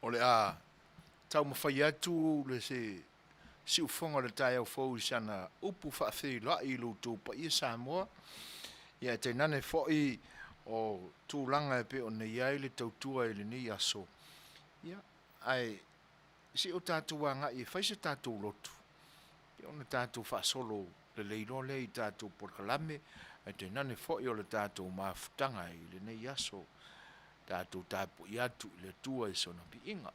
O le a taumafai atu le se siufofoga o le taeao fou i sana upu faafeiloai i lo outou paia Samoa, ia ae tainane foi o tulaga e pei ona i ai le tautua i lenei aso, ia ae se i o tatou agai e fai se tatou lotu, ia ona tatou faasolo lelei loa lea i tatou polokalame, ae tainane foi o le tatou mafutaga i lenei aso. Tatou tapuai atu i le Atua i sona viiga.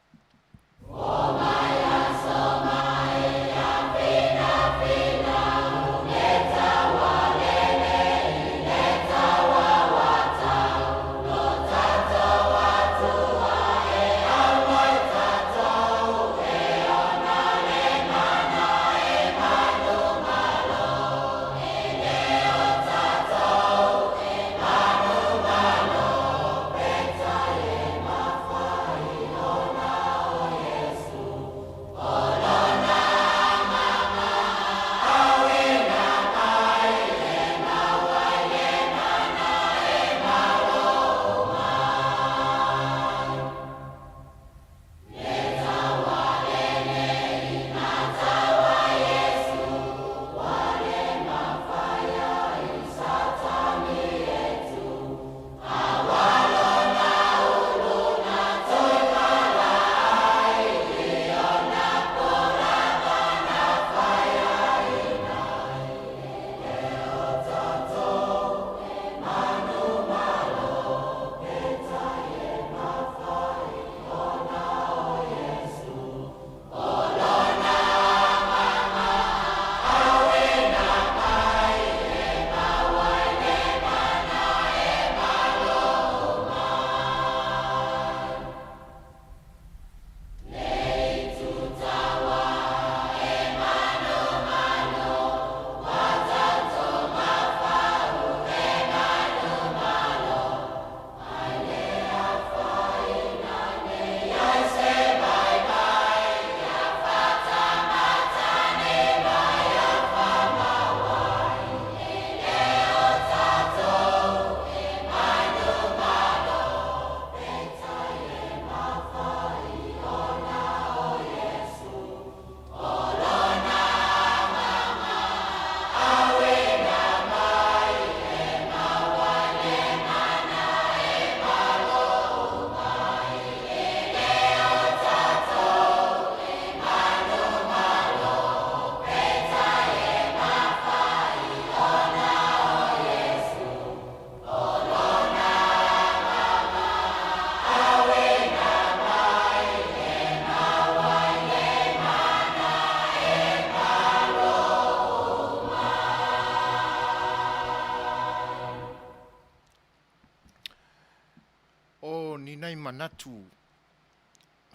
manatu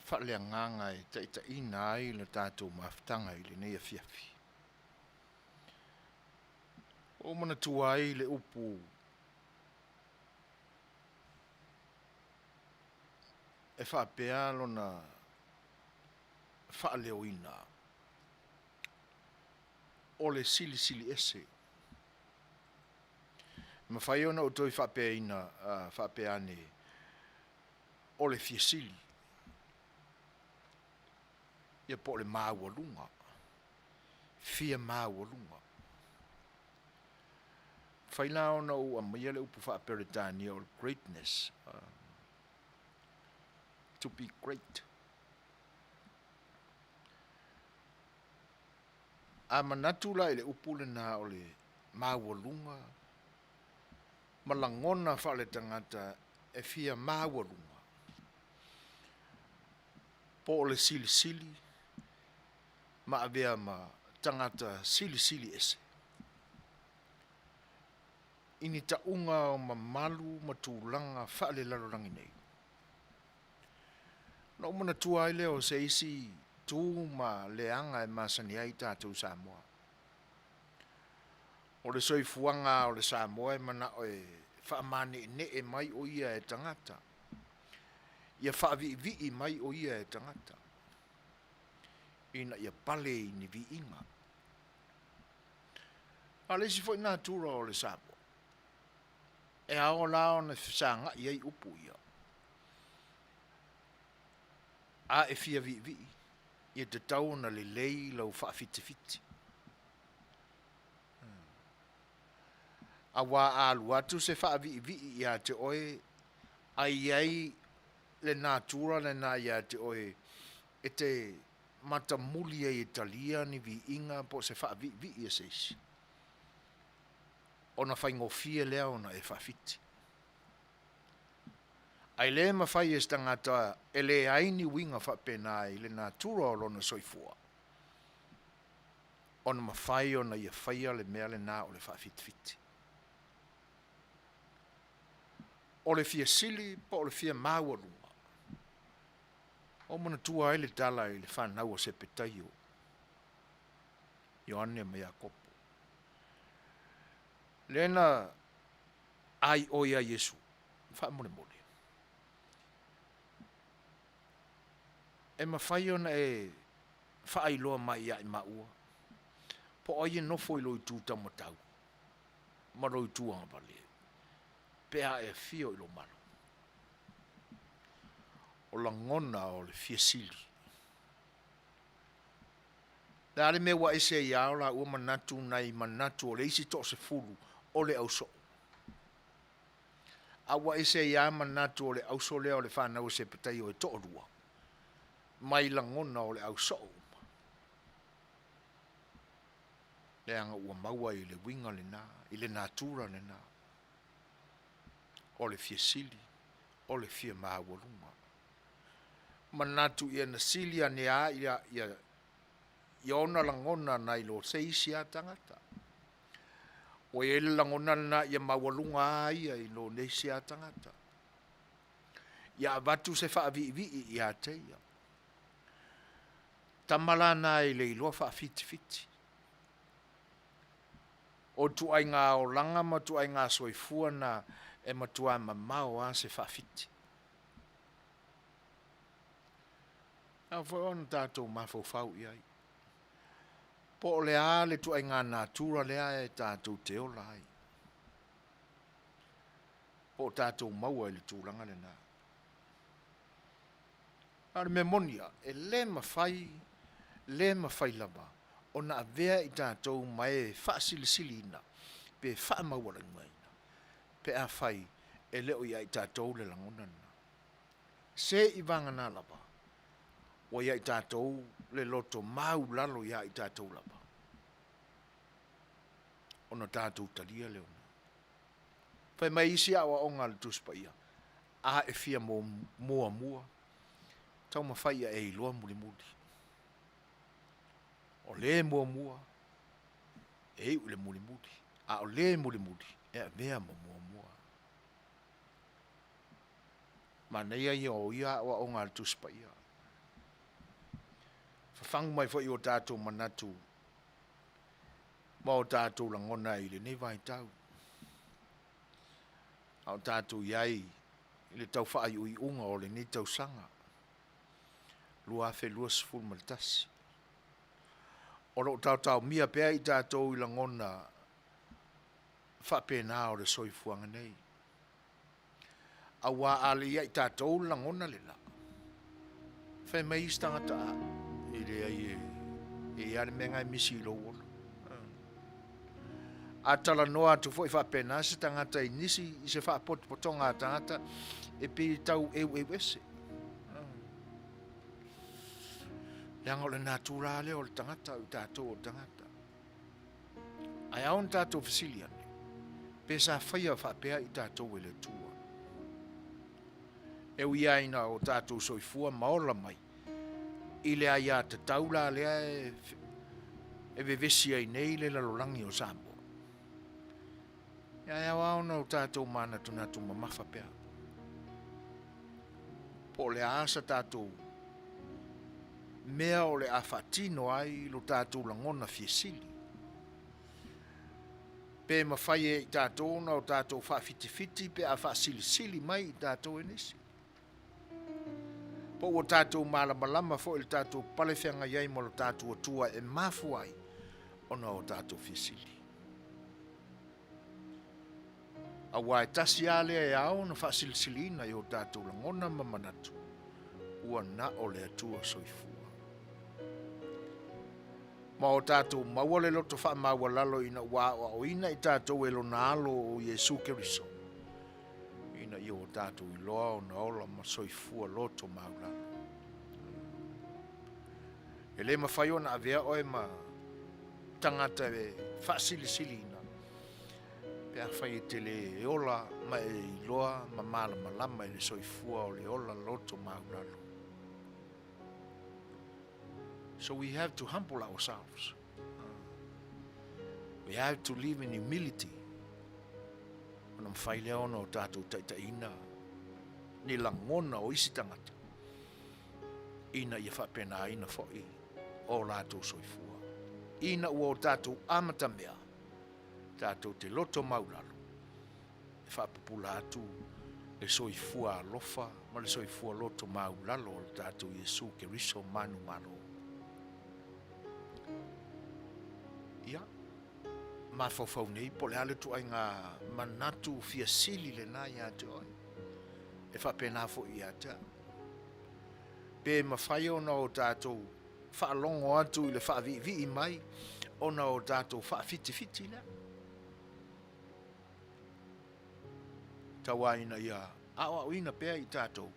faaleagaga e taitaiina ai le tatou mafutaga i lenei afiafi. Ua ou manatua ai le upu e faapea lona faaleoina, o le Silisili Ese. E mafai ona ou toe faapeaina, faapea ane, o le fia sili, ia po o le maualuga, fia maualuga. E mafai la ona ou aumaia le upu faa-Peretania o le greatness, to be great. A manatu la i le upu lena o le maualuga ma lagona faaletagata e fia maualuga, po o le silisili ma avea ma tagata silisili ese i ni tauga o mamalu ma tulaga faalelalolagi nei. Ona ou manatua ai lea o se isi tu ma leaga e masani ai tatou Samoa. O le soifuaga lava o le Samoa e manao e faamaneenee mai o ia e tagata, ia faaviivii mai o ia e tagata, ina ia pale i ni viiga. A o le isi foi natura o le Samoa, e ao la ona fesagai ai upu ia. A e fia viivii, ia tatau ona lelei lau faafitifiti. Aua a alu atu se faaviivii ia te oe, ae i ai le natura lena ia te oe e te matamuli ai e talia ni viiga po o se faaviivii a se isi, ona faigofie lea ona e faafiti. Ae le mafai e se tagata e leai ni uiga faapena i le natura o lona soifua ona mafai ona ia faia le mea lena o le faafitifiti. O le fia sili po o le fia maualuga, ua ou manatua ai le tala i le fanau a Sepetaio, Ioane ma Iakopo, lea na aioi ia Iesu, faamolemole, e mafai ona e faailoa mai ia i maua po o ai e nofo i lou itu taumatau ma lou itu agavale pe a e afio i lou malo? O lagona o le fia sili. O le a le mea ua ese ai lava o laua manatu nai manatu o le isi toasefulu o le ausoo? A ua ese ai lava manatu o le auso lea o le fanau a Sepetaio e toalua mai lagona o le ausoo uma? Leaga ua maua i le uiga lena, i le natura lena, o le fia sili, o le fia maualuga. Manatu ia na sili ane lava ia ona lagona nai lo se isi lava tagata. Ua i ai le lagona lena ia maualuga lava ia i lo le isi lava tagata. Ia avatu se faaviivii ia te ia. Tama la na e le iloa faafitifiti. O ituaiga olaga ma ituaiga soifua na e matua mamao lava se faafiti. E ao foi ona tatou mafaufau i ai, po o le a le ituaiga natura lea e tatou te ola ai, po o tatou maua i le tulaga lena. A o le mea moni lava, e le mafai, le mafai lava ona avea i tatou ma e faasilisiliina pe faamaualugaina pe afai e le o ia i tatou le lagona lena. Se i vagana lava ua ia i tatou le loto maulalo ia i tatou lava, ona tatou talia lea o mea. Fai mai isi aoaoga a le Tusi Paia, a e fia muamua, taumafai ia e iloa mulimuli. O le muamua e iu i le mulimuli, a o le mulimuli e avea ma muamua. Manaia ia o ia aoaoga a le Tusi Paia. Fafagu mai foi i o tatou manatu ma o tatou lagona i lenei vaitau. A o tatou i ai i le tau faaiuiuga o lenei tausaga 2021. O lo o taotaomia pea i tatou i lagona faapena o le soifuaga nei. Aua a le ia i tatou le lagona lena, fai mai isi tagata, a, e leai e, e i ai le mea na e misi i lou ola. A talanoa atu foi faapena se tagata i nisi i se faapotopotoga a tagata, e pei e tau eueu ese. Leaga o le natura lea o le tagata, o i tatou o tagata. Ae ao ona tatou fesili ane, pe sa faia faapea i tatou e le Atua. E ui lava ina o tatou soifua ma ola mai i le aiatatau la lea e vevesi ai nei le lalolagi o Samoa, ae ao lava ona o tatou manatunatu mamafa pea. Po o le a sa tatou mea o le a faatino ai lo tatou lagona fia sili. Pe mafai e i tatou ona o tatou faafitifiti pe a faasilisili mai i tatou e nisi. Po ua tatou malamalama foi i le tatou pale feagai ai ma lo tatou Atua e mafua ai ona o tatou fia sili. Aua e tasi lava lea e ao ona faasilisiliina i o tatou lagona ma manatu, ua na o le Atua soifua. Ma o tatou maua le loto faamaualalo ina ua aoaoina i tatou e Lona Alo o Iesu Keriso, ina ia o tatou iloa ona ola ma soifua loto maulalo. E le mafai ona avea oe ma tagata e faasilisiliina pe afai e te le ola ma e iloa ma malamalama i le soifua o le ola loto maulalo. So we have to humble ourselves. We have to live in humility. Ona mawhai lea ona o tātou taitaiina ni lagona o isi tagata ina ia faapena foi o latou soifua. Ina ua o tatou amatamea, tatou te loto maulalo, e faapupula atu le soifua alofa ma le soifua loto maulalo o le tatou Iesu Keriso manumalo. Ia, mafaufau nei po o le a le ituaiga manatu fia sili lena ia te oe, e faapena foi ia te au. Pe mafai ona o tatou faalogo atu i le faaviivii mai ona o tatou faafitifiti lea. Tauā ina ia aoaoina pea i tatou,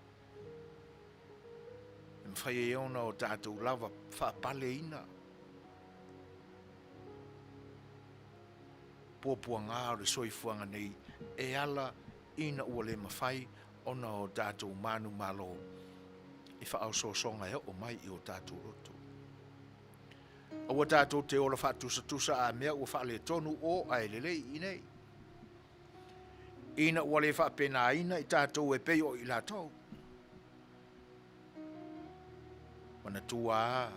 e mafai ai ona o tatou lava faapaleina puapuaga o le soifuaga nei e ala ina ua le mafai ona o tatou manumalo i faaosoosoga e oo mai i o tatou loto. Aua tatou te ola faatusatusa a mea ua faaletonu o ae lelei i inei. Ina ua le faapenaina i tatou e pei o i latou. Manatua a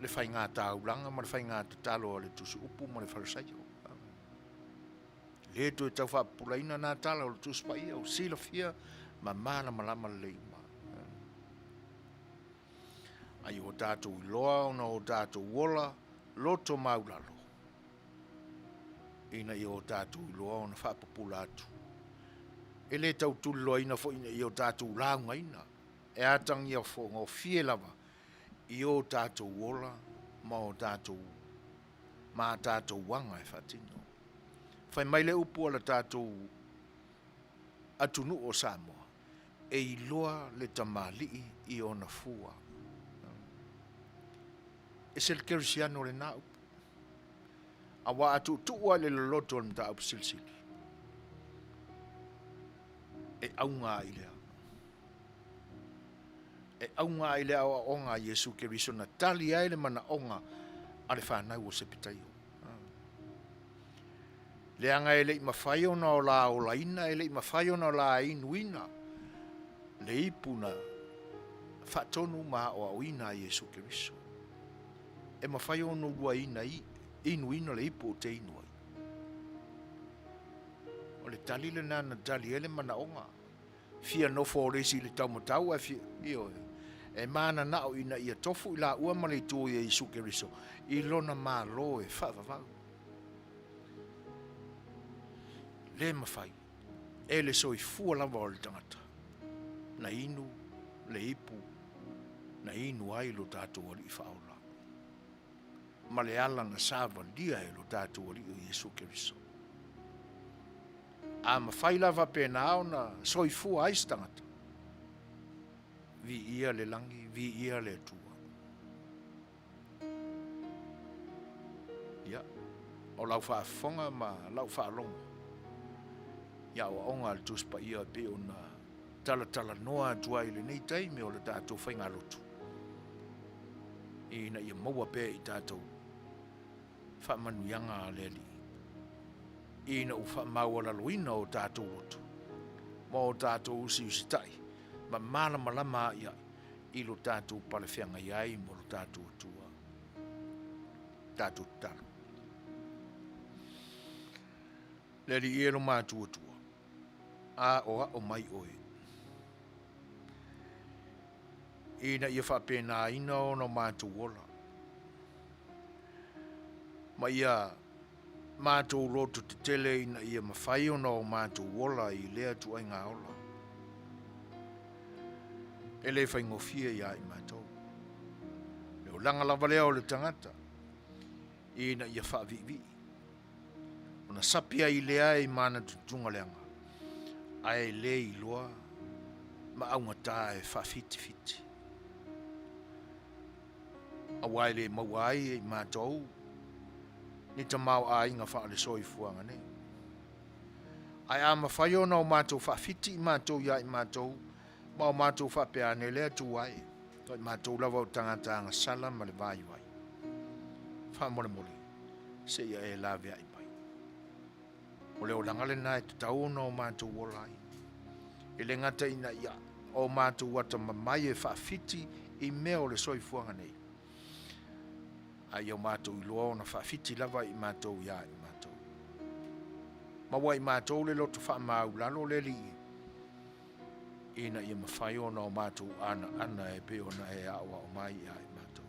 le faiga taulaga ma le faiga tatalo a le Tusi Upu ma le Farisaio. Le toe tau faapupulaina nā tala o le Tusi Paia o silafia ma malamalama lelei uma. Ai o tatou iloa ona o tatou ola loto maulalo, ina ia o tatou iloa ona faapupula atu. E le tau tuliloaina foi ina ia o tatou laugaina, e atagia gofie lava i o tatou ola ma o tatou ma a tatou aga e faatino. Fai mai le upu a le tatou atunuu o Samoa, e iloa le tamalii i ona fua. E se le kerisiano lena upu. Aua a tuutuu lava i le loloto o le mataupu silisili, e auga ai lea. E auga ai le aoaoga a Iesu Keriso na tali ai le manaoga a le fanau o Sepetaio. Leaga e le i mafai ona o la olaina, e le i mafai ona o la inuina. Le ipu na faatonu ma aoaoina a Iesu Keriso. E mafai ona oulua ina inuina le ipu ou te inu ai. O le tali lena na tali ai le manaoga. Fia nofo o le isi i le taumatau ae fia, ioe, e mananao ina ia tofu i laua ma le Itu o Iesu Keriso i Lona Malo e faavavau. Le mafai e le soifua lava o le tagata na inu le ipu na inu ai lo tatou Alii Faaola ma le ala na savalia e lo tatou Alii o Iesu Keriso. A mafai la faapena ona soifua ai se tagata, viia le lagi, viia le Atua. Ia, o lau faafofoga ma lau faalogo i aoaoga a le Tusi Paia e pei ona talatalanoa atu ai i lenei taimi o le tatou faigalotu, ina ia maua pea i tatou faamanuiaga a le Alii, ina ua faamaualaloina o tatou loto ma o tatou usiusitai ma malamalama a'ia'i i lo tatou palefeagai ai ma lo tatou Atua. Tatou tatalo. Le Alii e lo matua Atua, aoao mai oe, ina ia faapenaina ona o matou ola, ma ia matou loto tetele ina ia mafai ona o matou ola i lea ituaiga ola. E le faigofie ia i matou. Le olaga lava lea o le tagata ina ia faaviivii. Ona sapi ai lea i manatutuga leaga, ae le iloa ma augata e faafitifiti. Aua e le maua ai e i matou ni tamaoaiga faale-soifuaga nei. Ae a mafai ona o matou faafiti i matou ia i matou, ma o matou faapea ane le Atua e, o i matou lava o tagata agasala ma le vaivai. Faamolemole, seia e laveai mai. O le olaga lena e tatau ona o matou ola ai. E le gata ina ia o matou atamamai e faafiti i mea o le soifuaga nei, a ia o matou iloa ona faafiti lava i matou ia i matou. Maua i matou le loto faamaulalo le Alii ina ia mafai ona o matou anaana e pei ona e aoao mai ia i matou.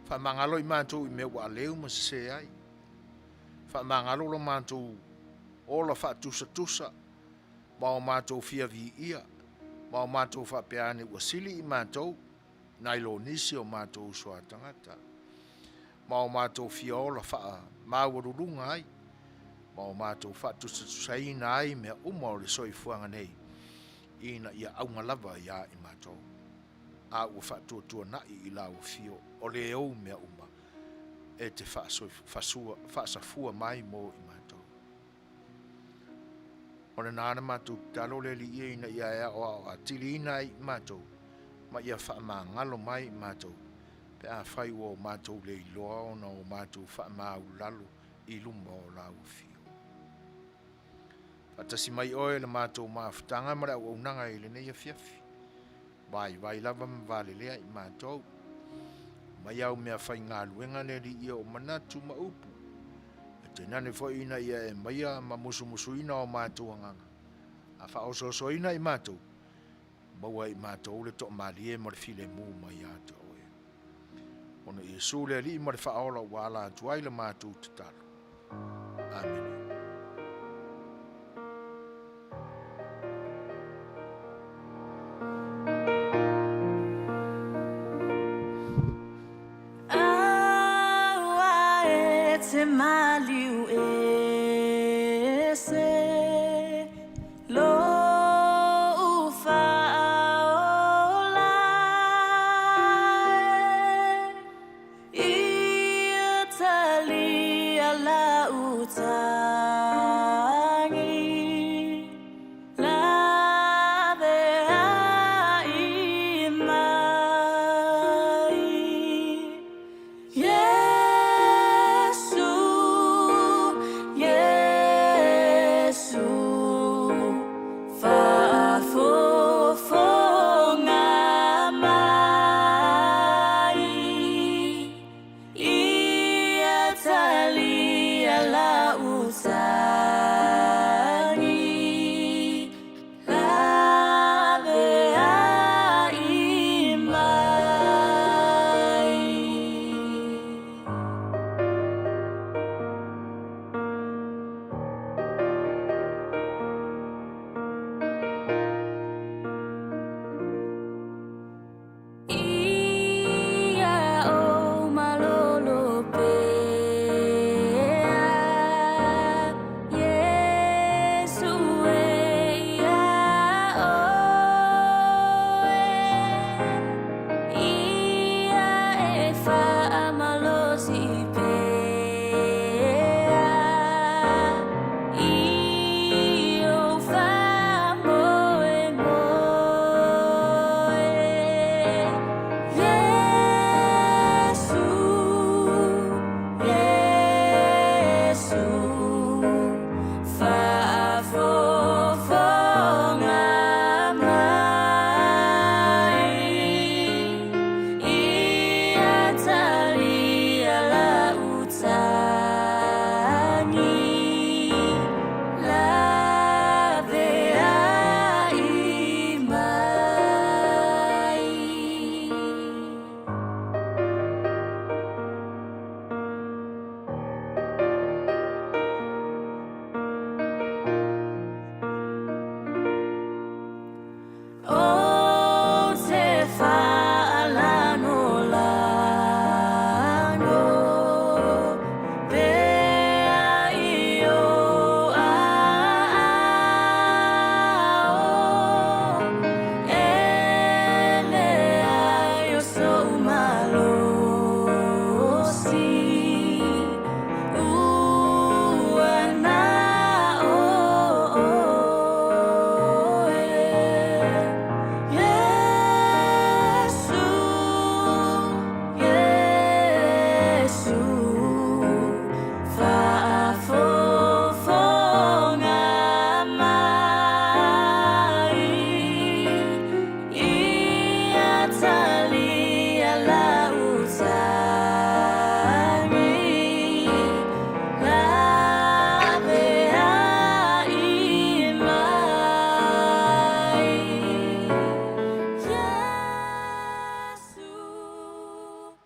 Faamagalo i matou i mea ua aleu ma sese ai. Faamagalo lo matou ola faatusatusa ma o matou fia viia ma o matou faapea ane ua sili i matou nai lo nisi o matou uso a tagata, ma o matou fia ola faamaualuluga ai, ma o matou faatusatusaina ai mea uma o le soifuaga nei, ina ia auga lava ia i matou, a ua faatuatuanai i lau afio o le ou mea uma e te faasafua mai mo i matou. O lena na matou tatalo le Alii e ina ia e aoao atiliina ai i matou, ma ia faamagalo mai i matou, pe afai ua o matou le iloa ona o matou faamāulalo i luma o Lau Afio. Faatasi mai Oe i le matou mafutaga ma le auaunaga i lenei afiafi. Vaivai lava ma valelea i matou. Mai au mea faigaluega le Alii o manatu ma upu. E tainane foi ina ia e maia ma musumusuina o matou agaga, a faaosoosoina i matou, maua i matou le toamalie ma le filemu mai ia te Oe. Ona Iesu le Alii ma le Faaola ua ala atu ai le matou tatalo. Amene. Aua e te maliu ese lou faaola e. Ia talia lau tagi, laveai mai. Iesu,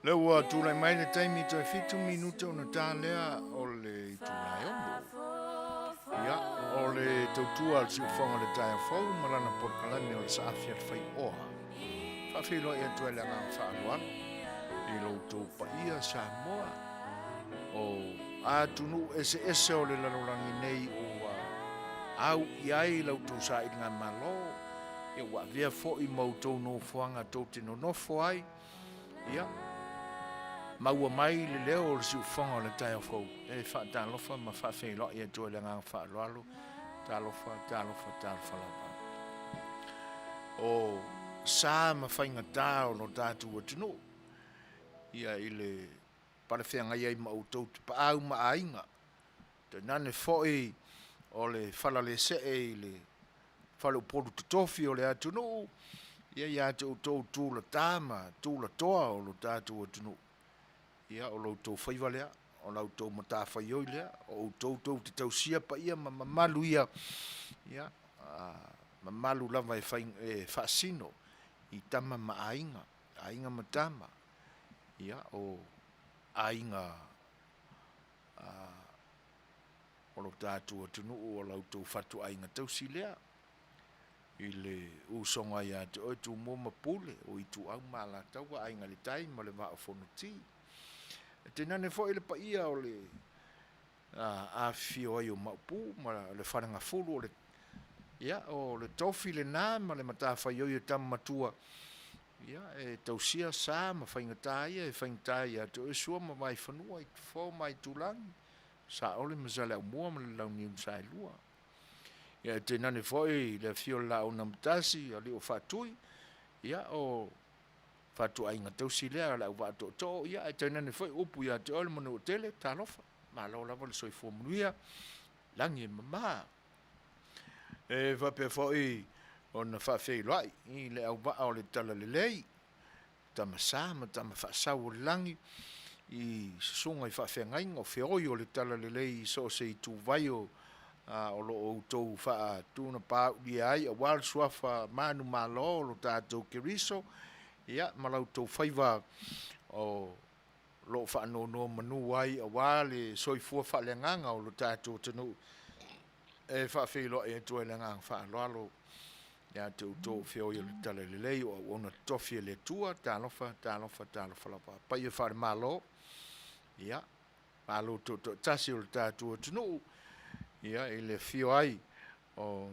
Lea ua tulai mai le taimi toe 7 minute ona ta lea o le itula e 6. Ia, o le tautua a le siufofoga o le taeao fou ma lana polokalame o le saafi a le faioa. Faafeiloai atu ai le agaga faaaloalo i lo outou paia Samoa o atunuu eseese o le lalolagi nei ua au i ai la outou sailigamalo, ia ua avea foi ma outou nofoaga tou te nonofo ai, ia maua mai le leo o le siufofoga o le taeao fou e faatalofa ma faafeiloai atu ai le agaga faaaloalo. Talofa, talofa, talofa lava. O sa ma faigata o lo tatou atunuu, ia i le palefeagai ai ma outou tapaau ma aiga, tainane foi o le falalesee i le faleupolu totofi o le atunuu, ia ia te outou tulata ma tulatoa o lo tatou atunuu, ia o lo outou faiva lea, o la outou matafaioi lea, o outou tou te tausia paia ma mamalu ia, ia mamalu lava e, fai, e faasino i tama ma aiga, aiga ma tama, ia o aiga o lo tatou atunuu o la outou fatuaiga tausi lea i le usoga ia te oe Tumua ma Pule, o Ituau ma Alataua, Aiga i le Tai ma le Vaa o Fonoti. E tainane foi le paia o le afifio ai o Maopu ma le Falegafulu o le ia o le tofi lena ma le matafaioi a tama matua ia e tausia sa ma faigata ia e faigata ia te oe Sua ma Vaifanua i Tafo ma Aitulagi Saole ma Saleaaumua ma le Launiu na Saelua. Ia e tainane foi le afio o le Laau na Matasi, alii o Faatui, ia o fatuaiga tausi lea a le auvaa tootoo, ia ae tainane foi upu ia te oe le Manuatele, talofa, malo lava le soifua manuia, lagi e mama. E faapea foi ona faafeiloai i le auvaa o le Talalelei, Tama Sa ma Tama Faasau o le Lagi, i susuga i faafeagaiga o feoi o le Talalelei i so o se ituvai o o lo o outou faatunapaaulia ai aua le suafa manumalo o lo tatou Keriso, ia, ma la outou faiva o lo o faanonomanu ai aua le soifua faaleagaga o lo tatou atunuu. E faafeiloai atu ai le agaga faaaloalo ia te outou o feoi o le Talalelei o auauna totofi a le Atua. Talofa, talofa, talofa lava. Paia faale-Malo, ia, Malo tuutoatasi o le tatou atunuu, ia, i le afio ai o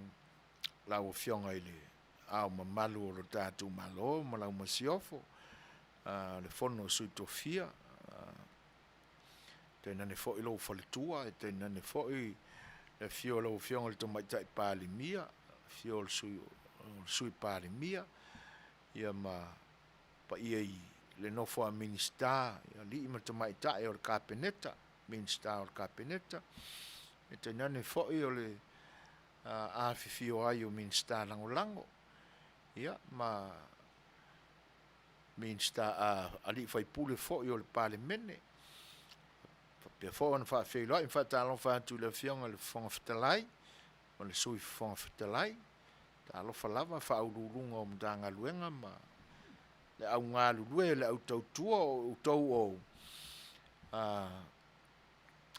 lau Afioga i le Ao Mamalu o lo tatou Malo ma lau Masiofo, le Fono a Sui Tofia, tainane foi lou faletua, tainane foi le afio o lau Afioga i le Tamaitai Palemia, afio o le Sui Palemia, ia ma paia i le nofo a Minisita, i alii ma tamaitai o le Kapeneta, Minisita o le Kapeneta, e tainane foi o le afifio ai o Minisita Lagolago, ia ma Minisita alii faipule foi o le Palemene. Faapea foi ona faafeiloai ma faatalofa atu i le Afioga i le Fofoga Fetalai ma le Sui Fofoga Fetalai. Talofa lava Faauluuluga o Matagaluega ma le au galulue, le au tautua o outou o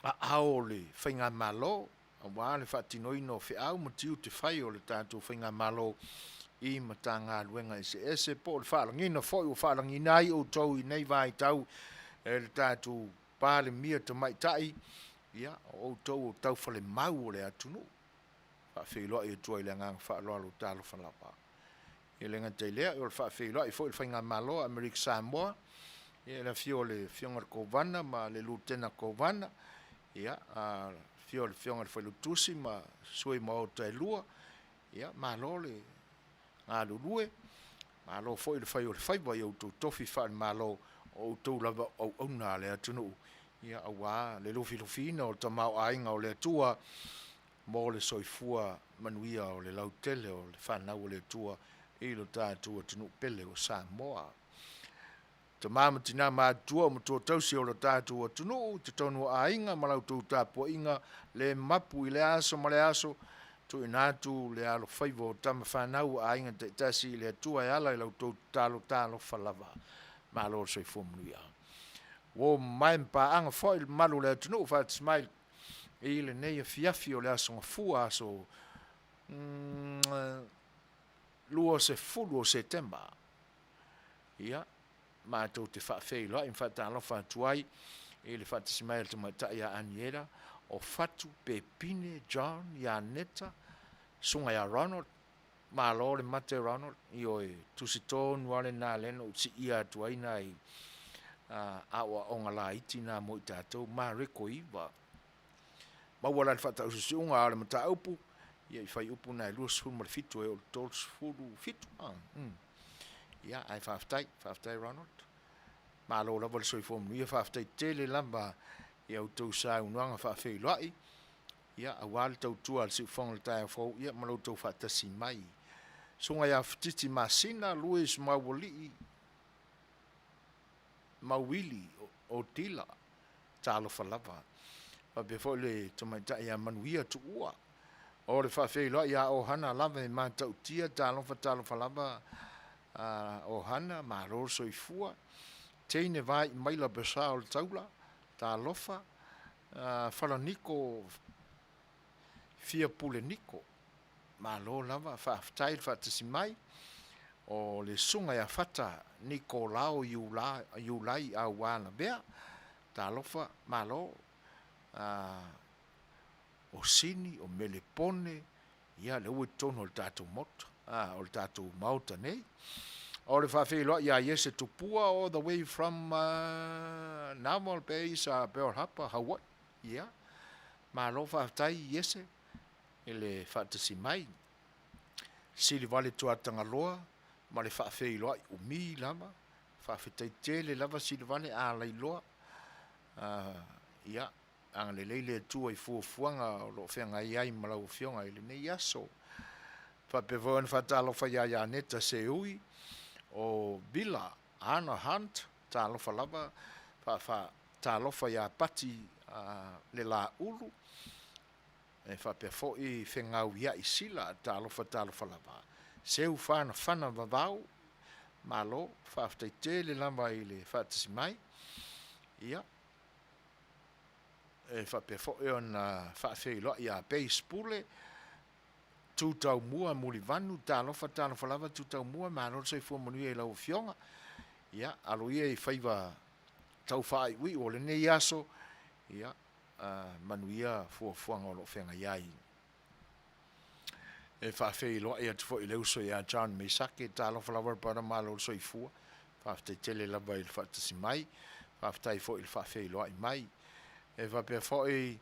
aao o le faigamalo aua le faatinoina o feau ma tiute fai o le tatou faigamalo i Matagaluega eseese po o le faalagiga foi ua faalagiina ai outou i nei vaitau e le tatou Palemia Tamaitai, ia, o outou o taufalemau o le atunuu. Faafeiloai atu ai le agaga faaaloalo, talofa lava. E le gata i lea, o le faafeiloai foi i le Faigamalo a Amerika Samoa, ia le afio o le Afioga i le Kovana ma le Lutena Kovana, ia, afio o le Afioga i le Failautusi ma Sui Maota e lua, ia, malo le galulue, malo foi le fai o le faiva i outou tofi faale-Malo, o outou lava o auauna a le atunuu, ia, aua le lufilufiina o le tamaoaiga o le Atua mo le soifua manuia o le lautele o le fanau a le Atua i lo tatou atunuu pele o Samoa. Tama ma tina matutua o matua tausi o lo tatou atunuu i totonu o aiga ma la outou tapuaiga le mapu i lea aso ma lea aso, tuuina atu le alofaiva o tama fanau a aiga taitasi i le Atua e ala i la outou tatalo talofa lava. Malo le soifua manuia. Ua o mamae ma paaga foi le mamalu o le atunuu faatasi mai i lenei afiafi o le Aso Gafua, aso 20 o Setema. Ia, matou te faafeiloai ma faatalofa atu ai i le faatasi mai a le tamaitai ia Aniela, o Fatu, Pepine, John, Ianeta, Susuga ia Ronald, Malo le mate Ronald, ioe, tusi tonu lava lena lea na ou siia atu ai nai aoaoga laiti na mo i tatou, Mareko 9. Maua la i le faatausiusiuga a o le mataupu, ia i fuaiupu na e 27 e oo i le 37. Ah, mm. Ia, ae faafetai, faafetai Ronald. Malo lava le soifua manuia, faafetai tele lava i a outou saunoaga faafeiloai. Ia, aua le tautua a le Siufofoga o le Taeao Fou, ia ma lo outou faatasi mai. Susuga ia Fititi Masina, Louis Maualii, Mauili Otila, talofa lava. Faapea foi le tamaitai ia Manuia Tuua. O le faafeiloai ia Ohana lava e matautia, talofa talofa lava a Ohana, malo le soifua. Teine vaai maila pesa o le taula, talofa. Falaniko Fia Pule Niko, malo lava, faafetai le faatasi mai. O le Susuga ia Fata Nikolao Iulai Aua Lavea, talofa, malo. O Sini, o Melepone, ia lea ua i totonu o le tatou Maota, o le tatou Maota nei. O le faafeiloai ia Iese Tupua all the way from Naval Base, Pearl Harbor, Hawaii. Ia, malo faafetai Iese i le faatasi mai. Silivale Tuatagaloa ma le faafeiloai umi lava. Faafetai tele lava Silivale, a lailoa. Ia, agalelei le Atua i fuafuaga o lo o feagai ai ma lau Afioga i lenei aso. Faapea foi ona faatalofa ia Ianeta Seui o Villa Ana Hunt, talofa lava, faatalofa ia Pati Lelaulu, e faapea foi Fegauiai Sila, talofa talofa lava. Seu Whanawhana Vavau, malo, faafetai tele lava i le faatasi mai. Ia, e faapea foi ona faafeiloai ia Base Pule, Tu Taumua Mulivanu, talofa talofa lava Tu Taumua, malo le soifua manuia i lau Afioga. Ia, alo ia i faiva tau faaiuiu o lenei aso, ia, manuia fuafuaga o lo o feagai ai. E faafeiloai atu foi i le uso ia John Mesake, talofa lava le brother, malo le soifua, faafetai tele lava i le faatasi mai, faafetai foi i le faafeiloai mai. E faapea foi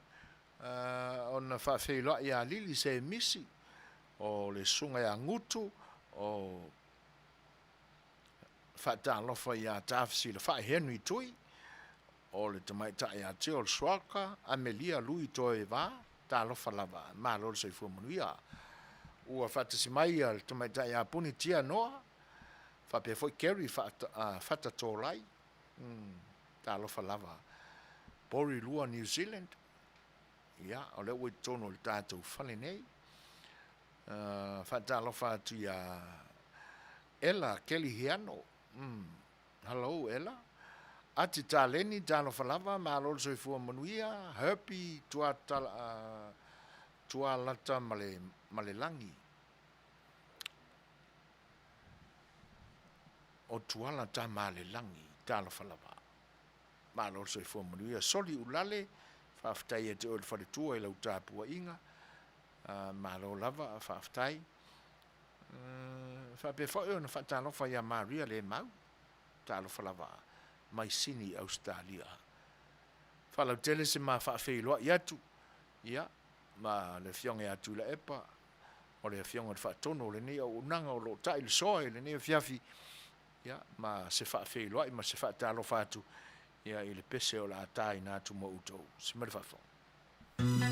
ona faafeiloai ia Lili Semisi, o le susuga ia Gutu, o faatalofa ia Tafesilafai Henry Tui, o le tamaitai ia Gerald Schwalka, Amelia Lui Toeva, talofa lava, malo le soifua manuia. Ua faatasi mai le tamaitai ia Puni Tia Noa, faapea foi Kerry Fata Tolai, talofa lava. Porirua, New Zealand, ia, o lea ua i totonu o le tatou fale nei. Faatalofa atu ia Ella Kelihiano, Hello Ella. Ati Taleni, talofa lava, malo le soifua manuia. Herbie Tualata ma le lagi. O Tuala Tamalelagi, talofa lava. Malo le soifua manuia. Soli Ulale, faafetai ia te oe le faletua i lau tapuaiga. Malo lava, faafetai. Faapea foi ona faatalofa ia Maria Lemau, talofa lava mai Sini, Ausetalia. Faalautele se ma faafeiloai atu, ia, ma le Afioga ia Tuilaepa, o le Afioga i le Faatonu o lenei auaunaga o lo o tai le soa i lenei afiafi, ia, ma se faafeiloai ma se faatalofa atu, ia, i le pese o le a taina atu mo outou. Se ma le faafofoga.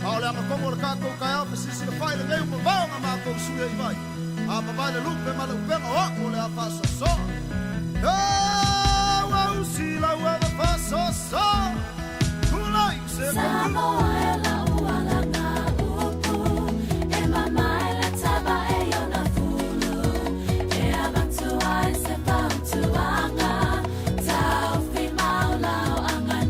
A o le agatonu o le tatou taeao fesisilafai lenei ua vavao na matou sui ai vai a vavae le lupe ma le upega o a'u o le a faasoasoa. Ua usi lau ava faasoasoa tulai se Samoa e lau alaga upu e mamae le taba e iona fulu e avatu ai se fautuaga taufi mau lau aga.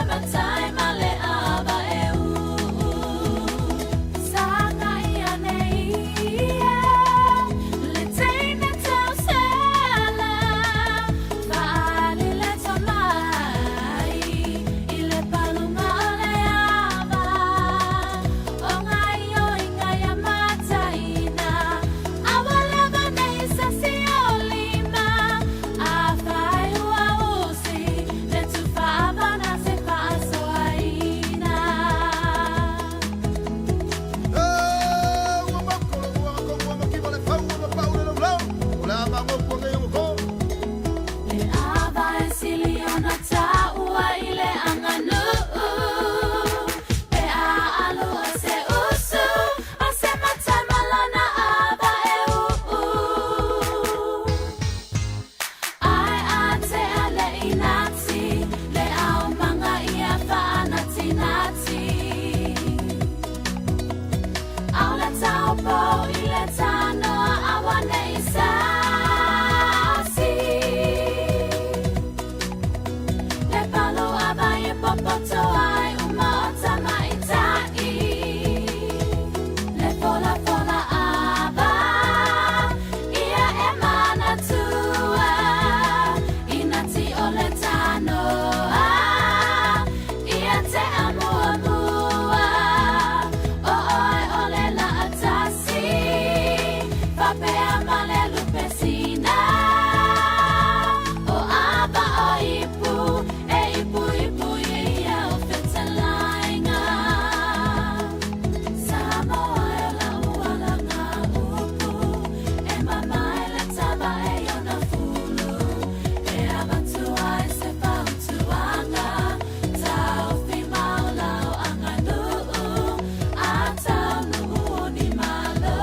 matai ma le ava e uu. Saga ia nei e le teine tausela, faali le tomai i le paluga o le ava. O gaioiga ia mataina, aua lava nei sasi o lima. Afai ua usi le tufa ava na se faasoaina. Ua mako le ua kongo makiva le fau ma pau le laulau. O le a magopu nei o ko. Le ava e sili ona taua i le aganuu, pe a alu o se usu a se matai ma lona ava e uu. Ai a tea le inati, le aumaga ia faanatinati. Ao le taupo i le tanoa aua nei sasi. Le palu ava e popoto ai uma o tamaitai. Le folafola ava ia e manatua. Inati o le tanoa ia tea muamua. O oe o le laatasi faapea ma le lupe sina. O ava o ipu e ipuipu ia o fetalaiga. Samoa e o lau alaga upu, e mamae le tava e i ona fulu, e avatu ai se fautuaga, taofi mau lau aganuu, a taunuu o ni malo,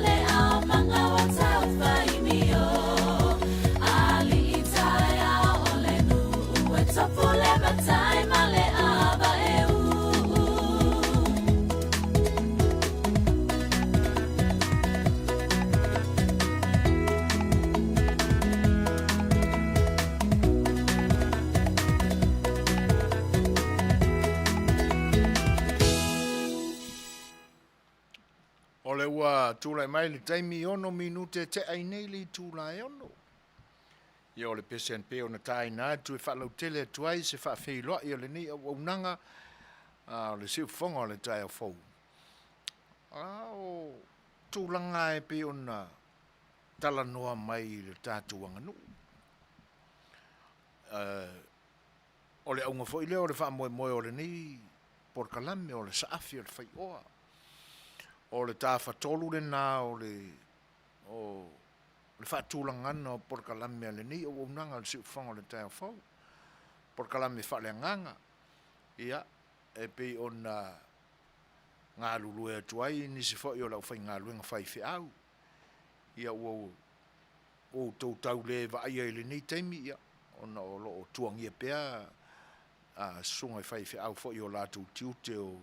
le aumaga ua taufaimio. Alii taeao o le nuu, e tofu le matai ma le ava e uu. O le ua tulai mai le taimi ono minute tea i nei le itula e ono. Ia o le pese pei ona taina atu e faalautele atu ai se faafeiloai o lenei auaunaga o le siufofoga o le taeao fou. A o tulaga e pei ona talanoa mai i le tatou aganuu. O le auga foi lea o le faamoemoe o lenei polokalame o le saafi o le faioa. O le tafatolu lena o le o le faatulagaga o polokalame a lenei auaunaga o le siufofoga o le taeao fou. Polokalame faaleagaga, ia, e pei ona galulue atu ai nisi foi o le aufaigaluega faifeau. Ia ua outou tau le vaaia i lenei taimi, ia, ona o lo o tuagia pea a susuga i faifeau foi o latou tiute o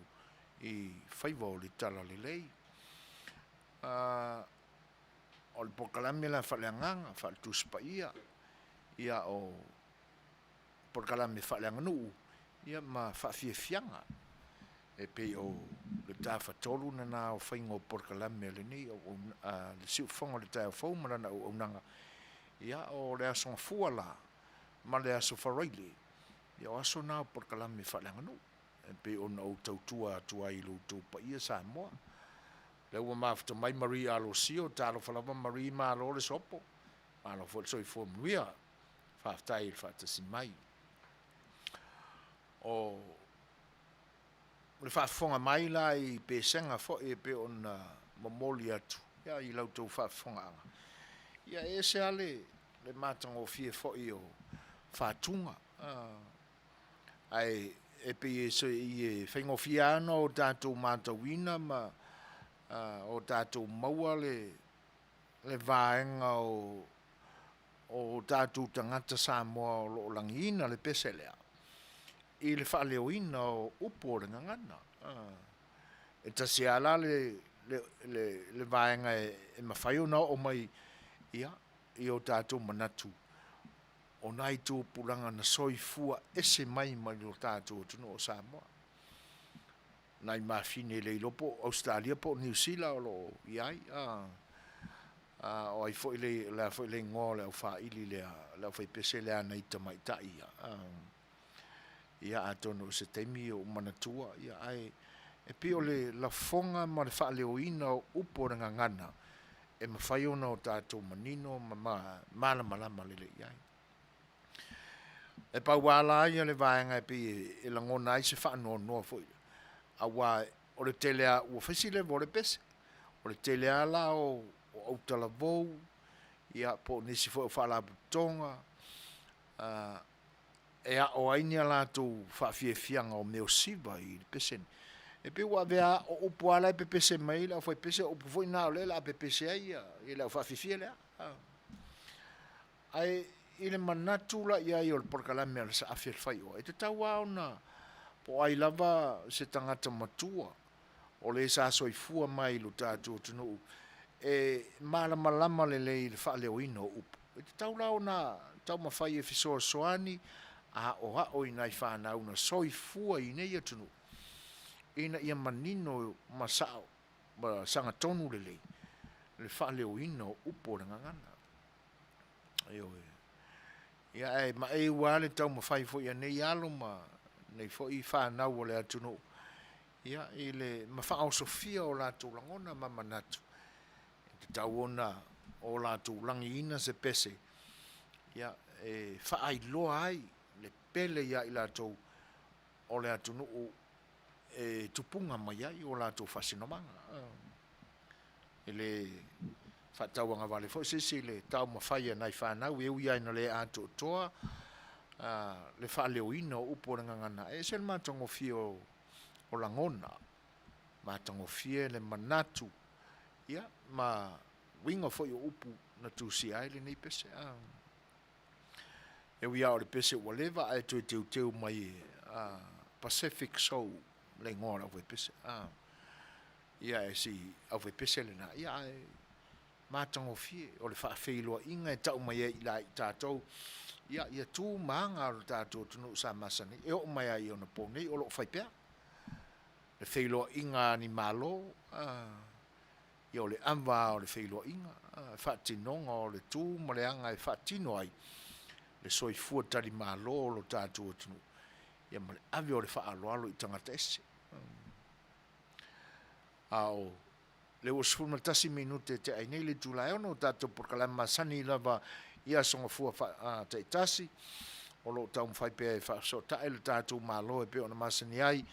i faiva o le talalelei. O le polokalame la faaleagaga, faale-Tusi Paia, ia o polokalame faaleaganuu, ia ma faafiafiaga, e pei o le tafatolu lena o faiga o polokalame a lenei a le siufofoga o le taeao fou ma lana auaunaga, ia o le Aso Gafua la ma le Aso Faraile, ia o aso na o polokalame faaleaganuu, e pei ona ou tautua atu ai i lo outou paia Samoa. Lea ua mafuta mai Marie Alosio, talofa lava Marie, malo le sopo, malo foi le soifua manuia, faafetai i le faatasi mai. O le faafofoga mai la i pesega foi e pei ona momoli atu ia, i la outou faafofogaaga, ia e ese lava le matagofie foi o fatuga, ae e pei e faigofie lava ona o tatou matauina ma o tatou maua le vaega o tatou tagata Samoa o lo o lagiina le pese lea i le faaleoina o upu o le gagana. E tasi lava la le vaega e mafai ona oo mai ia, i o tatou manatu. o nai tupulaga na soifua ese mai ma lo tatou atunuu o Samoa. Nai mafine le iloa po o Ausetalia po o Niu Sila o lo o i ai, a, a, o ai foi le, o le a foi le igoa o le aufaili lea, le aufaipese lea a nai tamaitai ia. A, ia atonu o se taimi ou manatua, ia ae e pei o le lafoga ma le faaleoina o upu o le gagana e mafai ona o tatou manino ma malamalama lelei i ai. E pau lava la ia le vaega e pei e lagona ai se faanoanoa foi, aua o le tele lava ua fai si leva o le pese, o le tele lava la o autalavou, ia po o nisi foi o faalapotopotoga, e ao ai ni a latou faafiafiaga o mea o siva i le pese lenei. E pei ua avea o upu lava la e pepese mai ai le aufaipese, o upu foi na o lea o le a pepese ai le aufaafifia lea. Ae i le manatu la i ai o le polokalame a le Saafi a le Faioa, e tatau lava ona, po o ai lava se tagata matua o le sa soifua mai i lo tatou atunuu e malamalama lelei i le faaleoina o upu, e tatau la ona taumafai e fesoasoani aoao i nai fanau na soifua i nei atunuu ina ia manino ma sao ma sagatonu lelei le faaleoina o upu o le gagana. Ioe. Ia ae maeu lava le taumafai foi a nei alo ma nei foi fanau o le atunuu, ia, i le ma faaosofia o latou lagona ma manatu, e tatau ona o latou lagiina se pese, ia, e faailoa ai le pele ia i latou o le atunuu e tupuga mai ai o latou faasinomaga. E le faatauagavale foi se isi i le taumafai a nai fanau, e ui lava ina le atoatoa le faaleoina o upu o le gagana, e ese le matagofie o lagona, matagofie le manatu, ia, ma uiga foi o upu na tusia ai lenei pese. E ui lava o le pese ua leva ae toe teuteu mai e Pacific Soul le igoa o le aufaipese. Ia e si aufaipese lena, ia ae matagofie o le faafeiloaiga e tau mai ai ia i tatou, ia, ia tu ma aga o le tatou atunuu sa masani ai, e oo mai lava i ona po nei o lo o fai pea le feiloaiga a ni Malo, ia o le ava lava o le feiloaiga, faatinoga o le tu ma le aga e faatino ai le soifua talimalo o lo tatou atunuu, ia ma le ave o le faaaloalo i tagata ese. A o lea ua 11 minute e tea ai nei le itula e 6 o tatou polokalame masani lava i Aso Gafua taitasi, o lo o taumafai pea e faafesootai le tatou Malo e pei ona masani ai,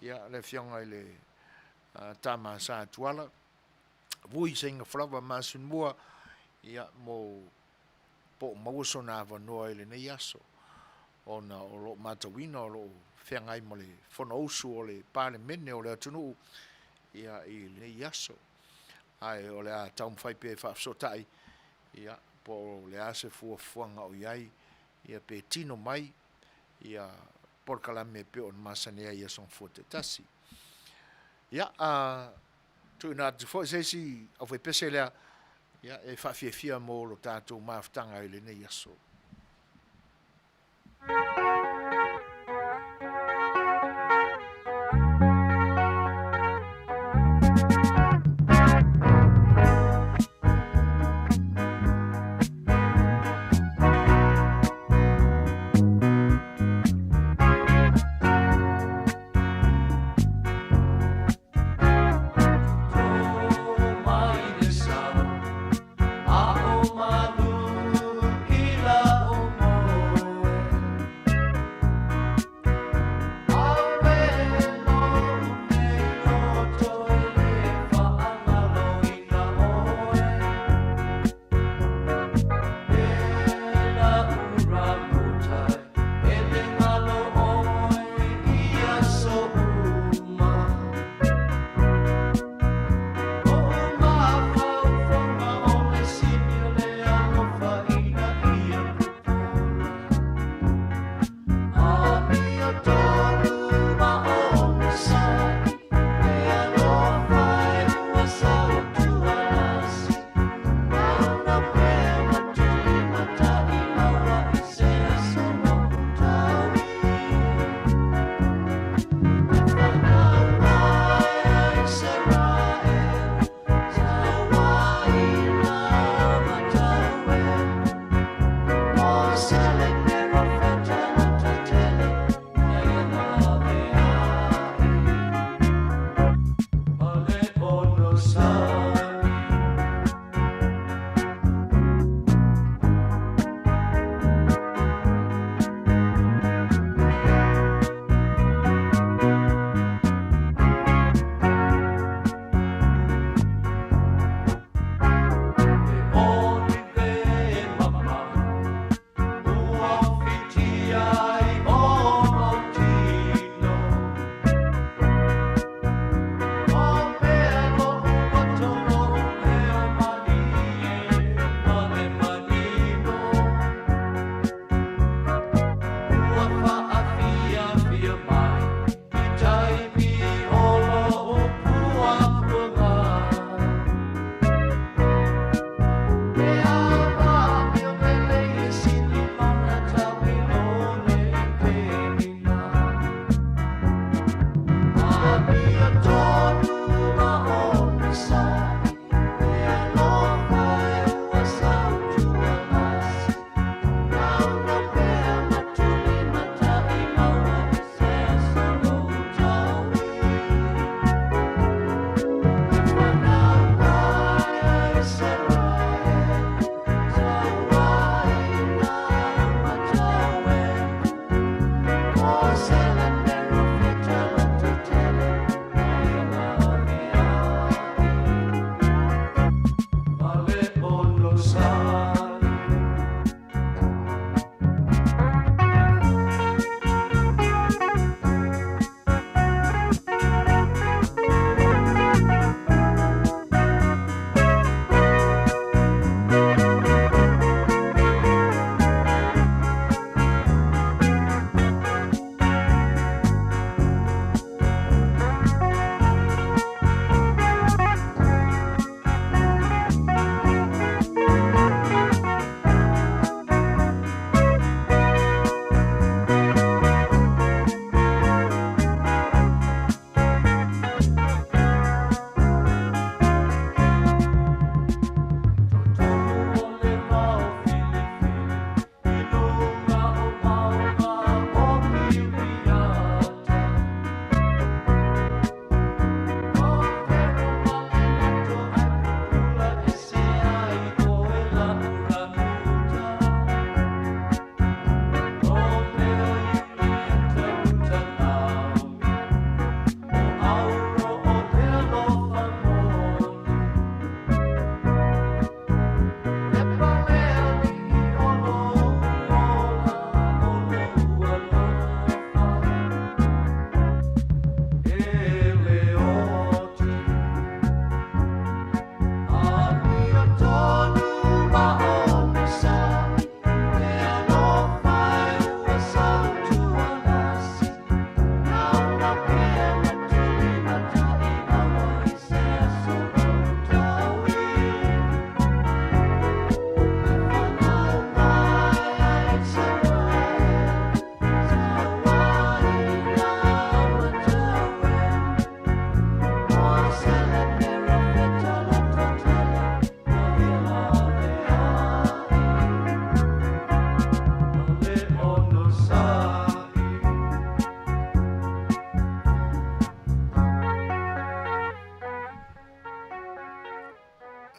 ia, le Afioga i le Tama Sa Tuala, Vui Seiga Falava Masinmua, ia, mo po o maua sona avanoa i lenei aso, ona o lo o matauina o lo o feagai ma le Fonousu o le Palemene o le atunuu, ia, i lenei aso. Ae o le a taumafai pea e faafesootai, ia, po o le a se fuafuaga o i ai, ia, pe tino mai, ia, polokalame e pei ona masani ai i Aso Gafua taitasi. Ia, a tuuina atu foi se isi aufaipese lea, ia, e faafiafia mo lo tatou mafutaga i lenei aso.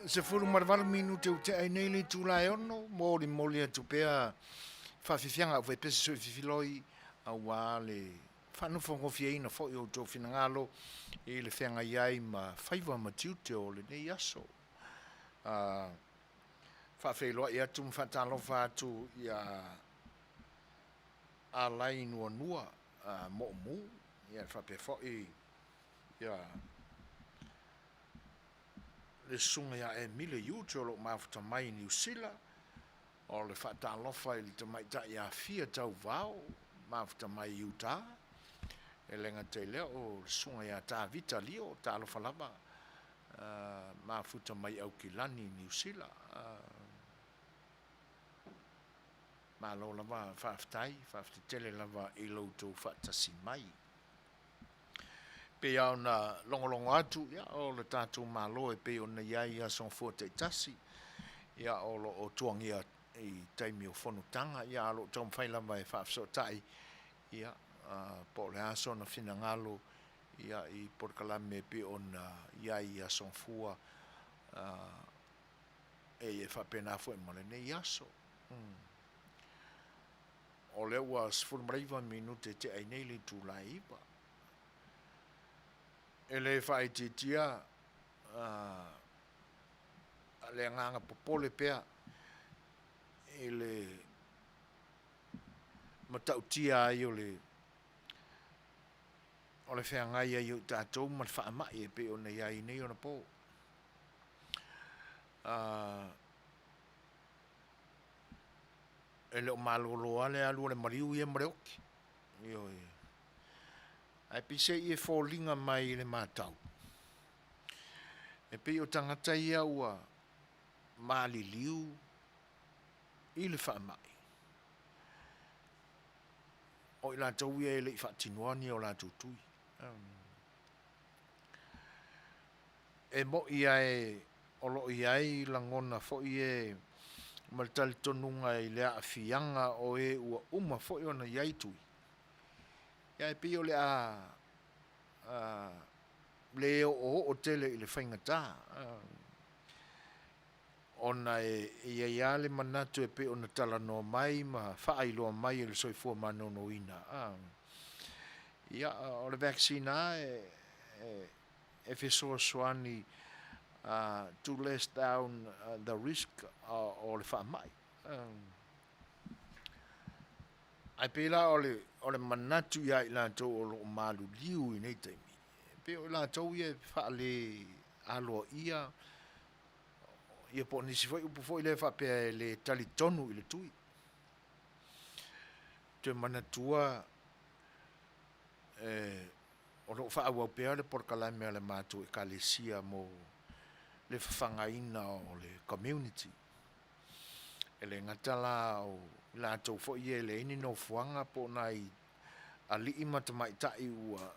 18 minute ua tea ai nei le itula e 6, molimoli atu pea faafiafiaga au faipese sui fifiloi aua le faanofogofieina foi o outou finagalo i le feagai ai ma faiva ma tiute o lenei aso. Faafeiloai atu ma faatalofa atu ia Alai Nuanua Moomu, ia faapea foi ia le Susuga ia Emile Iuti o lo o mafuta mai i Niu Sila, o le faatalofa i le tamaitai Afia Tauvao, mafuta mai i Utah, e le gata i lea o le Susuga ia Tavita Lio, talofa lava, mafuta mai i Aukilani i Niu Sila. Malo lava faafetai, faafetai tele lava i lo outou faatasi mai. Pei lava ona logologo atu, ia, o le tatou Malo e pei ona i ai i Aso Gafua taitasi, ia, o lo o tuagia i taimi o fonotaga, ia, a o lo o taumafai lava e faafesootai, ia, po o le a sona finagalo, ia, i polokalame e pei ona i ai i Aso Gafua, e faapena foi ma lenei aso. O lea ua 19 minute e tea ai nei le itula e 9. E le faaitiitia le agaga popole pea i le matautia ai o le o le feagai ai o i tatou ma le faamai e pei ona i ai nei ona po. E le o malolo lava le alu a le maliu ia ma le oti. Ioe. Ae peiseai e foliga mai i le matau, e pei o tagata ia ua maliliu i le faamai, o i latou ia e le i faatinoa ni o latou tui. E mo'i ae o lo o i ai lagona foi e ma le talitonuga i le aafiaga o e ua uma foi ona i ai tui, ae pei o le a le oooo tele i le faigata, ona e i ai lava le manatu e pei ona talanoa mai ma faailoa mai e le Soifua Maloloina, ia, o le vaccine lava e fesoasoani to less down the risk o le faamai. Ae pei la o le manatu ia i latou o lo o maliliu i nei taimi, e pei o i latou ia e faale aloaia, ia po o nisi foi upu foi lea faapea e le talitonu i le tui. Toe manatua o lo o faaauau pea le polokalame a le matou Ekalesia mo le fafagaina o le community. E le gata la o i latou foi ia e leai ni nofoaga po o nai alii ma tamaitai ua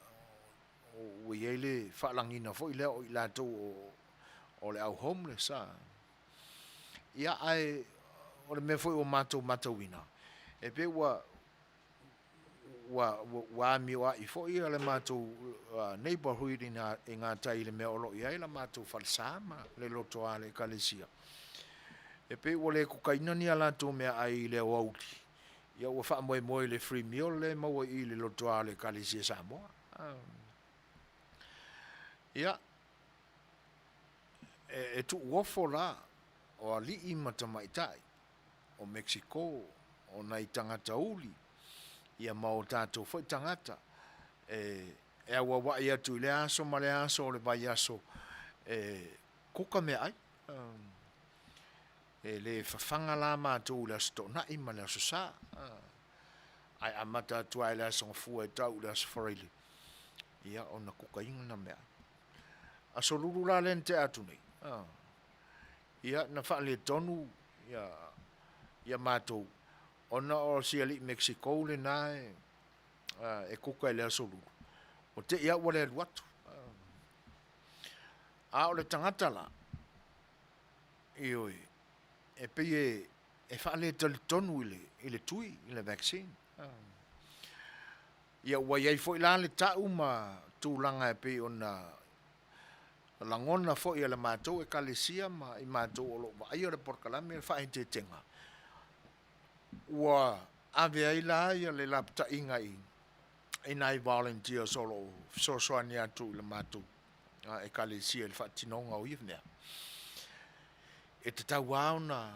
ua i ai le faalagiga foi lea o i latou o le au homeless a. Ia ae o le mea foi ua matou matauina, e pei ua ua amioai foi le matou neighbourhood i gatai i le mea o lo o i ai la matou falesa ma le lotoa a le Ekalesia. E pei ua le kukaina ni a latou meaai i le aoauli, ia ua faamoemoe i le free meal lea e maua i i le lotoa a le Ekalesia Samoa. Ia, e tuuofo la o alii ma tamaitai o Mexico, o nai tagata uli, ia ma o tatou foi tagata e auauai atu i lea aso ma lea aso o le vaiaso e kuka meaai. E le fafaga la matou i le Aso Toonai ma le Aso Sa, ae amata atu lava i le Aso Gafua e tau i le Aso Faraile, ia ona kukaina na meaai. Aso Lulu la lea na tea atu nei, ia na faaletonu ia matou ona o si alii Mexico lena e kuka i le Aso Lulu, ua te i lava ua le alu atu. A o le tagata la, ioe, e pei e faaletalitonu i le tui, i le vaccine. Ia ua i ai foi la le tau ma tulaga e pei ona lagona foi a le matou Ekalesia ma i matou o lo o vaaia le polokalame le faaeteetega, ua ave ai la le lapataiga i nai volunteers o lo o fesoasoani atu i le matou Ekalesia i le faatinoga o ia mea, e tatau lava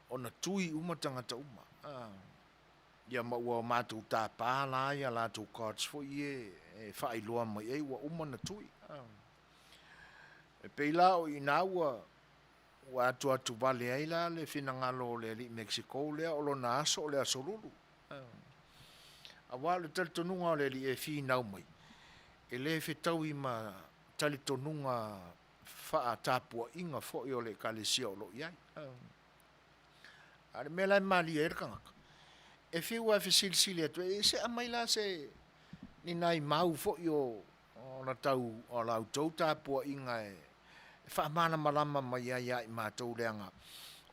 ona tui uma tagata uma. Ia ma ua matou tapa la ia latou cards foi ia e faailoa mai ai ua uma ona tui. E pei la o i ina ua atuatuvale ai la le finagalo o le alii Mexico lea o lona aso o le Aso Lulu. Aua o le talitonuga o le alii e finau mai, e le fetaui ma talitonuga faatapuaiga foi o le Ekalesia o lo o i ai. A o le mea la e malie ai le tagata, e fiu lava e fesilisili atu ai, se aumai la se ni nai mau foi o la outou tapuaiga e faamalamalama mai ai ia i matou leaga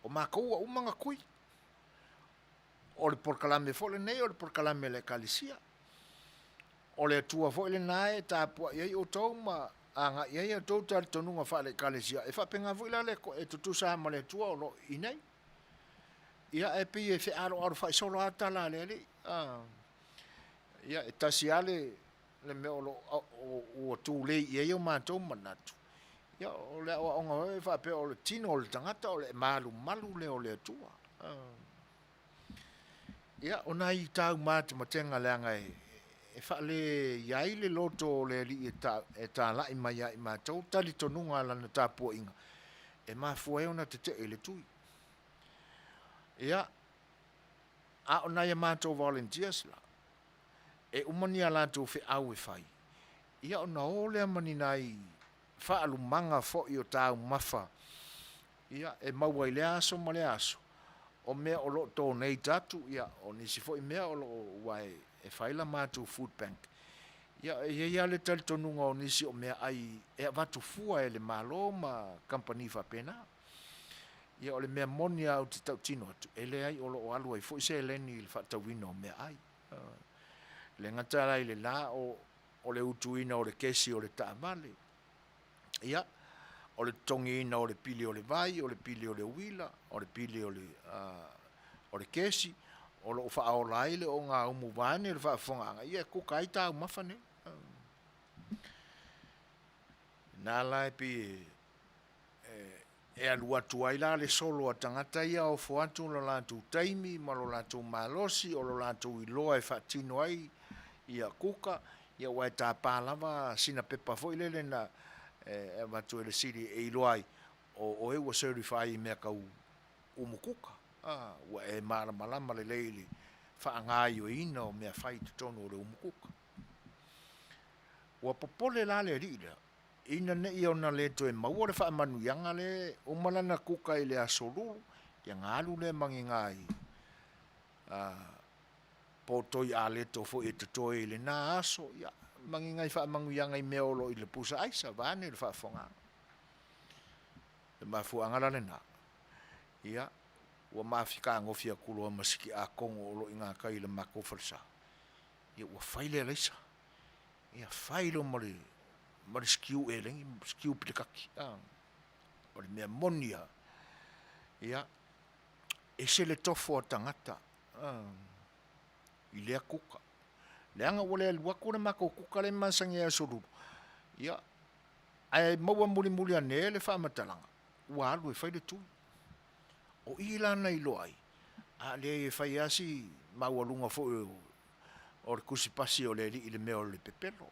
o matou ua uma ona tui. O le polokalame foi lenei o le polokalame a le Ekalesia. O le Atua foi lena e tapuai ai outou ma agai i ai a outou talitonuga faale-Ekalesia, e faapena foi la e tutusa lava ma le Atua o lo o i inei. Ia, ae pei e fealoalo faasolo lava tala a le Alii. Ia, e tasi lava le mea o lo o ua tulei i ai o matou manatu, ia o le aoaoga foi lea faapea o le tino o le tagata o le malumalu lea o le Atua. Ia, o nai taumatematega leaga e faale i ai le loto o le Alii e talai mai ia i matou talitonuga a lana tapuaiga e mafua ai ona tetee i le tui. Ia, a o nai a matou volunteers la, e uma ni a latou feau e fai, ia ona o lea ma ni nai faalumaga foi o taumafa ia, e maua i lea aso ma lea aso, o mea o lo o donate atu, ia, o nisi foi mea o lo o, aua e fai la matou food bank. Ia, e i ai lava le talitonuga o nisi o meaai e avatu fua e le Malo ma kamupani faapena. Ia, o le mea moni lava ou te tautino atu, e leai o lo o alu ai foi seleni i le faatauina o meaai. E le gata la i le la, o le utuina o le kesi o le taavale, Ia, o le totogiina o le pili o le vai, o le pili o le uila, o le pili o le, o le kesi, o lo o faaola ai le ogaumu vaeane le faafofogaaga, ia e kuka ai taumafa nei. Lena la e pei e alu atu ai la le solo a tagata ia ofo atu lo latou taimi ma lo latou malosi, o lo latou iloa e faatino ai ia kuka, ia aua e tapa lava sina pepa foi lele na e avatu e le sili e iloa ai o oe ua certify i mea tau umu kuka, a, ua e malamalama lelei i le faagaoioiina o mea fai i totonu o le umu kuka. Ua popole la le alii lea, ina ne i ona le toe maua le faamanuiaga lea e uma lana kuka i le Aso Lulu, ia ona alu lea ma ni nai potoi aleto foi e totoe i lena aso, ia, ma ni nai faamanuiaga i mea o lo o i le pusa aisa, vaeane le faafofogaaga. O le mafuaaga la lena, ia, ua ma fetagofi atu loa ma si tiakono o lo o i gatai i le matou falesa, ia ua fai le alaisa, ia fai loa ma le ma le sikiu eleni ma le sikiu pilekati. O le mea moni lava, ia, ese le tofo a tagata i lea kuka. Leaga ua le alu atu le matou kuka lea e masani ai i Aso Lulu, ia, ae maua mulimuli ane le faamatalaga, ua alu e fai le tui. O i la na iloa ai, a leai e fai lava si maualuga foi o le tusipasi o le alii i le mea o le pepelo.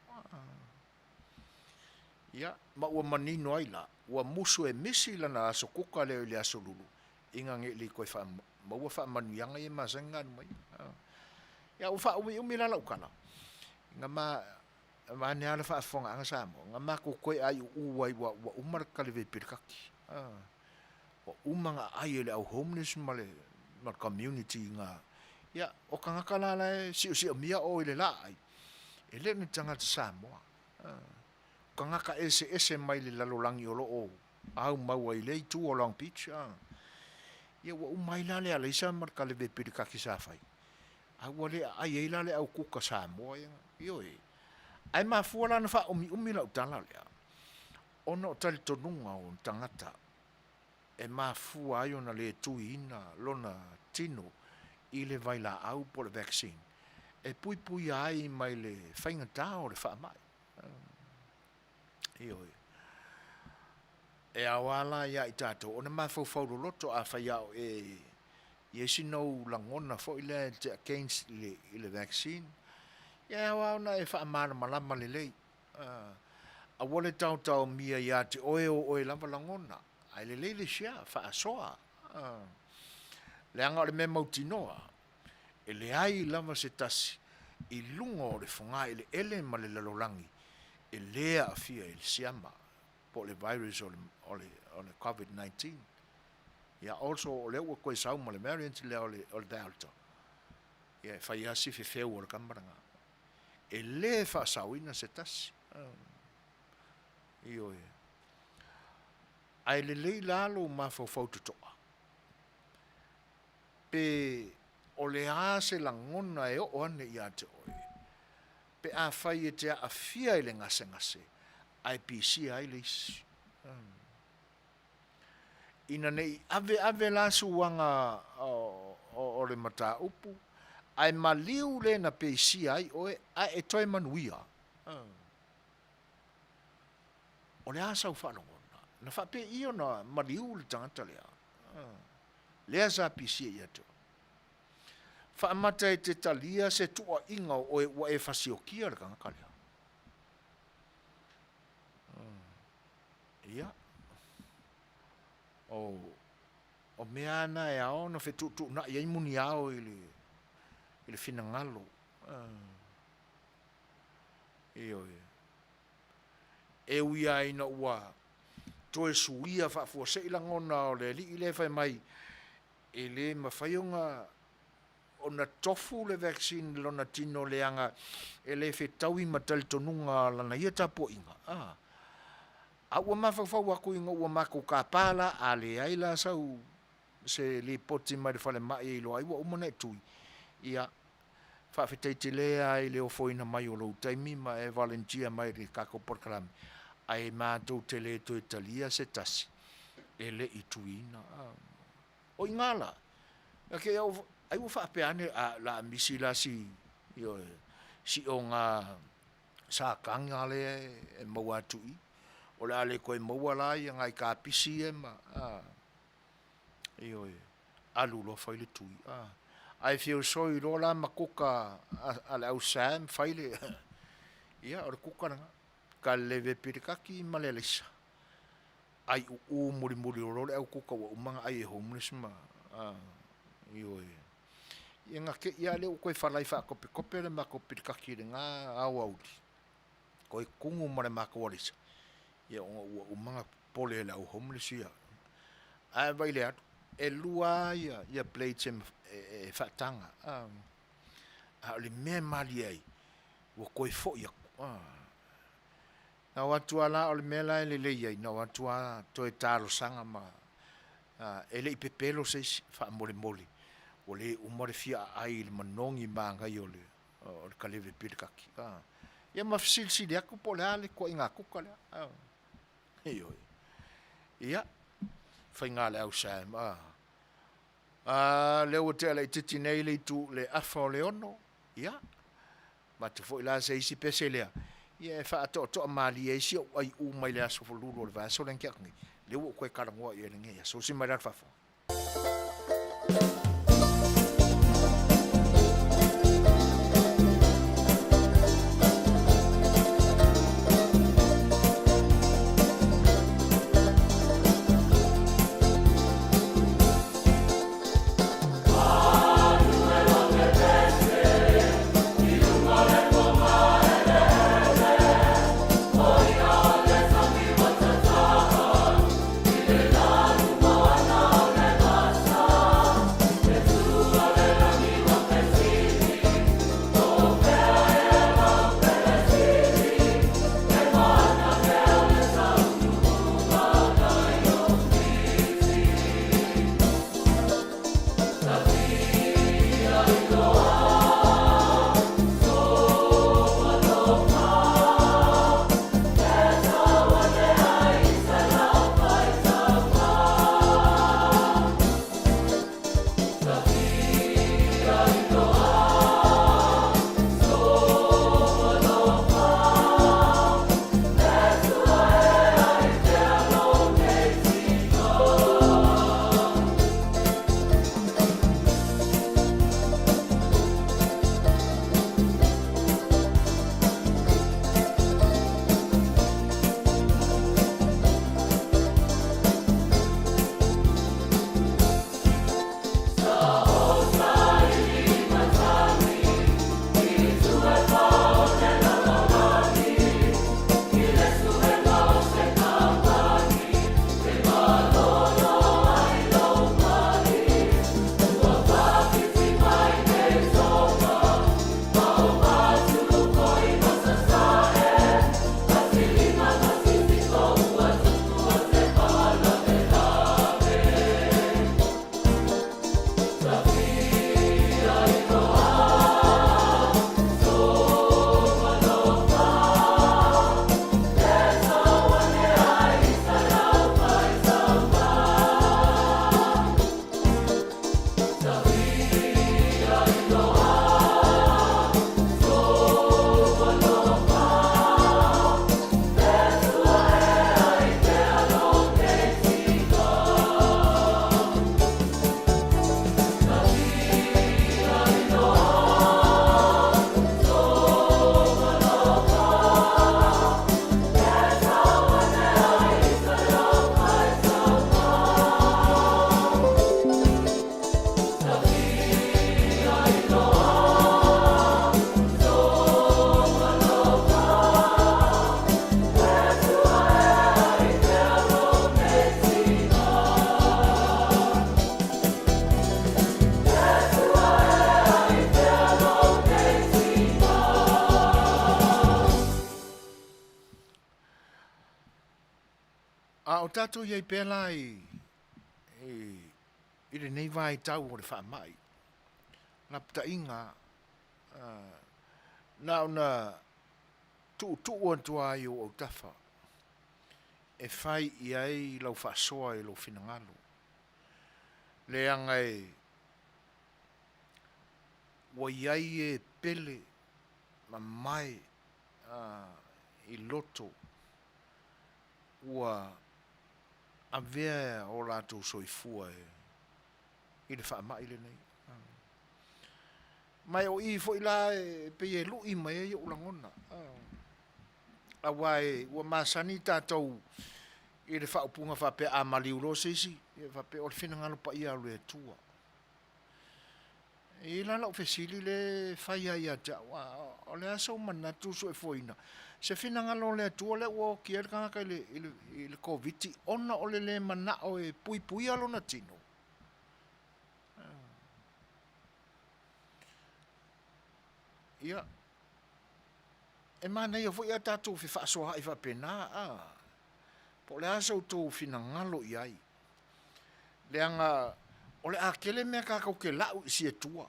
Ia, ma ua manino ai la, ua musu e misi lana aso kuka lea i le Aso Lulu, ina ne i toe maua faamanuiaga ia e masani ona alu mai ai. Ia, ua faaumiumi la lau tala, na ma, vaeane lava le faafofogaaga Samoa, na matou toe aiuuu ai ua uma le kaleve pilekati. Ua uma ona aai e le au homeless ma le community i ina. Ia, o tagata la la e siosiomia o i le laai, e le o ni tagata Samoa. O tagata eseese mai le lalolagi o lo o aumau ai i lea itu o Long Beach. Ia ua uma ai la le alaisa ma le kaleve pilekati sa fai, a ua le aai ai la le au kuka Samoa ia. Ioe. Ae mafua la ona faaumiumi lau tala lea. Ona o talitonuga o tagata e mafua ai ona le tuiina lona tino i le vailaau po o le vaccine e puipuia ai mai le faigata o le faamai. Ioe. E ao lava la ia i tatou ona mafaufau loloto afai lava o e i ai sina ou lagona foi lea e te against i le vaccine, ia e ao lava ona e faamalamalama lelei. Aua le taotaomia ia te oe o oe lava lagona, ae lelei le share, faasoa. Leaga o le mea mautinoa, e leai lava se tasi i luga o le fogaeleele ma le lalolagi e le aafia i le siama po o le virus o le Covid 19. Ia also o lea ua toe sau ma le variant lea o le Delta, ia e fai lava si fefeu o le tama lena. E le faasaoina se tasi. Ioe. Ae lelei la lou mafaufau totoa, pe o le a se lagona e oo ane ia te oe pe afai e te aafia i le gasegase ae pisia ai le isi. Ina ne i aveave la suaga o le mataupu ae maliu le na peisia ai oe ae e toe manuia. O le a sau faalogona? Na faapei ona maliu le tagata lea? Lea sa pisia ia te oe. Faamata e te talia se tuuaiga o oe ua e fasiokia le tagata lea? Ia, o mea lava na e ao ona fetuutuunai ai muniao i le finagalo. Ioe. E ui lava ina ua toe suia faafuasei lagona o le alii lea fai mai e le mafai ona tofu le vaccine i lona tino leaga e le fetaui ma talitonuga o lana ia tapuaiga, a, a ua mafaufau atu ina ua matou tapa la, a leai la sau se lipoti mai le falemai e iloa ai ua uma ona e tui, ia, faafetai tele lava i le ofoina mai o lou taimi ma e volunteer mai i le tatou polokalame, ae matou te le toe talia se tasi e le i tuiina. O i ina la, na te i ai ua faapea ane, a, o le a misi la si, ioe, si oga sakaga lea e maua atu i i, o le a le toe maua la nai kapisi ia ma, a, ioe, alu loa fai le tui. Ae feosoi loa la ma kuka a le au Sam fai le, ia o le kuka lena, kaleleve pilekaki ma le alaisa. Ai uu mulimuli loa le au kuka ua uma ona ai e homeless ma, a, ioe. Ia na te i lava lea ua toe falai faatopetope le matou pilekaki i lena aoauli, toe tumu ma le matou alaisa, ia ona ua uma ona popole e le au homeless ia. Ae vaai i le alu, e lua lava ia blades e faataga, a o le mea e malie ai, ua toe foi atu. Na o atu lava la, o le mea la e lelei ai, na o atu lava toe talosaga ma, e le i pepelo se isi, faamolemole, ua le uma le fia aai i le manogi manaia o le kaleve pilekaki. Ia ma fesilisili atu po o le a le ituaiga kuka lea. Ioe. Ia, faiga a le au Sam, a. A, lea ua tea laitiiti nei le itu, le afa o le 6, ia, avatu foi la se isi pese lea, ia e faatoatoa malie ai si ou aiu mai le aso lulu o le vaiaso lea na tea atu nei, lea ua ou toe talanoa i ai i lenei aso. Usi mai la le faafofoga. A o tatou i ai pea la i, i, i lenei vaitau o le faamai, lapataiga, na ona tuutuu atu lava i ou autafa e fai i ai lau faasoa i lou finagalo, leaga e ua i ai e pele ma mae i loto ua avea o latou soifua i le faamai lenei. Ma o i foi la e pei e lui mai ai ou lagona, aua ua masani tatou i le faaupuga faapea a maliu loa se isi, ia faapea o le finagalo paia o le Atua. E i ai la lau fesili lea e fai lava ia te au, o le a sou manatu Suefuaina, se finagalo o le Atua lea ua oti ai le tagata i le Koviti ona o le le manao e puipuia lona tino? Ia, e manaia foi a tatou fefaasoaai faapena, a, po o le a so outou finagalo i ai, leaga o le a tele mea tatou te lau i si Atua.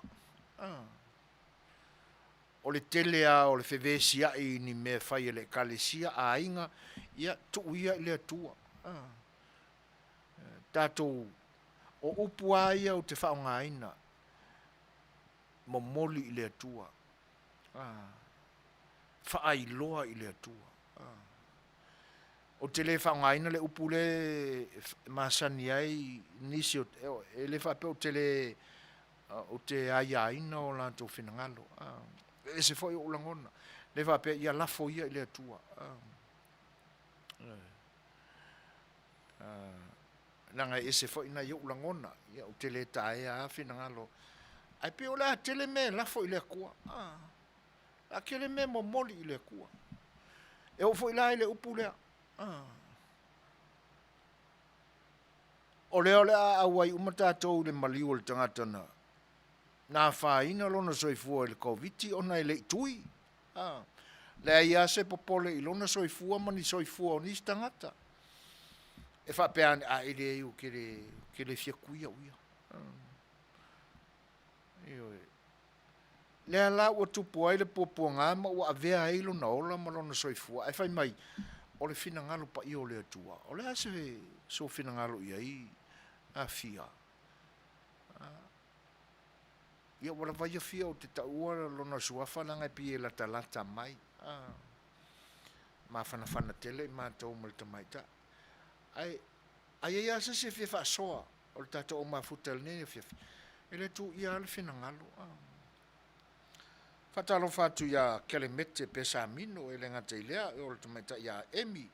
O le tele lava o le fevesiai i ni mea e fai a le Ekalesia, aiga, ia tuu ia i le Atua. Tatou, o upu lava ia ou te faaaogaina, momoli i le Atua, faailoa i le Atua. Ou te le faaaogaina le upu lea e masani ai nisi, e le faapea ou te le, ou te aiaina o latou finagalo, e ese foi ou lagona, le faapea ia lafo ia i le Atua. Leaga e ese foi nai ou lagona, ia ou te le taea lava finagalo, ae pei o le a tele mea e lafo i le Atua, o le a tele mea e momoli i le Atua. E oo foi la i le upu lea, o lea o le a auai uma tatou i le maliu o le tagata na afaina lona soifua i le Koviti ona e le i tui. Leai lava se popole i lona soifua ma ni soifua o nisi tagata. E faapea ane, a e leai ou te le fia tui au ia. Ioe. Lea la ua tupu ai le puapuaga ma ua avea ai lona ola ma lona soifua, ae fai mai, o le finagalo paia o le Atua. O le a se sou finagalo i ai, Afia? Ia ua lava ia Fia ou te taua lona suafa leaga e pei e latalata mai. Mafanafana tele i matou ma le tamaitai. Ae a i ai lava se isi e fia faasoa o le tatou au mafuta i lenei afiafi, e le tuuia lava le finagalo. Faatalofa atu ia Kelemete Pesamino, e le gata i lea, o le tamaitai ia Emi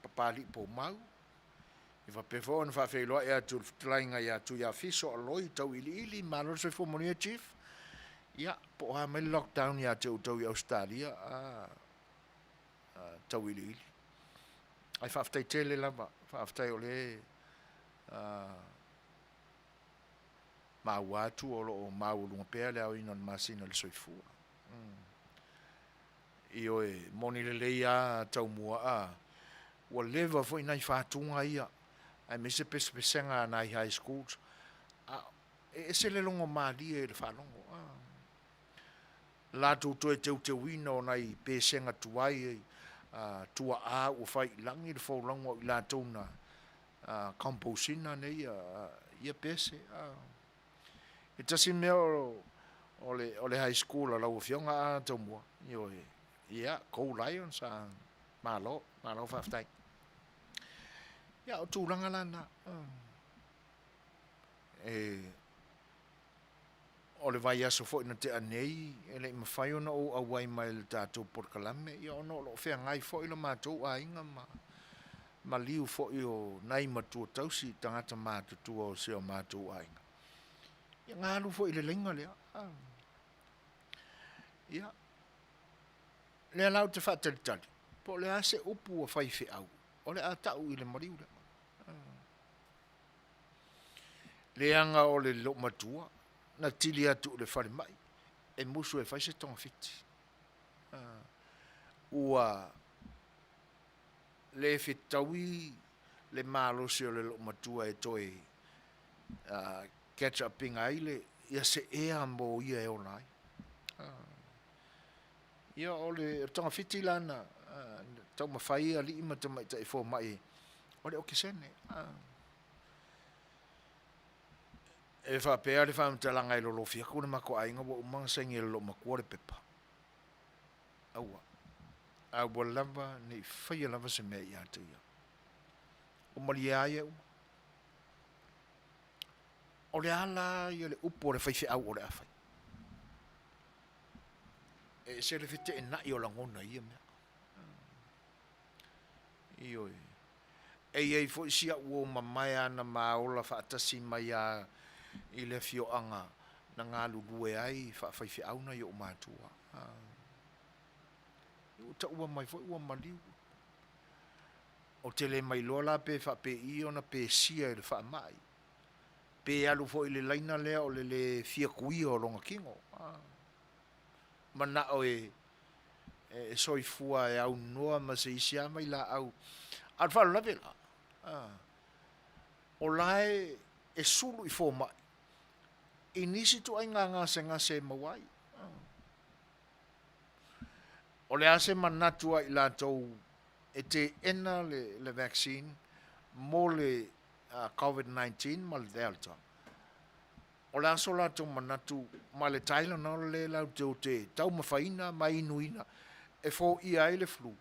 Papalii Poumau, e faapea foi ona faafeiloai atu i le fetalaiga ia Tuiafiso Aloi Tauiliili, malo le soifua manuia Chief. Ia, po o a mai le lockdown ia te outou i Ausetalia, Tauiliili. Ae faafetai tele lava, faafetai o lea maua atu o lo o maualuga pea le aoina o le masina i le soifua. Ioe, moni lelei lava Taumua, ua leva foi nai fatuga ia, aemaise pesepesega a nai high schools, a e ese le logo malie i le faalogo. Latou toe teuteuina o nai pesega tuai tuaa ua fai i lagi le folauga o i latou na compose ina nei ia pese. E tasi mea o le high school a lau Afioga Taumua, ioe, ia, go Lions, malo, malo faafetai. Ia, o tulaga la na, e, o le vaiaso foi na tea nei, e le i mafai ona ou auai mai i le tatou polokalame, ia ona o lo o feagai foi lo matou aiga ma maliu foi o nai matua tausi, tagata matutua o si o matou aiga. Ia na alu foi i le laina lea. Ia, lea la ou te faatalitali, po o le a se upu a faifeau o le a tau i le maliu lea. Leaga o le loomatua na tili atu i le falemai e musu e fai se togafiti. Ua le fetaui le malosi o le loomatua e toe catch up ina ai le ia se ea mo ia e ola ai. Ia o le togafiti la na taumafai alii ma tamaitai fomai o le okesene. E faapea le faamatalaga e lolofi atu le matou aiga ua uma ona saini e le loomatua le pepa. Aua. Aua lava ne i faia lava se mea ia te ia. Ua malie a ia uma. O le a la ia le upu a le faifeau o le a fai? E ese le feteenai o lagona i ia mea. Ioe. E i ai foi si au uo mamae ana ma ola faatasi mai a i le afioaga na galulue ai faafaifeau nai ou matua. Ua taua mai foi ua maliu. Ou te le mailoa la pe faapei ona pesia i le faamai, pe alu foi i le laina lea o le le fia tuia o lona tino. Manao e soifua e aunoa ma se isi lava vailaau. A o le faalavelave la, o la e sulu i fomai i nisi ituaiga gasegase e maua ai. O le a se manatu a i latou e teena le vaccine mo le Covid 19 ma le Delta? O le a so latou manatu ma le Tylenol lea latou te o te taumafaina ma inuina e foia ai le flu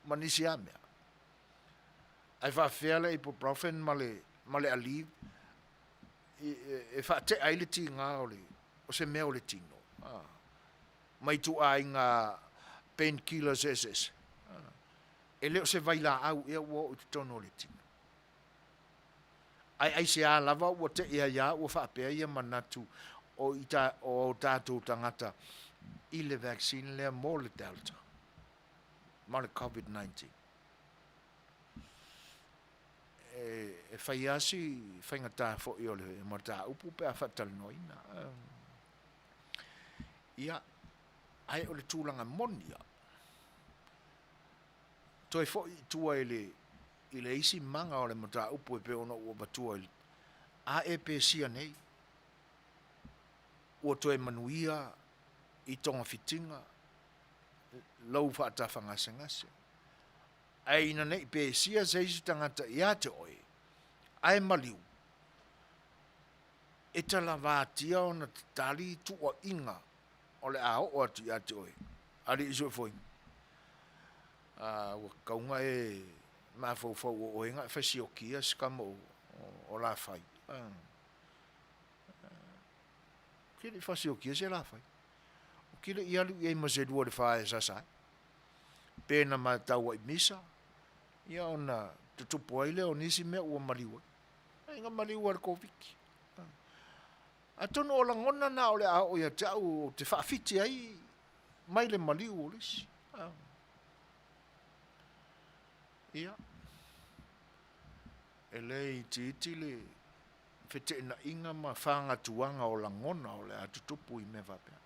ma nisi lava mea? Ae faafefea le ibuprofen ma le ma le Aleve e faatea ai le tiga o le o se mea o le tino ma ituaiga pain killers eseese? E le o se vailaau ea ua oo i totonu o le tino. Ae aisea lava ua tei ai lava ua faapea ia manatu o ita o tatou tagata i le vaccine lea mo le Delta ma le Covid 19. E fai lava si faigata foi o le mataupu pe a faatalanoaina. Ia, ae o le tulaga moni lava, toe foi i tua i le i le isi maga o le mataupu e pei ona ou avatua i le a e pesia nei, ua toe manuia i togafitiga lou faatafagasegase. Ae ina ne i pesia se isi tagata ia te oe, ae maliu, e talavatia ona tatali tuuaiga o le a oo atu ia te oe. Alii Soifuaina, a ua tatau ona e mafaufau o oe na e fasiokia si tama o Lafai. Ou te le i fasiokia se Lafai. Ou te le i alu i ai ma se lua i le fa e sasa ai. Pe na matau ai misa, ia ona tutupu ai lea o nisi mea ua maliu ai. Ai na maliu ai le Koviti. Atonu o lagona na o le a oo ia te au ou te faafiti ai mai le maliu o le isi. Ia, e le itiiti le feteenaiga ma fagatuaga o lagona o le a tutupu i mea faapea.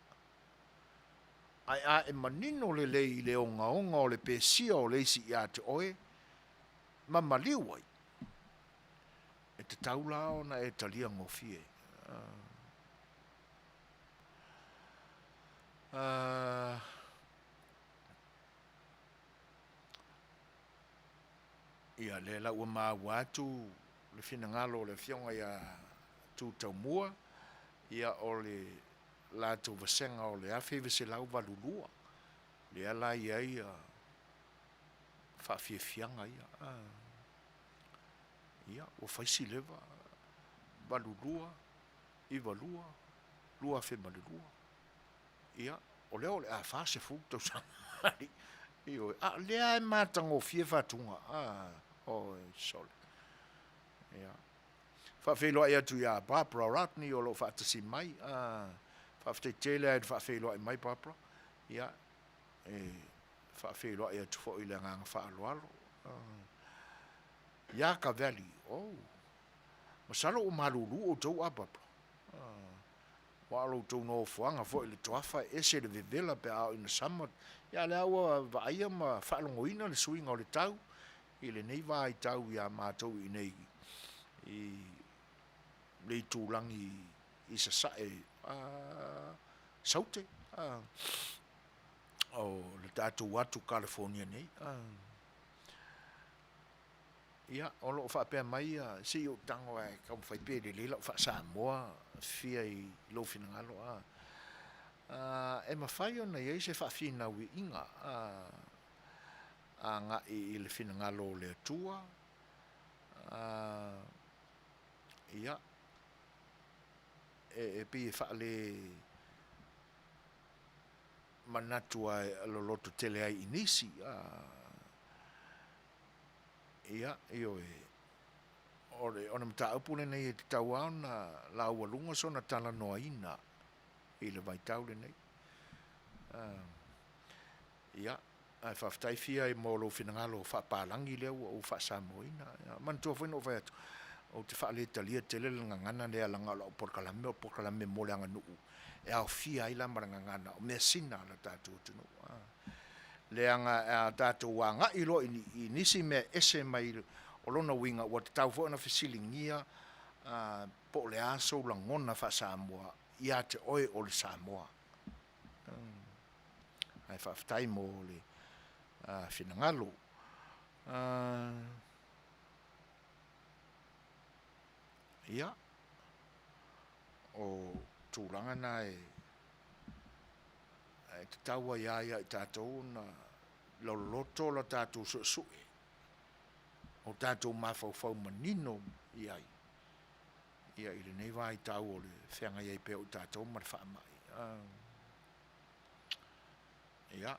Ae a e manino lelei i le ogaoga o le pesia o le isi ia te oe ma maliu ai, e tatau la ona e talia gofie. Ia, lea la ua maua atu le finagalo o le Afioga ia Tutaumua, ia o le latou vasega o le 1982, lea la e i ai faafiafiaga ia. Ia, ua fai si leva, 82, 92, 2002. Ia, o lea o le a 40 tausaga. Ioe, a o lea e matagofie faatuga. Oi, sole. Ia. Faafeiloai atu ia Barbara Rodney o lo o faatasi mai. Faafetai tele lava i le faafeiloai mai Barbara. Ia, e faafeiloai atu foi i le agaga faaaloalo. Iaka Valley, oh, masalo ua malulu outou a Barbara. Aua o lo outou nofoaga foi i le toafa e ese le vevela pe a oo ina sama. Ia, a o lea ua vaaia ma faalogoina le suiga o le tau. i lenei vaitau iā matou i inei i le itulagi i Sasae, Saute, o le tatou atu California nei. Ia, o lo o faapea mai, se i ou tago lava e taumafai pe lelei lau faa-Samoa fia i lou finagalo, a. E mafai ona i ai se faafinauiiga agai i le finagalo o le Atua, ia, e pei e faale manatu loloto tele ai i nisi, ia, ioe, o le mataupu lenei e tatau lava ona laualuga sona talanoaina i le vaitau lenei. Ia, ae faafetai Fia mo lou finagalo faapalagi lea ua ou faa-Samoa ina. Manatua foi na ou fai atu, ou te faaletalia tele le gagana lea leaga o lau polokalame o le polokalame mo le aganuu e aofia ai la ma le gagana, o measina a le tatou atunuu. Leaga a tatou agai loa i nisi mea ese mai, o lona uiga ua tatau foi ona fesiligia po o le a sou lagona faa-Samoa ia te oe o le Samoa. Ae faafetai mo le finagalo. Ia, o tulaga na e tatau ai lava ia i tatou ona loloto le tatou suesue, o tatou mafaufau manino i ai i lenei vaitau o le feagai ai pea o tatou ma le faamai. Ia,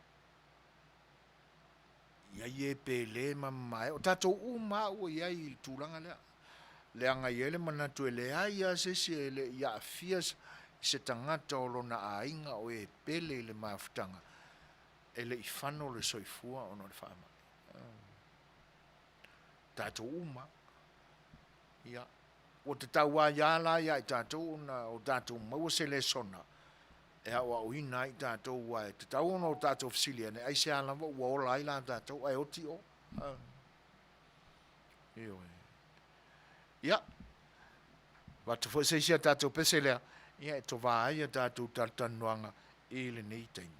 i ai e pele ma mamae, o tatou uma lava ua i ai i le tulaga lea, leaga e i ai le manatu e leai lava se isi e le i aafia se tagata o lona aiga o e pele i le mafutaga e le i fano le soifua ona o le faamai. Tatou uma lava. Ia, ua tatau ai lava la ia i tatou ona o tatou maua se lesona e aoaoina ai tatou, aua e tatau ona o tatou fesili ane, aisea lava ua ola ai la tatou ae oti o? Ioe. Ia, avatu foi se isi a tatou pese lea, ia e tova ai a tatou talatalanoaga i lenei taimi.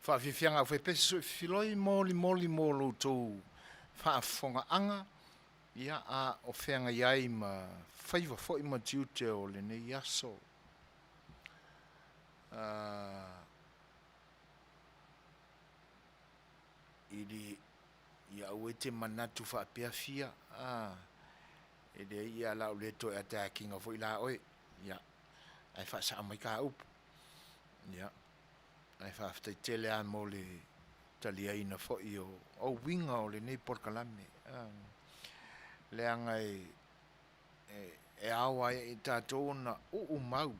Faafiafiaga aufaipese soifiloi molimoli mo lo outou faafofogaaga, ia, a o feagai ai ma faiva foi ma tiute o lenei aso. I le, ia aua e te manatu faapea fia, a, e leai ia la o le toe attack ina foi la oe, ia, ae faasao mai ka upu. Ia, ae faafetai tele lava mo le taliaina foi o uiga o lenei polokalame, leaga e ao ai i tatou ona uumau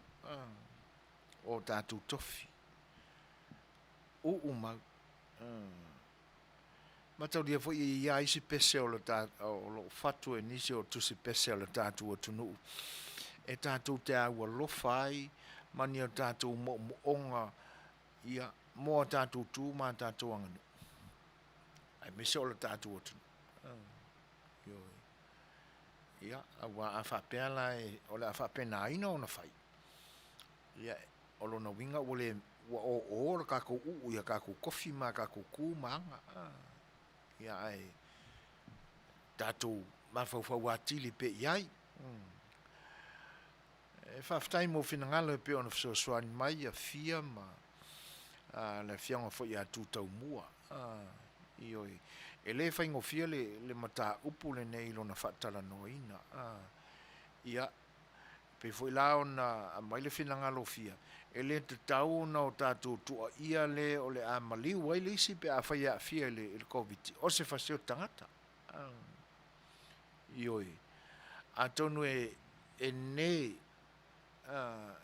o tatou tofi, uumau. Mataulia foi e i ai isi pese o lo o fatu e nisi o tusi pese a le tatou atunuu e tatou te aualofa ai ma ni o tatou moomooga, ia, mo a tatou tu ma a tatou aganuu, aemaise o le tatou atunuu. Ioe. Ia, aua a faapea la o le a faapenaina ona fai, ia, o lona uiga ua le, ua oo le tatou uu i a tatou tofi ma a tatou tu ma aga. Ia, ae tatou mafaufau atili pea i ai. E faafetai mo finagalo e pei ona fesoasoani mai ia Fia ma le afioga foi ia Tutaumua. Ioe, e le faigofie le mataupu lenei i lona faatalanoaina. Ia, pei foi la ona aumai le finagalo o Fia, e le tatau ona o tatou tuuaia le o le a maliu ai le isi pe afai e aafia i le Koviti, o se fasioti tagata. Ioe, atonu e ne,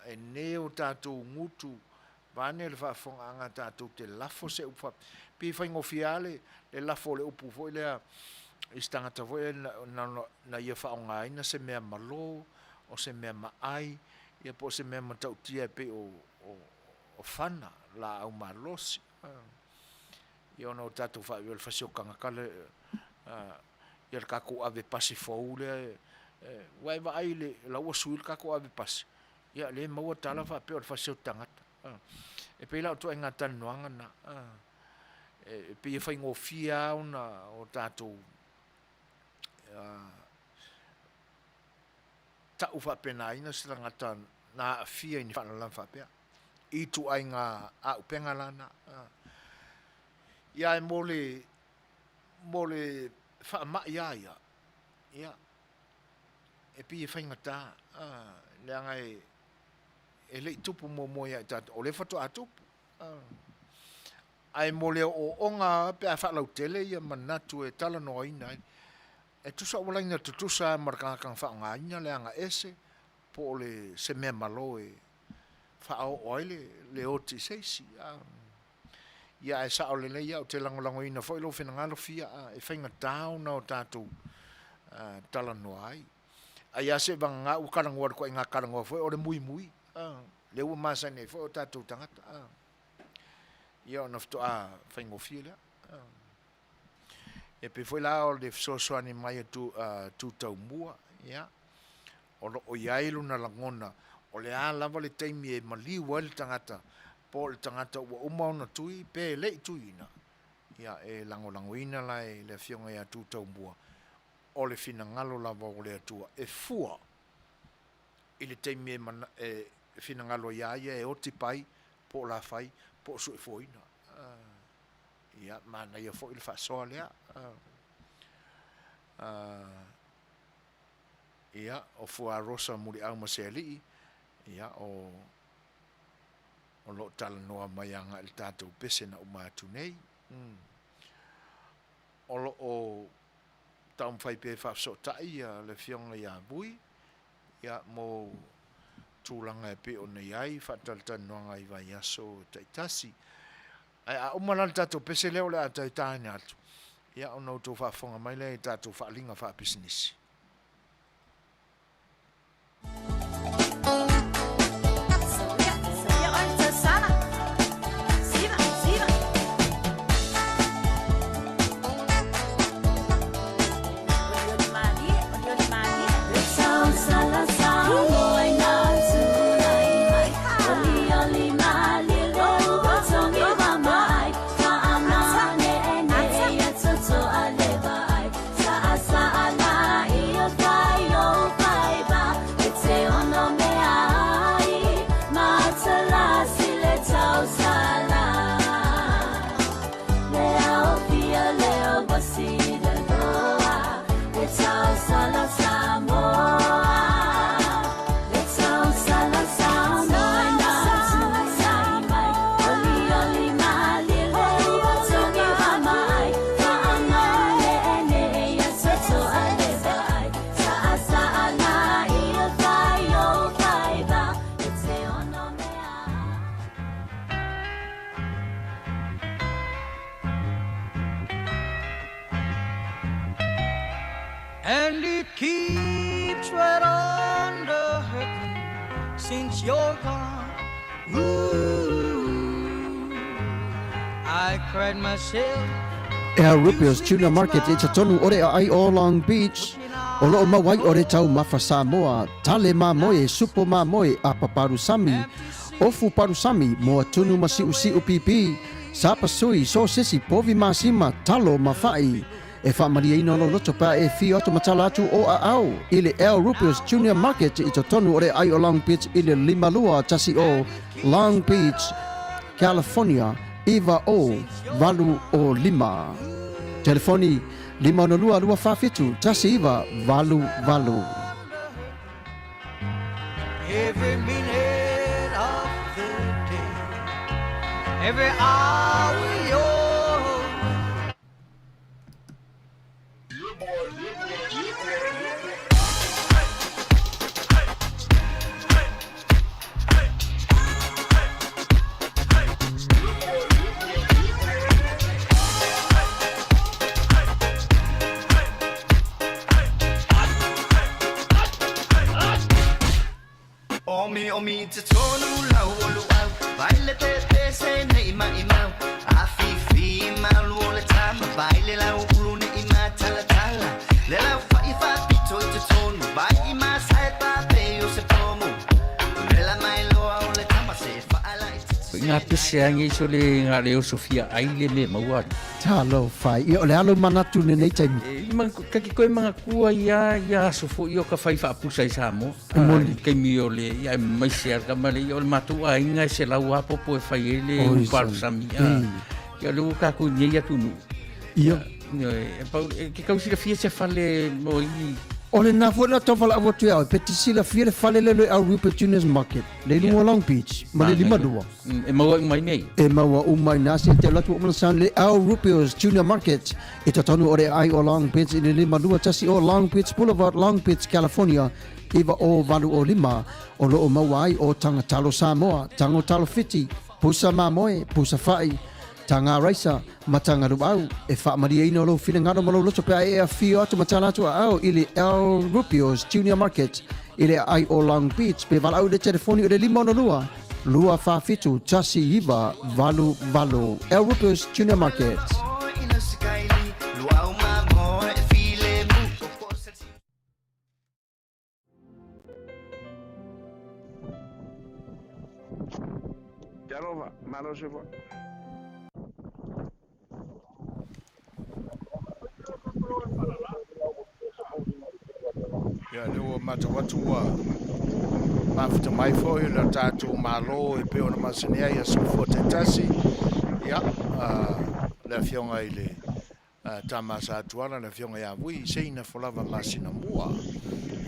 e ne o tatou gutu, vaeane le faafofogaaga tatou te lafo se upu faapea. Pei e faigofie lava le lafo o le upu foi lea i se tagata foi lea na ia faaaogaina se mea malo, o se mea maai, ia po o se mea matautia e pei o fana, laau malosi. Ia ona o tatou faaiu o le fasioti tagata le, ia le tatou ave pasi fou lea, ua e vaai o la ua sui le tatou ave pasi, ia o lea e maua tala faapea o le fasioti tagata. E pei la o ituaiga talanoaga na, e pei e faigofie lava ona o tatou tau faapenaina se tagata na aafia i ni faalavelave faapea, i ituaiga auupega la na. Ia ae mo le, mo le faamai lava ia, ia, e pei e faigata, leaga e le i tupu muamua ia i tatou, o lea faatoa tupu. Ae mo le ooooga lava pe a faalautele ia manatu e talanoaina ai, e tusa ua laina tutusa lava ma le tagata na faaaogaina le agaese po o le se mea malo e faaoo ai le oti i se isi. Ia ae sao lelei lava, ou te lagolagoina foi lou finagalo Fia, e faigata ona o tatou talanoa ai. Ai lava seivagana ua talanoa i le ituaiga talanoa foi lea o le muimui, lea ua masani ai foi o tatou tagata, ia ona faatoa faigofie lea. E pei foi la o le fesoasoani mai a Tutaumua, ia, o lo o i ai lona lagona, o le a lava le taimi e maliu ai le tagata, po o le tagata ua uma ona tui pe le i tuiina, ia, e lagolagoina la e le Afioga ia Tutaumua, o le finagalo lava o le Atua e fua i le taimi e finagalo ai a ia e oti pai po o lafai po o suefuaina. Ia, manaia foi le faasoa lea. Ia, o Fuarosa Muliau ma Sealii, ia, o lo o talanoa mai agai i le tatou pese na uma atu nei. O lo o taumafai pea e faafesootai le Afioga ia Vui, ia, mo tulaga e pei ona i ai faatalatalanoaga i vaiaso taitasi. Ae a uma la le tatou pese lea o le a toe taina atu, ia ona outou faafofoga mai lea i tatou faaaliga faapisinisi. sweat under hurting since you're gone. Ooh, I cried myself. El Rubio's Tuna Market i totonu o le aai o Long Beach, o loo mau ai o le taumafa Samoa, tale mamoe, supo mamoe, apa palusami, ofu palusami, moa tunu ma siusiu pipi, sapasui, sosesi, povi masima, talo ma fa'i. E faamalieina lou loto pe a e afio atu ma tala atu o aao i le El Rubio's Junior Market i totonu o le aai o Long Beach i le 5210 Long Beach, California 90805. Telefoni, 562 247 1988. Every minute of the day, every hour you're Omi omi te tonu lau o luau Vai le pepe se nei mai mau A fifi malu o le tama Vai le lau ulu ne i ma tala tala Le lau fai fa pito i te tonu Vai i ma sai pa pe o se pomu Le la mai loa o le tama se whaala i te Nga pese ange so le nga le o Sofia ai le me maua. Talofa. Ia, o le a lou manatu i lenei taimi? E, ma, ka ki koe mangatua ia, ia aso foi o ka whai whaapusa i Samoa. E moni. I taimi o le, ia, e mai se ara ma le, ia, o le matou aiga e selau a popo e whai e le Oi, uparusami. son. Ia, le ua kākou nei atunuu. Ia. Ia, e, pau, e, ke kau silafia se fale mo i... O lena foi la tau valaau atu ia oe, pe te silafia le fale lea o le Rupert Junior's Market, le i luga o Long Beach, ma le 52. E maua uma i nei. E maua uma i nā se te alu atu o Malasan le Al Rupio's Junior Market i totonu o le aai o Long Beach i le 521 o Long Beach Boulevard, Long Beach, California 90805 o lo o maua ai o Taga Talo Samoa, Tago Talo Fiti, Pusa Mamoe, Pusa Fa'i, Taga Raisa, ma Taga Luau. E faamalieina lou finagalo ma lou loto pe a e afio atu ma tala atu aao i le Al Rupio's Junior Market i le aai o Long Beach pe valaau i le telefoni o le 562 247 1988. El Rupio's Junior Market. Talofa, malo soifua. Ia, lea ua matau atu ua mafuta mai foi le tatou Malo e pei ona masani ai aso fua taitasi. Ia, le Afioga i le Tama Sa Tuala, le Afioga ia Vui, seina folava masina mua.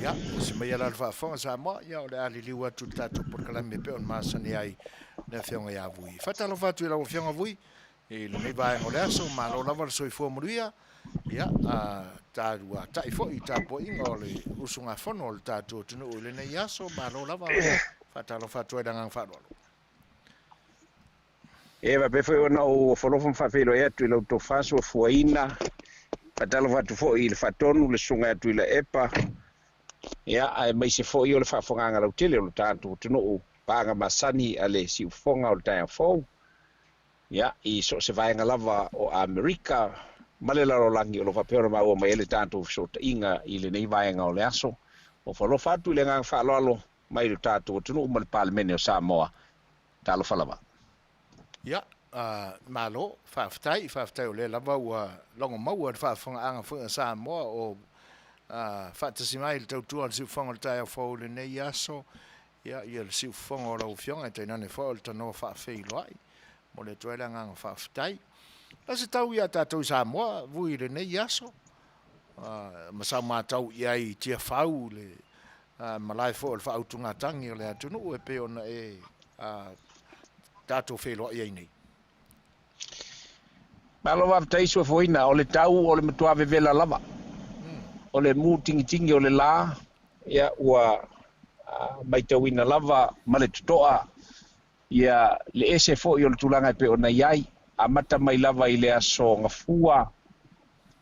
Ia, se mai ala le faafofoga Samoa, ia o le a liliu atu le tatou polokalame e pei ona masani ai le Afioga ia Vui. Faatalofa atu i lau Afioga Vui i lenei vaega o le aso, malo lava le soifua manuia. Ia, talua ta'i foi i tapuaiga o le usugafono o le tatou atunuu i lenei aso, malo lava, faatalofa atu ai le agaga faaaloalo. E faapea foi ona ou ofolofo ma faafeiloai atu i la outou faasoafuaina. Faatalofa atu foi i le Faatonu, le Susuga ia Tuilaepa, ia, aemaise foi o le faafofogaaga lautele o lo tatou atunuu, paaga masani a le siufofoga o le taeao fou, ia, i so o se vaega lava o Amerika ma le lalolagi o lo o faapea ona maua mai ai le tatou fesootaiga i lenei vaega o le aso. Ofo alofa atu i le agaga faaaloalo mai lo tatou atunuu ma le Palemene o Samoa. Talofa lava. Ia, malo, faafetai, faafetai o lea lava ua logo maua le faafofogaaga foi a Samoa o faatasi mai i le tautua a le siufofoga o le taeao fou i lenei aso. Ia, ia le siufofoga o lau Afioga e tainane foi o le tanoa faafeiloai. Momoli atu ai le agaga faafetai. O se tau ia tatou i Samoa vui i lenei aso, ma sa matau i ai i Tiafau le malae foi o le faautugatagi o le atunuu e pei ona e tatou feiloai ai nei. Malo faafetai suafoina, o le tau o le matua vevela lava. O le mu tigitigi o le la, ia ua matauina lava ma le totoa ia le ese foi o le tulaga e pei ona i ai, amata mai lava i le aso Gafua,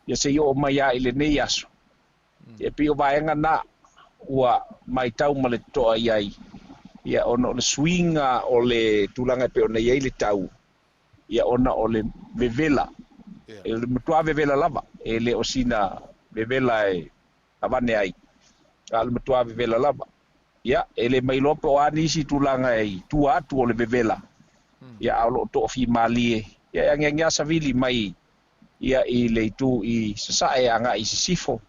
ia seia oo mai lava i lenei aso. Ia e pei o vaega na, Ua matau ma le totoa i ai, ia ona o le suiga o le tulaga e pei ona i ai le tau, ia ona o le vevela, e le matua vevela lava, e le o sina vevela e avane ai, a o le matua vevela lava. Ia, e le mailoa po o a nisi tulaga e i tua atu o le vevela, ia a o lo o toafimalie, ia e agiagi lava savili mai ia i le itu i sasae agai i sisifo,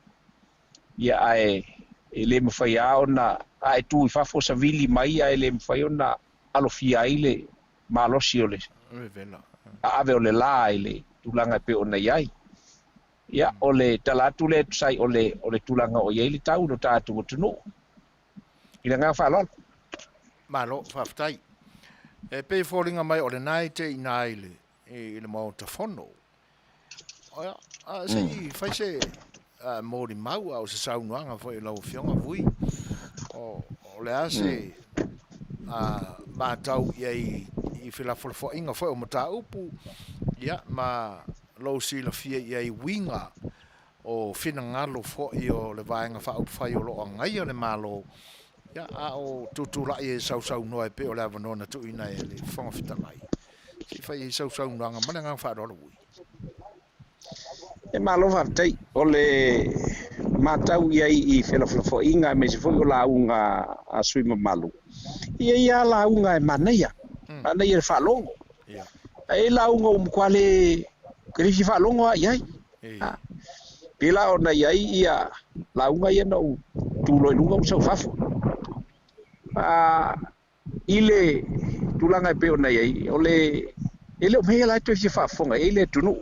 ia ae e le mafai lava ona a e tu i fafo savili mai ae le mafai ona alofia ai le malosi o le aave o le la i le tulaga e pei ona i ai. Ia, o le tala atu lea e tusa ai o le o le tulaga o i ai le tau i lo tatou atunuu. I le agaga faaaloalo. Malo, faafetai. E pei e foliga mai o lena e te i ina i le i le Maota Fono. A se i fai se molimau a o se saunoaga foi i lau Afioga Vui, o le a se matau i ai i felafolafoaiga foi o mataupu, ia, ma lou silafia i ai uiga o finagalo foi o le Vaega Faaupufai o lo o agaia le Malo, ia, a o tutulai e sausaunoa e pei o le avanoa na tuuina e le Fofoga Fetalai. Se i fai ai sau saunoaga ma le agaga faaaloalo ui. E malo faafetai. O le matau i ai i felafolafoaiga aemaise foi o lauga a sui usufono mamalu, e i ai lava lauga e manaia, manaia i le faalogo. Ae i ai lauga ua matua le, ou te le fia faalogo lava i ai. Pei la ona i ai ia lauga ia na ou tu loa i luga ou sau i fafo. I le tulaga e pei ona i ai, o le, e le o mea la e toe fia faafofoga i ai le atunuu.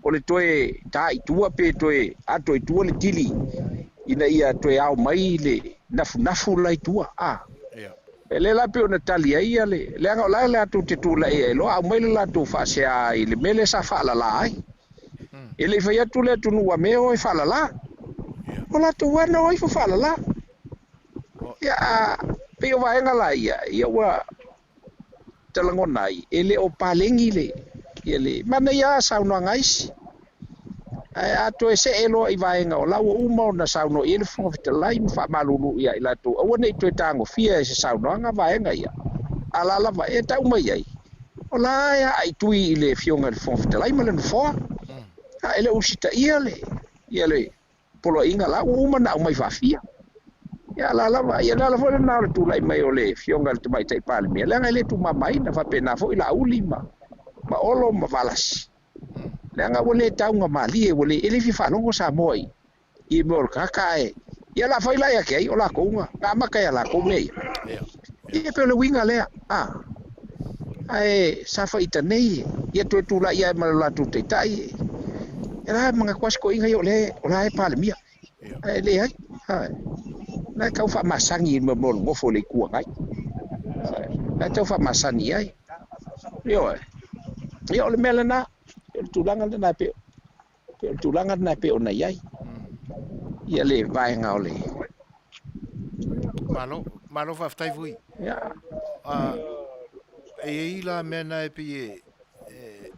O le toe ta i tua pe toe ato i tua le tili ina ia toe ao mai le nafunafu la i tua. A. E le la pei ona tali ai ia le, leaga o la e latou te tulai ai loa aumai le latou faasea i le mea lea sa faalala ai. E le i fai atu le atunuu a mea o e faalala. O latou lava na o ifo faalala. Ia, pei o vaega la ia, ia ua talagona ai, e le o paleni le, ia le, manaia lava saunoaga a isi. Ae a toe see loa i vaega o la ua uma ona saunoa i ai le Fofoga Fetalai ma faamalulu ia i latou, aua ne i toe tagofia e se saunoaga vaega ia. A la lava e tau mai ai, o la e aaitui i le Afioga i le Fofoga Fetalai ma le Nofoa. A e le o usitaia le, ia le poloaiga la ua uma ona aumai faafia. Ia la lava, ia le ala foi lena o le tulai mai o le Afioga i le Tamaitai Palemia, leaga e le tumamaina, faapena foi Laauli ma, ma Olo ma Valasi. Leaga ua le taugamalie, ua le, e le fia faalogo Samoa i, i mea o le tagata ae, ia la fai la ia te ai o lakou na, na amata ia lakou mea ia. Ia pei o le uiga lea, a. Ae sa faita nei, ia toe tulai ae ma le latou taitai, e la e manatu lava si toeaina ia o lea, o la e Palemia. Ae leai, a. La e tau faamasani i le mea o le nofo i le Itu Agai. La e tau faamasani i ai. Ioe. Ia o le mea lena, o le tulaga lena e pei, pei o le tulaga lena e pei ona i ai. Ia le vaega o le Malo, malo faafetai Vui. Ia. E i ai la mea na e pei e, e,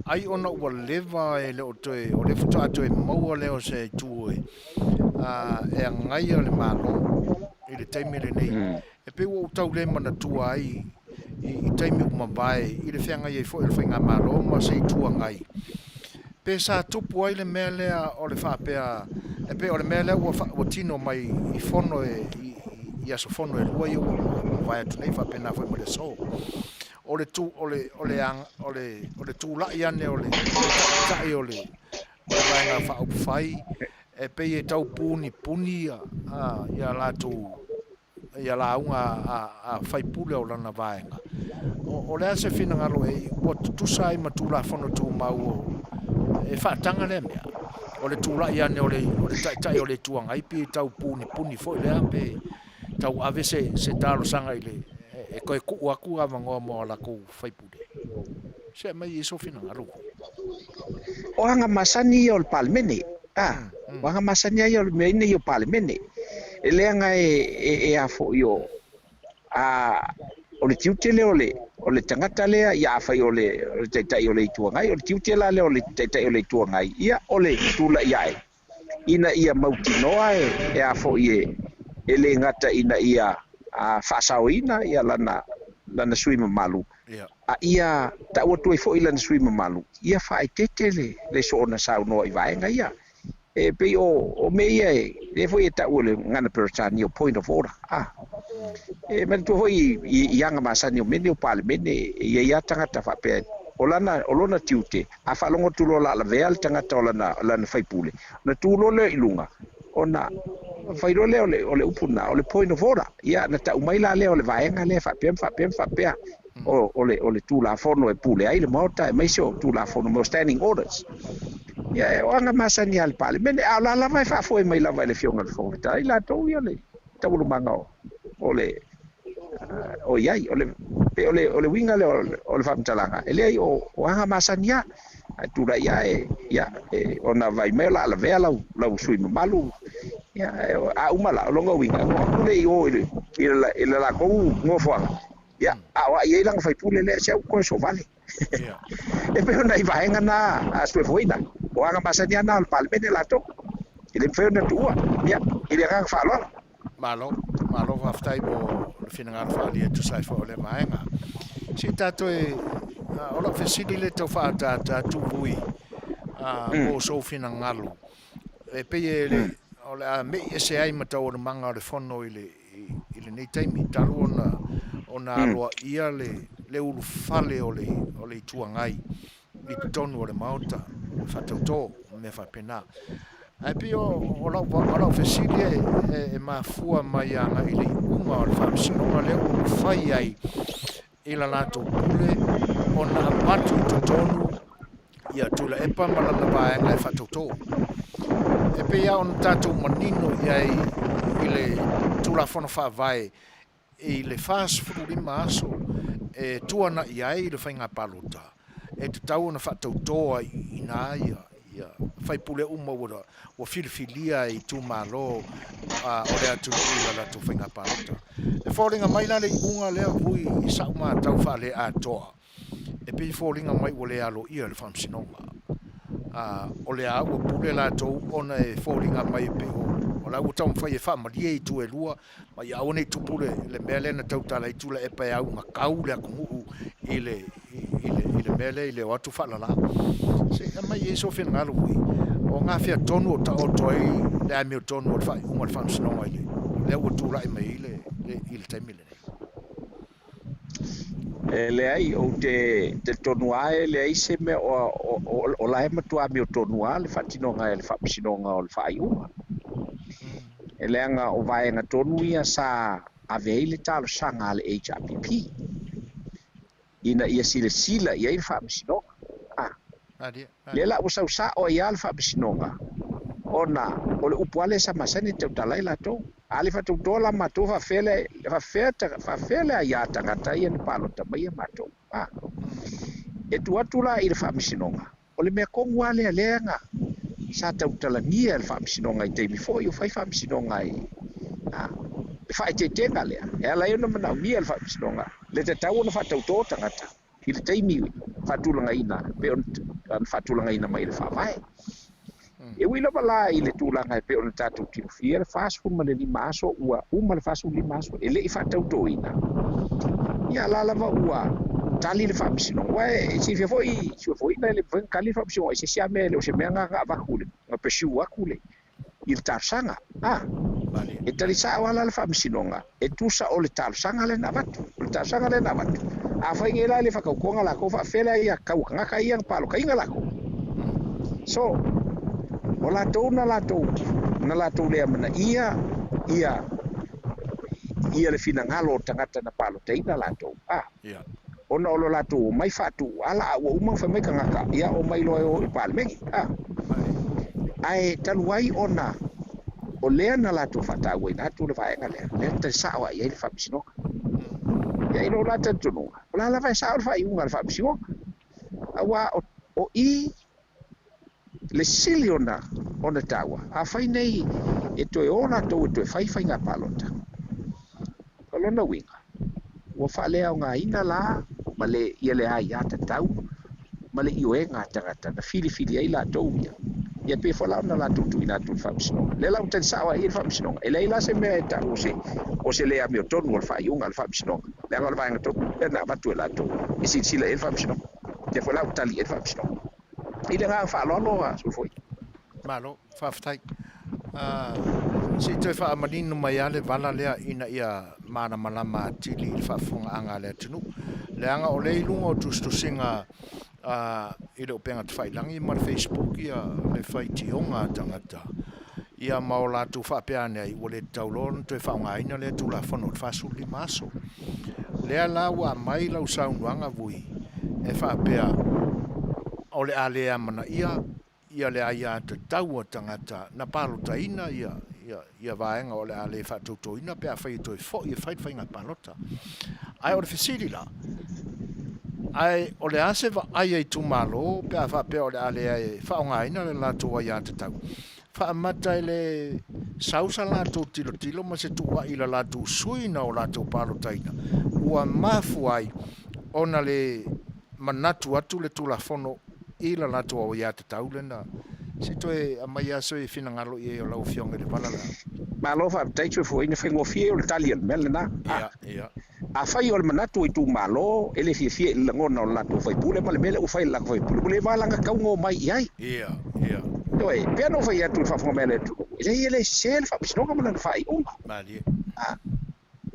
ai ona ua leva e le o toe, o lea faatoa toe maua lea o se itu e, e agaia le Malo i le taimi lenei. E pei ua ou tau le manatua ai i taimi ua mavae i le feagai ai foi o le Faigamalo ma se Itu Agai. Pe sa tupu ai le mea lea o le faapea, e pei o le mea lea ua, ua tino mai i fono e, i, i aso fono e lua ia ua mavae atu nei faapena foi ma le aso. O le, tu, o le, o le, o le, o le tulai ane o le taitai o le, o le Vaega Faaupufai e pei e tau punipuni ia, ia latou ia lauga a faipule o lana vaega. O le a se finagalo e ua tutusa ai ma Tulafono Tumau o e faataga lea mea? O le tulai ane o le Taitai o le Itu Agai pe tau punipuni foi lea pe tau ave se talosaga i le e toe tuu atu avanoa mo a latou faipule. Se aumai i sou finagalo. O aga masani ia o le Palemene. A, o aga masani ia o le mea ina ia o Palemene. E leaga e, e, e a foi o, a, o le tiute lea o le, o le tagata lea, ia afai o le, o le Taitai o le Itu Agai, o le tiute la lea o le Taitai o le Itu Agai, ia o le tulai ae. Ina ia mautinoa e a foi e lē gata ina ia faasaoina ia lana sui mamalu, a ia ta'u atu ai fo'i lana sui mamalu ia faaeteete le soona saunoa i vaega ia. E pei o mea ia e lea foi e ta'u o le gagana Peretania o point of order. E manatua foi i aga masani o mene o Palemene e i ai a tagata faapea o lana o lona tiute a faalogo atu loa laalavea le tagata o lana faipule ona tu loa lea i luga ona fai loa lea o le upu lena o le point of order. Ia na ta'u mai la lea o le vaega lea faapea ma faapea ma faapea o le Tulafono e pule ai le Maota aemaise o Tulafono mo standing orders. Ia o aga masani a le Palemene, a o la lava e faafoe mai lava e le Afioga i le Fofoga Fetalai latou ia le taualumaga o le o iai o le pe o le uiga lea o le faamatalaga e leai o aga masani a ae tulai a e ia e ona vai mai o la lavea lau sui mamalu. Ia a uma la o longa uiga o atu le i o i le lakou nofoaga ia a o ai ai langa faipule lea se au koe sovale e pei ona i vaega na a suefoina o aga masani ana o le Palemene latou e le mafai ona tuua ia i le agaga faaaloalo. Malo, malo faafetai mo le finagalo faaalia e tusa ai foi o lea vaega. Se i tatou e, o lau fesili lea tau faaataata atu Vui, po o sou finagalo, e pei e le, o le a me'i ese ai ma taualumaga o le fono i lenei taimi, talu ona aloaia le ulufale o le Itu Agai i totonu o le Maota, faatautō, mea faapena. Ae pei o lau fesili e mafua mai agai i le iuga o le faamasinoga lea ua mafai ai i la latou pule ona avatu i totonu ia Tuilaepa ma lana vaega e faatautō. E pei lava ona tatou manino i ai i le Tulafono Faavae i le 45 aso e tuana'i ai le faiga palota, e tatau ona faatautō ai i ina ia faipule uma ua filifilia e itumalo o le atunuu i la latou faiga palota. E foliga mai la le iuga lea Vui i sa'u matau faaleatoa, e pei foliga mai ua le aloaia le faamasinoga. O lea ua pule latou ona e foliga mai e pei o la ua taumafai e faamalie itu e lua ma ia aua nei tupu le mea lea na tautala ai Tuilaepa e augatau le atunuu i le mea lea i le o atu faalala. Se i aumai ai sou finagalo Vui, o gafea tonu o taoto ai le amiotonu o le faaiuga o le faamasinoga i le lea ua tulai mai ai i le taimi lenei. E leai, ou te talitonu lava e leai se mea o la e matua amiotonu lava le faatinoga e le faamasinoga o le faaiuga. E leaga o vaega tonu ia sa ave ai le talosaga a le HRPP ina ia silasila i ai le faamasinoga. Lea la ua sausa'o ai lava le faamasinoga ona o le upu lava lea sa masani tautala ai latou. A le faatautoa la matou faafefea le faafefea le aiā tagata ia na palota mai ia matou. E tuu atu la i le faamasinoga o le mea tonu lava lea leaga sa tautalagia e le faamasinoga i taimi foi o fai faamasinoga i le faaeteetega lea e ala ai ona manaomia e le faamasinoga le tatau ona faatautō tagata i le taimi faatulagaina pei ona faatulagaina mai i le Faavae. E ui lava la i le tulaga e pei ona tatou tilofia le 45 aso ua uma le 45 aso e lei faatautoina ia la lava ua tali le faamasinoga aua e silafia foi suafoina e le mafai ona tali le faamasinoga i se isi lava mea e le o se mea na avatu le na pursue atu le i le talosaga e tali sa'o lava la le faamasinoga e tusa o le talosaga lea na avatu o le talosaga lea na avatu. Afai nei la i le faatautoga latou faafefea lea ia tau tagata ia na palotaina latou so o latou na latou le amanaia ia le finagalo o tagata na palotaina latou ona o lo latou omai faatu'u ala a ua uma ona fai mai tagata ia omai loa e o i le Palemene ae talu ai ona o lea na latou faatauaina atu le vaega lea lea tali sa'o ai ai le faamasinoga. Ia i lou la talitonuga o la lava e sa'o le faaiuga a le faamasinoga auā o i le sili ona taua afai nei e toe o latou e toe fai faiga palota. O lona uiga ua faaleaogaina la ma le ia le aiā tatau ma le ioega a tagata na filifili ai latou ia. Ia pei foi la ona latou tuuina atu i le Faamasinoga. Lea la ua tali sao ai i i le Faamasinoga, e leai la se mea e tau o se, o se le amiotonu o le faaiuga a le Faamasinoga, leaga o le vaega tonu lea na avatu e latou e silasila i ai le Faamasinoga. Lea foi la ua tali i ai le Faamasinoga. I le agaga faaaloalo a Sulufoia. Malo, faafetai. Se i toe faamanino mai lava le vala lea ina ia malamalama atili i le faafofogaaga a le atunuu, leaga o lea i luga o tusitusiga i le upega tafailagi ma le Facebook ia le faitioga a tagata ia ma o latou faapea ane ai ua le tatau loa ona toe faaaogaina lea Tulafono o le 45 aso. Lea la ua aumai lau saunoaga Vui e faapea o le a le amanaia ia le aiatatau a tagata na palotaina ia ia vaega o le a le faatoutoina pe afai e toe foi e fai le faiga palota. Ae o le fesili la, ae o le a se vaai a itumalo pe a faapea o le a le faaaogaina le latou aiatatau? Faamata e le sau sa latou tilotilo ma se tuuai i la latou sui na o latou palotaina ua mafua ai ona le manatu atu le Tulafono i la latou aiatatau lena. Se i toe aumai lava se finagalo i ai o lau Afioga i le vala lea. Malo faafetai Tuifoeina, faigofie o le tali a le mea lena. Ia, ia. Afai o le manatu o itumalo e le fiafia i le lagona o le latou faipule ma le mea lea ua fai e le latou faipule, ua leva lava na taugo mai i ai. Ia, ia. Ioe, pei ona ou fai atu i le faafofoga mai a le atunuu, e leai e le sese le Faamasinoga ma lana faaiuga. Malie. A,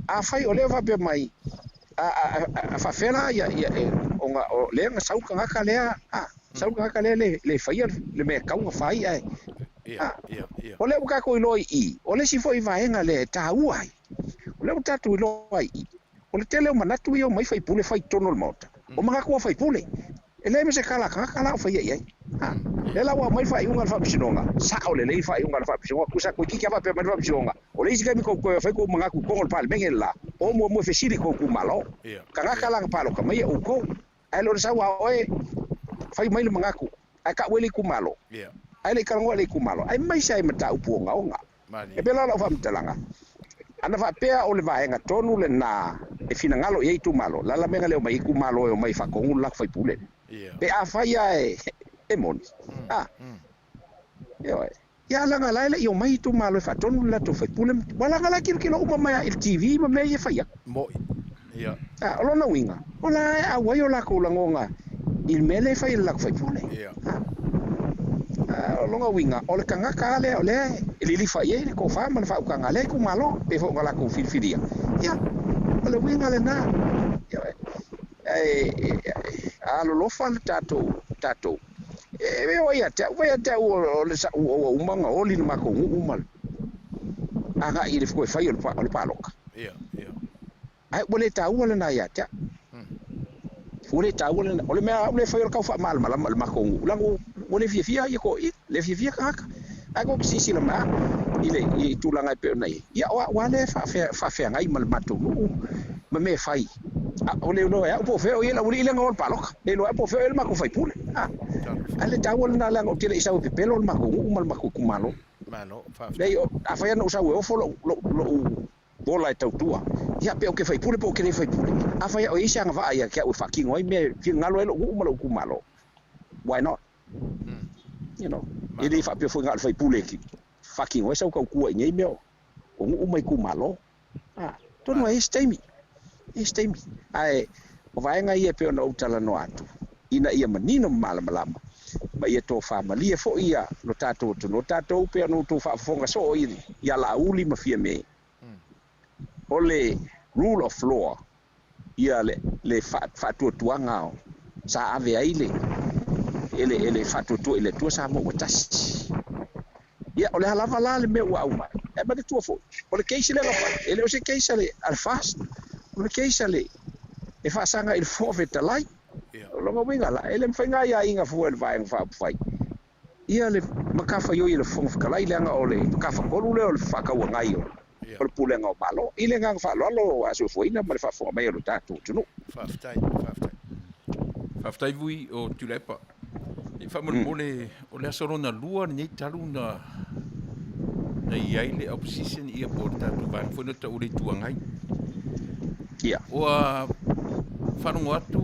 afai o lea ua faapea mai, a, a, a, a faafefea la ia, ia, e, ona o lea na sau le tagata lea, a, sau le tagata lea le, le faia le mea e tatau ona fai, ae, Ia, a, ia, ia. o lea ua tatou iloa i i, o le isi foi vaega lea e taua ai, O lea ua tatou iloa ai i i, o le tele o manatu ia omai faipule fai i totonu o le Maota, o manatu a faipule. E leai ma se tala a tagata la o faia i ai. Ha, lea la ua aumai le faaiuga a le Faamasinoga, sao lelei le faaiuga a le Faamasinoga, tusa toeitiiti lava faapea mai le Faamasinoga, o le isi taimi tou toe fai tou manatu i totonu o le Palemene le la, o muamua e fesili i tou itumalo, tagata la na palota mai e outou, ae le o le sau a oe fai mai le manatu ae tau ai le itumalo, ae le i talanoa i le itumalo, aemaise ai mataupu ogaoga. E pei la o lau faamatalaga, ana faapea o le vaega tonu lena e finagalo i ai itumalo, o le a la mea na le omai ai itumalo e omai e faatonu le latou faipule lea? Pe afai lava e moni, a, ioe, ia leaga la e le i omai itumalo e faatonu le latou faipule, aua leaga la e tilotilo uma mai lava i le TV ma mea ia e fai atu. Moni, ia. A, o lona uiga, o la e auai o latou lagona i le mea lea e fai e le latou faipule. A, a, o lona uiga, o le tagata lava lea o lea e lilifa i ai le tofa ma le faautaga a lea itumalo, pei foi ona latou filifilia. Ia, o le uiga lena. Ioe. Ae, a alolofa le tatou, tatou, e oo ia te au, vaai ia te au o le sa'u ua uma ona oli le matou nuu ma le agai i le toe fai o le palota. Ia, ia. Ae ua le taua lena ia te au. Ua le taua lena. O le mea a au lea e fai o le tau faamalamalama i le matou nuu, leaga ua le fiafia ia toeaiina, le fiafia tagata. Ae tou te silasila mai a i le i tulaga e pei ona i ai. Ia o au lava lea e faafeagai ma le matou nuu ma mea e fai. A o le iloa e au po o fea o i ai le aualii lea na o i le palota. Le iloa e au po o fea o i ai le matou faipule. A, ae le taua lena leaga ou te le i sau e pepelo le matou nuu ma le matou itumalo. Malo, faafetai. Leai, afai lava na ou sau e ofo lou, lou, lou ola e tautua. Ia, pe ou te faipule pe ou te le faipule, afai au e i ai se agavaa ia te au e faatino ai mea e finagalo ai lou nuu ma lou itumalo, why not? You know, e le faapea foi na o le faipule e faatino ai sau tautua i nei mea o nuu ma itumalo. A, atonu e i ai se taimi, e i ai se taimi. Ae o vaega ia e pei ona ou talanoa atu, ina ia manino ma malamalama, ma ia tofamalie foi ia lo tatou atunuu. O tatou pei ona outou faafofoga soo i Alauli ma Fiame, o le rule of law, ia le le faatuatuaga sa ave ai le e le e le faatuatua i le Atua Samoa ua tasi. Ia, o le a lava la le mea ua aumai, ae manatua foi, o le case lea na fai, e le o se case a le a le FAST, o le case a le e faasaga i le Fofoga Fetalai. O lona uiga la, e le mafai ona aiaiga fua e le Vaega Faaupufai ia le matafaioi a le Fofoga Fetalai, leaga o le matafatolu lea o le fefaatauagai o le Pulega o Malo. I le agaga faaaloalo a soifuaina ma le faafofoga mai a lo tatou atunuu. Faafetai, faafetai. Faafetai Vui o Tuilaepa. E faamolemole o le aso lona lua lenei talu na na i ai le opposition ia po o le tatou vaega foi na tau o le Itu Agai. Ia. Ua faalogo atu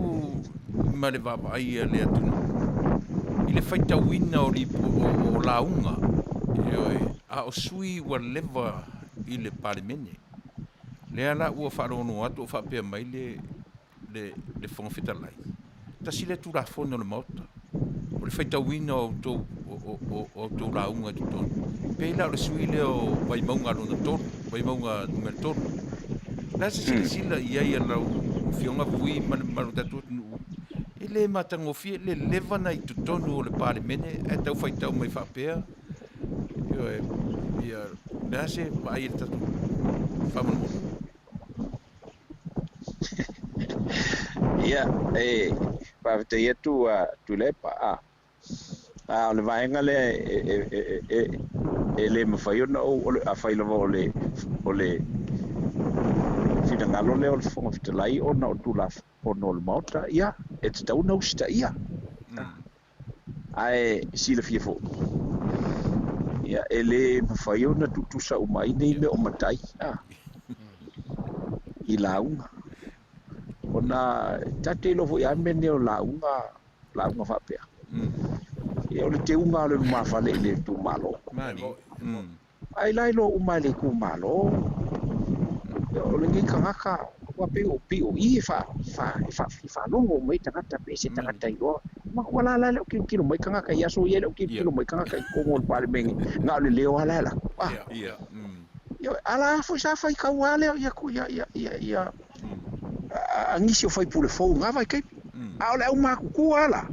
ma le vaavaai a le atunuu. I le faitauina o lipo, o, o lauga, ioe, a o sui ua leva i le Palemene. Lea la ua faalogologo atu o faapea mai le, le, le Fofoga Fetalai, tasi lea Tulafono o le Maota, o le faitauina o outou, o, o, o, o outou lauga i totonu. Pei la o le sui lea o Vaimauga lona 3, Vaimauga numera 3. La se silasila i ai a lau Afioga Vui ma le mamalu o le tatou atunuu, e le matagofie le leva na i totonu o le Palemene ae tau faitau mai faapea, ioe, ia, le a se vaai a le tatou faamolemole? Ia, e faafetai atu a Tuilaepa, a. A o le vaega lea e, e, e, e, e le mafai ona ou, o le, afai lava o le, o le finagalo lea o le Fofoga Fetalai ona o Tulafono o le Maota, ia, e tatau ona usitaia. Ae silafia foi, ia, e le mafai ona tutusa uma ai nei mea o matai, a, i lauga. Ona tatou te iloa foi lava mea nei o lauga, lauga faapea. Ia o le teuga o le lumafale i le itumalo. Ai la iloa uma e le itumalo. O lenei tagata ua pei o pio i e fa fa e fa faalogo mai tagata pe se tagata iloa. Ma ua la la le o tilotilo mai tagata i aso ia le o tilotilo mai tagata i totonu o le Palemene na o le leo lava la la. Ah. Ia. Ia ala foi sa fai tau lea ia ia ia ia ia a nisi o faipule fou ngā vaitaimi. A o le au matutua la.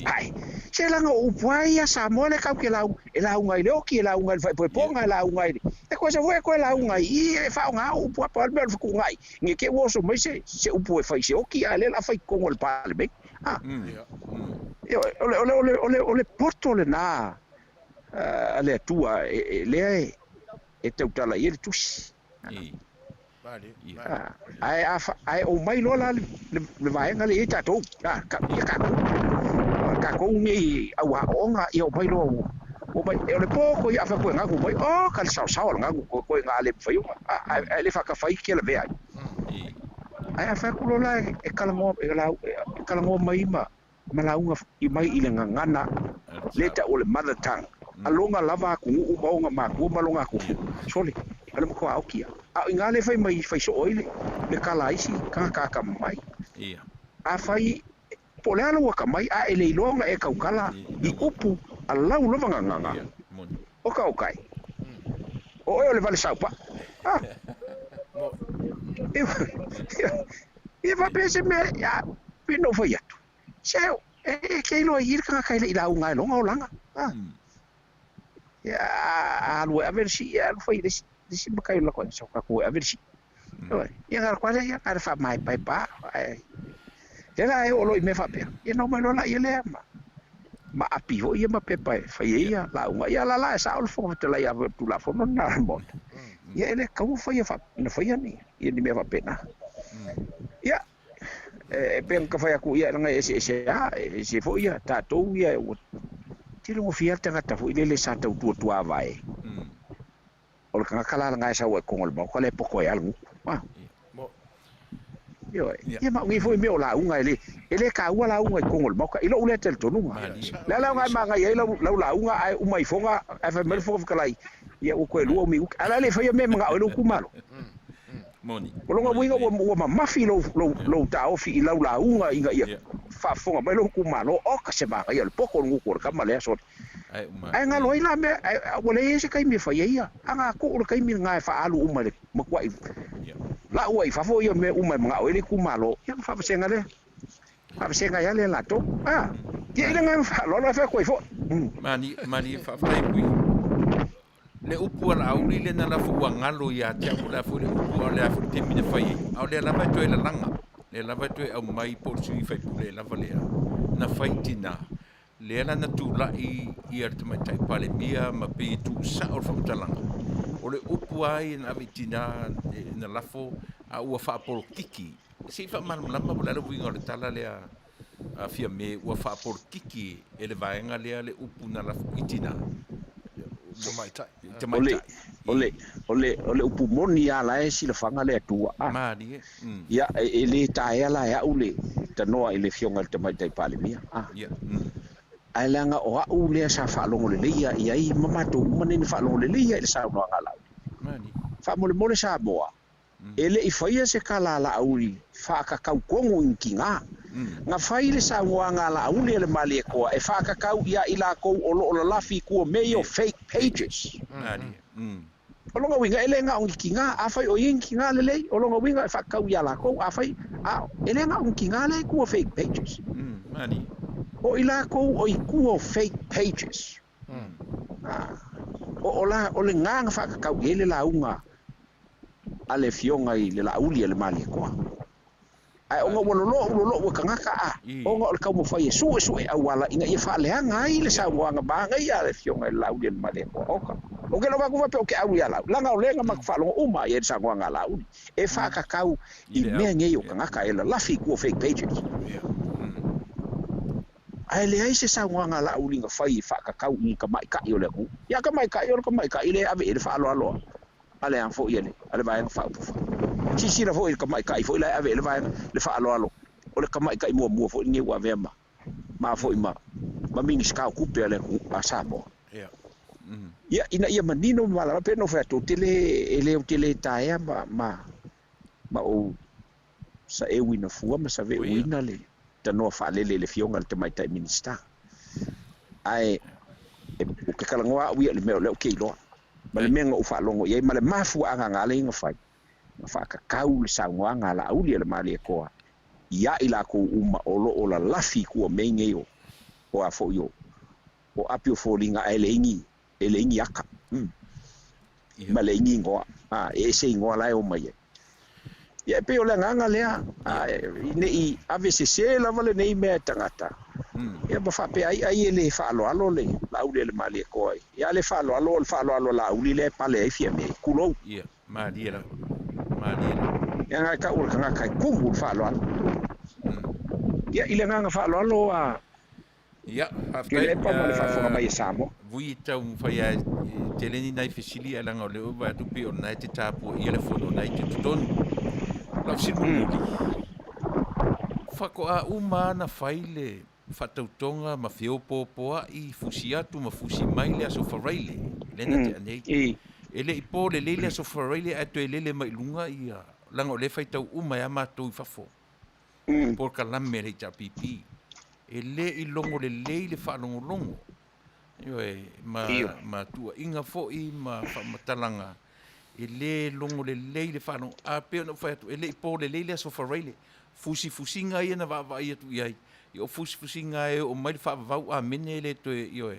Ai, se laga o upu lava ia Samoa lea tatou te lau, e lauga i le oti, e lauga i le faaipoipoga, e lauga i le... E koe sau foi e toe lauga i i e faaaoga au upu a pau le mea o le fetuunai. Ne i te i ua oso mai se, se upu e fai i se oti, a o lea o le a fai i totonu o le Palemene. A, ioe, o le, o le, o le, o le, o le poto lena a le Atua e, e, lea e, e tautala i ai le Tusi. Ae a ae ou mai loa la le vaega lea i ai tatou, ia tatou, tatou nei au aoaoga, ia omai loa ua omai, o le po koe ia afa koe gagu mai, o ka le saosaoa o le gagu koe koe nga le mafai ona, ae le faatafa ai ke lavea ai. Ae a fai atu loa la e talanoa, e lau, e talanoa mai ma ma lauga i mai i le gagana le tau o le mother tongue, a loga lava atunuu ma ona matua ma lona atunuu, sole, o le matua oti ia. A o i ina le fai mai fai soo ai le tala a isi tagata atamamai. Afai po o le a lou atamai a e le iloa ona e tautala i upu a lau lava gagana, oka oka e. O oe o le vale saupaa. A! Ia faapea se mea, a, pei ona ou fai atu, se e, e te iloa i i le tagata e le i lauga ai lona olaga. A, ia, a alu e ave le sii, alu fai i le isi, le isi matai o le latou aiga, sau tatou e ave le sii. Ioe, ia na alu atu lava lea, ia, na o le faamaepaepa lava, ae lea la e oo loa i mea faapea, ia ona omai loa laia lea ma, ma api foi ia ma pepa e fai ai ia lauga. Ia la la e sao le Fofoga Fetalai a le Tulafono lena a le Maota. Ia e le tatau ona faia faa, ona faia ni, ia ni mea faapena. Ia, e pei ona ta fai atu, ia leaga e eseese lava, e ese foi ia tatou ia ua tele gofie lava le tagata foi lele sa tau tuatuavae. O le tagata la lena e sau ai i totonu o le Maota lea e poto ai lava le gutu. A. Ioe. Ia ma o nei foi mea o lauga e le, e le taua lauga i totonu o le Maota i lou lea talitonuga. O le a la ona e manaia ai lau, lau lauga ae uma ifoga ae fai mai le Fofoga Fetalai, ia ua toe lua ou minute. Ae o le a le faia mea e manao ai lou itumalo. O lona uiga ua, ua mamafi lou, lou, lou taofi i lau lauga ina ia faafofoga mai lou itumalo, oka se manaia o le poto o le gutu o le tama lea, sole. Ae galo ai la mea, ua leai ai se taimi e fai ai ia. A na tuu le taimi lena e faaalu uma i le matuai lau ai i fafo ia mea uma e manao ai le itumalo, ia ona faavasega lea. Faavasega ai lava lea e latou. A, ia i le agaga faaaloalo ae fai atu ai foi. Malie, faafetai Vui. Le upu a Laauli lea na lafo ua galo ia te au po o le a foi le upu a o le a foi le taimi na fai ai, a o lea lava e toe lalaga, lea lava e toe aumai po o le sui faipule lava lea na fai tinā. Lea la na tulai ia le Tamaitai Palemia ma pei e tuusao le faamatalaga, o le upu lava ia na ave i tinā na lafo a ua faapolokiki. Se i faamalamalama po o le a le uiga o le tala lea a Fiame ua faapolokiki e le vaega lea le upu na lafo i tinā. Tamaitai. O le, o le, o le, o le upu moni lava la e silafaga le Atua. A. Malie. Ia, e le taea la e au le tanoa i le Afioga i le Tamaitai Palemia. A. Ia. Ae leaga o a'u lea sa faalogo lelei ia i ai ma matou uma nei na faalogo lelei ia i le saunoaga a Laauli. Faamolemole Samoa, e le i faia se tala a Laauli faakakau tonu i ni tiga. Na fai le saunoaga a Laauli a le Malietoa e faakakau ia i latou o lo o lalafi i tua mea ia o fake pages. O lona uiga e le na o ni tiga, afai o i ai ni tiga lelei, o lona uiga e faakakau ia latou, afai, a e le na o ni tiga lea e i tua o fake pages. O i latou o i tua o fake pages. O, o, la, o lena na faakakau i ai le lauga a le Afioga i le Laauli a le Malietoa. Ae ona ua lolo'u lolo'u e tagata a, ona o le taumafai e su'esu'e auala ina ia faaleaga ai le saunoaga manaia a le Afioga i le Laauli a le Malietoa. Oka. Ou te logo atu faapea ou te ʻau iā Laauli, leaga o lea na matou faalogo uma ai i le saunoaga a Laauli e faakakau i mea nei o tagata e lalafi i tua o fake pages. Ae leai se saunoaga a Laauli na fai e faakakau i ni tamaitai o le atunuu. Ia tamaitai o le tamaitai lea e ave i ai le faaaloalo a le a foi a le a le Vaega Faaupufai. Silasila foi i le tamaitai foi la e ave i ai le vaega le faaaloalo, o le tamaitai muamua foi lenei ua avea ma ma foi ma ma Minisita o Tupe a le atunuu a Samoa. Ia, ina ia manino ma malamalama, pei ona ou fai atu, ou te le, e le, ou te le taea ma ma ma ou saeuina fua ma saveuina le tanoa faalele i le Afioga i le Tamaitai Minisita. Ae ou te talanoa au ia i le mea o lea ou te iloa, ma le mea na ou faalogo i ai, ma le mafuaaga na ala ai ona fai, na faakakau le saunoaga a Laauli a le Malietoa ia i latou uma o lo o lalafi i tua mei nei o o a foi o o api o foliga ae leai ni e leai ni aka ma leai ni igoa, a e ese igoa la e omai ai. Ia e pei o le agaga lea, ne i ave sese lava lenei mea e tagata, ia ma faapea ai, ai e le faaaloalo le Laauli a le Malietoa. Ia a le faaaloalo, o le faaaloalo a Laauli lea e pale ai Fiame, tulou. Ia, malie lava, malie lava. Leaga e tau o le tagata e tumu i le faaaloalo. Ia, i le agaga faaaloalo a Ia, faafetai. Tuilaepa ma le faafofoga mai a Samoa. Vui taumafai lava e tele ni nai fesili ae leaga o lea ua vaai atu pei o lena e te tapuaia le fono o lena e te totonu. O lau fesili mulimuli, faatoa uma lava ona fai le faatautoga ma feopoopoai, fusi atu ma fusi mai le Aso Faraile lea na tea nei. E le i po lelei le Aso Faraile ae toe lele mai i luga ia, leaga o lea e faitau uma ai lava matou i fafo. Polokalame a le HRPP, e le i logo lelei le faalogologo, ioe, ma, ma tuuaiga foi ma faamatalaga, e le logo lelei le faalogo. A pei ona ou fai atu, e le i po lelei le Aso Faraile, fusifusiga ia na vaavaai atu i ai, ia o fusifusiga e oo mai le faavavau amene e le toe, ioe,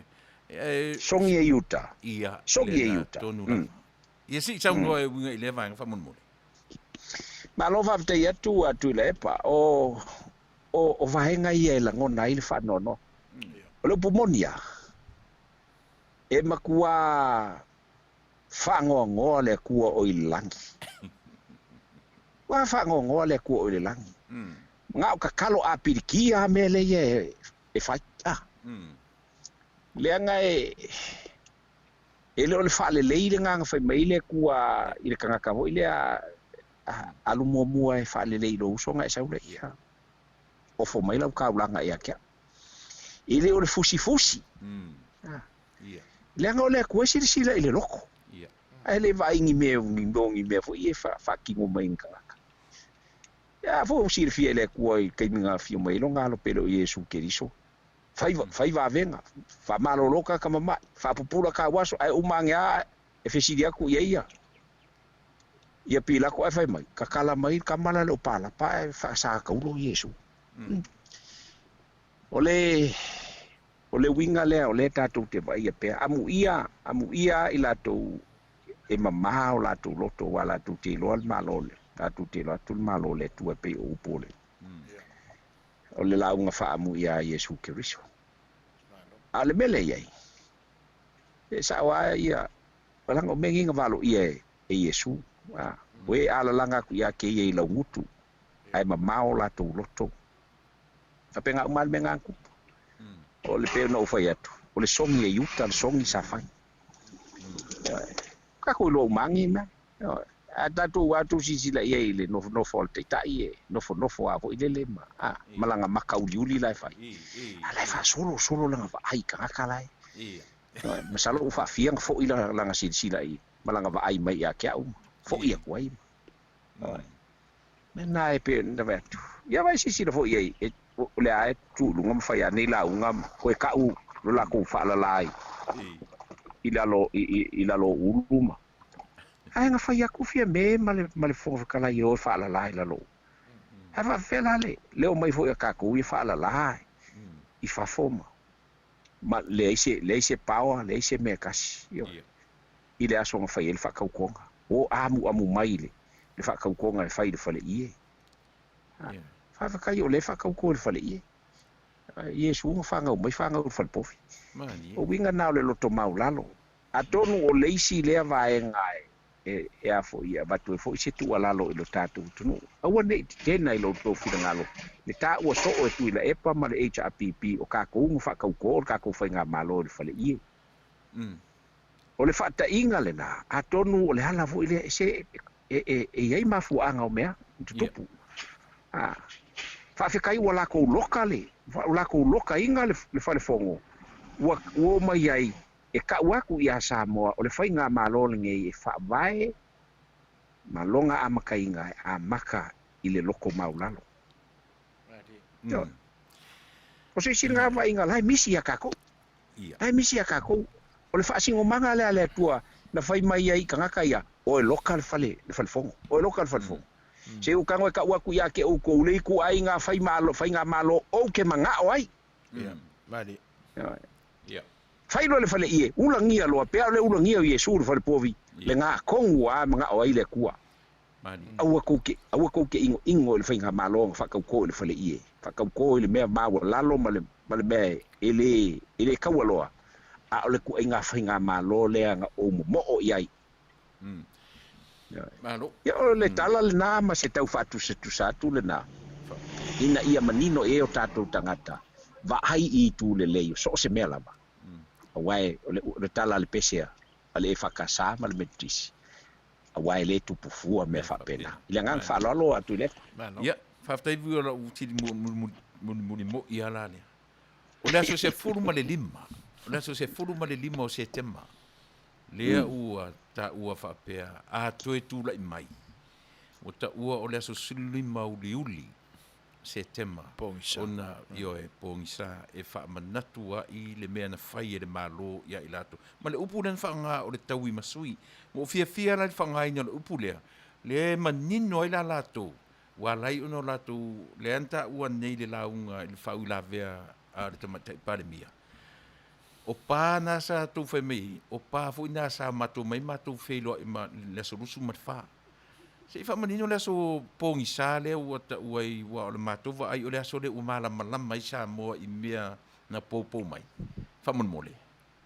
e, Sogi e i uta. Ia, Sogi e i lena uta. tonu lava. Ia se i saunoa e uiga i lea vaega faamolemole. Malo faafetai atu a Tuilaepa. O, o, o vaega ia e lagona ai le faanoanoa. O le upu moni lava, e matua faanoanoa le Atua o i le lagi. Ua faanoanoa le Atua o i le lagi. Na o tatalo apilikia lava mea lea e, e fai. Ah. Leaga e, E le o le faalelei lena na fai mai ai le Atua i le tagata foi lea, Alu muamua e faalelei i lou uso ona e sau lea, ofo mai lau taulaga ia te au. E le o le fusifusi. Leaga o le Atua e silasila i le loto, ae le vaai ni mea, ni mea foi ia e faatino mai e ni tagata. A foi ua silafia e le Atua i le taimi na afio mai ai Lona Alo pele o Iesu Keriso, Fai, fai vavega, faamalolo ka kamama'i, faapupula kau aso, ae uma ane lava e fesili atu i ai ia, ia Pilato ae fai mai, Tatala mai le tama la le o Palapa ae faasataulo Iesu. O le, o le uiga lea o lea tatou te vaaia pea, amuia, amuia i latou e mamā o latou loto aua latou te iloa le Malo, latou te iloa atu le Malo o le Atua e pei o upu o le. O le lauga faaamu iā Iesu Keriso. A o le mea lea e i ai, e sao lava ia, leaga o mea nei na valoia e Iesu, a, ua e alalaga atu ia te ia i lau gutu, ae mamao latou loto. Faapena uma lava le mea na tupu. O le pei ona ou fai atu, o le sogi e Iuta, le sogi sa fai. Ioe. Tatou iloa uma lava nei mea. Ioe. A tatou lava tou silasila i ai i le nofonofo a le Taitai e nofonofo lava foi lele ma, a, malaga maka uliuli la e fai. A la e faasolosolo lana vaai i tagata la e. Masalo ua faafia ona foi lana silasila i ma lana vaai mai ia te au ma foi atu ai ma. Mea na e pei ona vaai atu. Ia vaai silasila foi i ai, e, o lea e tu i luga ma fai lava nei lauga ma toe ka'u lo latou faalala i lalo i lalo o ulu ma. Ae na fai atu Fiame ma le ma le Fofoga Fetalai e o e faalala i lalo o. Ae faapefea la le le omai foi a tatou ia faalala i fafo ma ma leai se leai se power, leai se mea e tasi, ioe, i le aso na fai ai le faatautoga. Ua amuamu mai le le faatautoga e fai i le faleie. Faafetai o lea e faatauto i le faleie. Iesu na fanau mai fanau i le falepovi. O uiga na o le loto maulalo. Atonu o le isi lea vaega e e a foi e avatu ai foi se tuualalo i lo tatou atunuu, aua ne i tetena i lo outou finagalo le taua soo e Tuilaepa ma le HRPP o kakou na faatauto o le kakou faigamalo i le faleie. O le faataiga lena, atonu o le ala foi lea e se e e e i ai mafuaaga o mea i tutupu. A faafetai ua lakou loka le ua lakou lokaina le le falefono ua ua omai ai E ka'u atu iā Samoa o le faigamalo lenei e faavae ma lona amataina e amata i le loto maulalo. Ioe. O se isi lena vaaiga la e misi iā takou. La e misi iā takou. O le faasinomaga lea a le Atua na fai mai ai i tagata ia, Oe loka le fale, le falefono. Oe loka le falefono. Se i tago e ka'u atu iā te oukou le ituaiga faigamalo ou te mana'o ai. Ioe. Fai loa le faleie, ulagia loa, pea o le ulagia o Iesu i le falepovi, le gatonu ua manao ai le Atua. Aua tou te, aua tou te inoino i le faigamalo na faatautō i le faleie, faatautō i le mea maualalo ma le, ma le mea e le, e le taua loa, a o le ituaiga faigamalo lea na ou momoo i ai. Ia, o le tala lena ma se tau faatusatusa atu lena, ina ia manino i ai o tatou tagata, vaai i itu lelei o so o se mea lava. Aua e, o le, o le tala a le pese a le EFKS ma le Metotisi, aua e le tupu fua mea faapena. I le agaga faaaloalo atu i le. Ia, faafetai foi o lau fesili mulimuli moi lava la lea. O le aso 15, o le aso 15 o Setema, Lea ua taua faapea, a toe tulai mai, ua taua o le aso 15 Uliuli, Setema, ona, ioe, pogisa, e faamanatu ai le mea na fai e le Malo ia i latou. Ma le upu lea na faaaoga o le taui ma sui. Ua ou fiafia la i le faaaogaina o le upu lea, lea e manino ai la latou, ua ala ai ona o latou, lea na taua nei i le lauga i le faauilavea a le Tamaitai Palemia, O pa na sa tou fai mai ai, o pa foi na sa matou mai matou feiloai ma le aso 24. Se i faamanino le aso pogisa lea ua taua ai, aua o le matou vaai o le aso lea ua malamalama ai Samoa i mea na poupou mai. Faamolemole,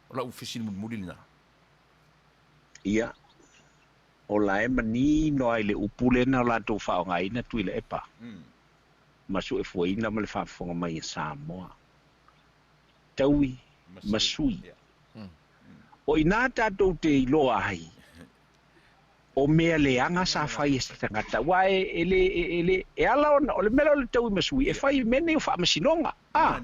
o lau fesili mulimuli lena. Ia, o la e manino lava i le upu lea na latou faaaogaina Tuilaepa ma suefuaina ma le faafofoga mai a Samoa. taui ma sui. O i ina tatou te iloa ai, o mea leaga sa fai e se tagata, aua e le, e le, e ala ona, o le mea lea o le taui ma sui, e fai i mea nei o faamasinoga, a.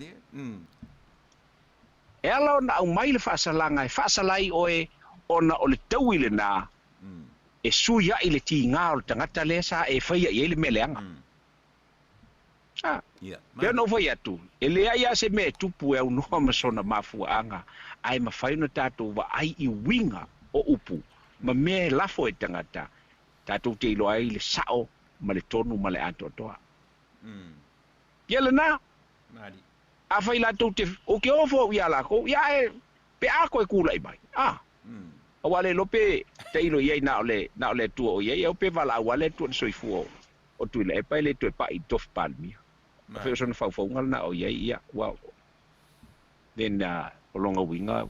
E ala ona aumai le faasalaga e faasala ai oe ona o le taui lena e sui ai le tiga o le tagata lea sa e faia i ai le mea leaga. A, pei ona ou fai atu, e leai lava se mea e tupu e aunoa ma sona mafuaaga, ae mafai ona tatou vaai i uiga o upu ma mea e lafo e tagata, tatou te iloa ai le sao ma le tonu ma le atoatoa. Ia lena, afai latou te, ou te ofo au iā lakou, ia ae pe a koe kulaʻi mai, a, aua le iloa pe tailo i ai na o le, na o le Atua o i ai, au pe valaau lava le Atua i le soifua o O Tuilaepa e le toe paʻi i le tofi Palemia. Afai o sona faufauga lena o i ai, ia, well, then o lona uiga,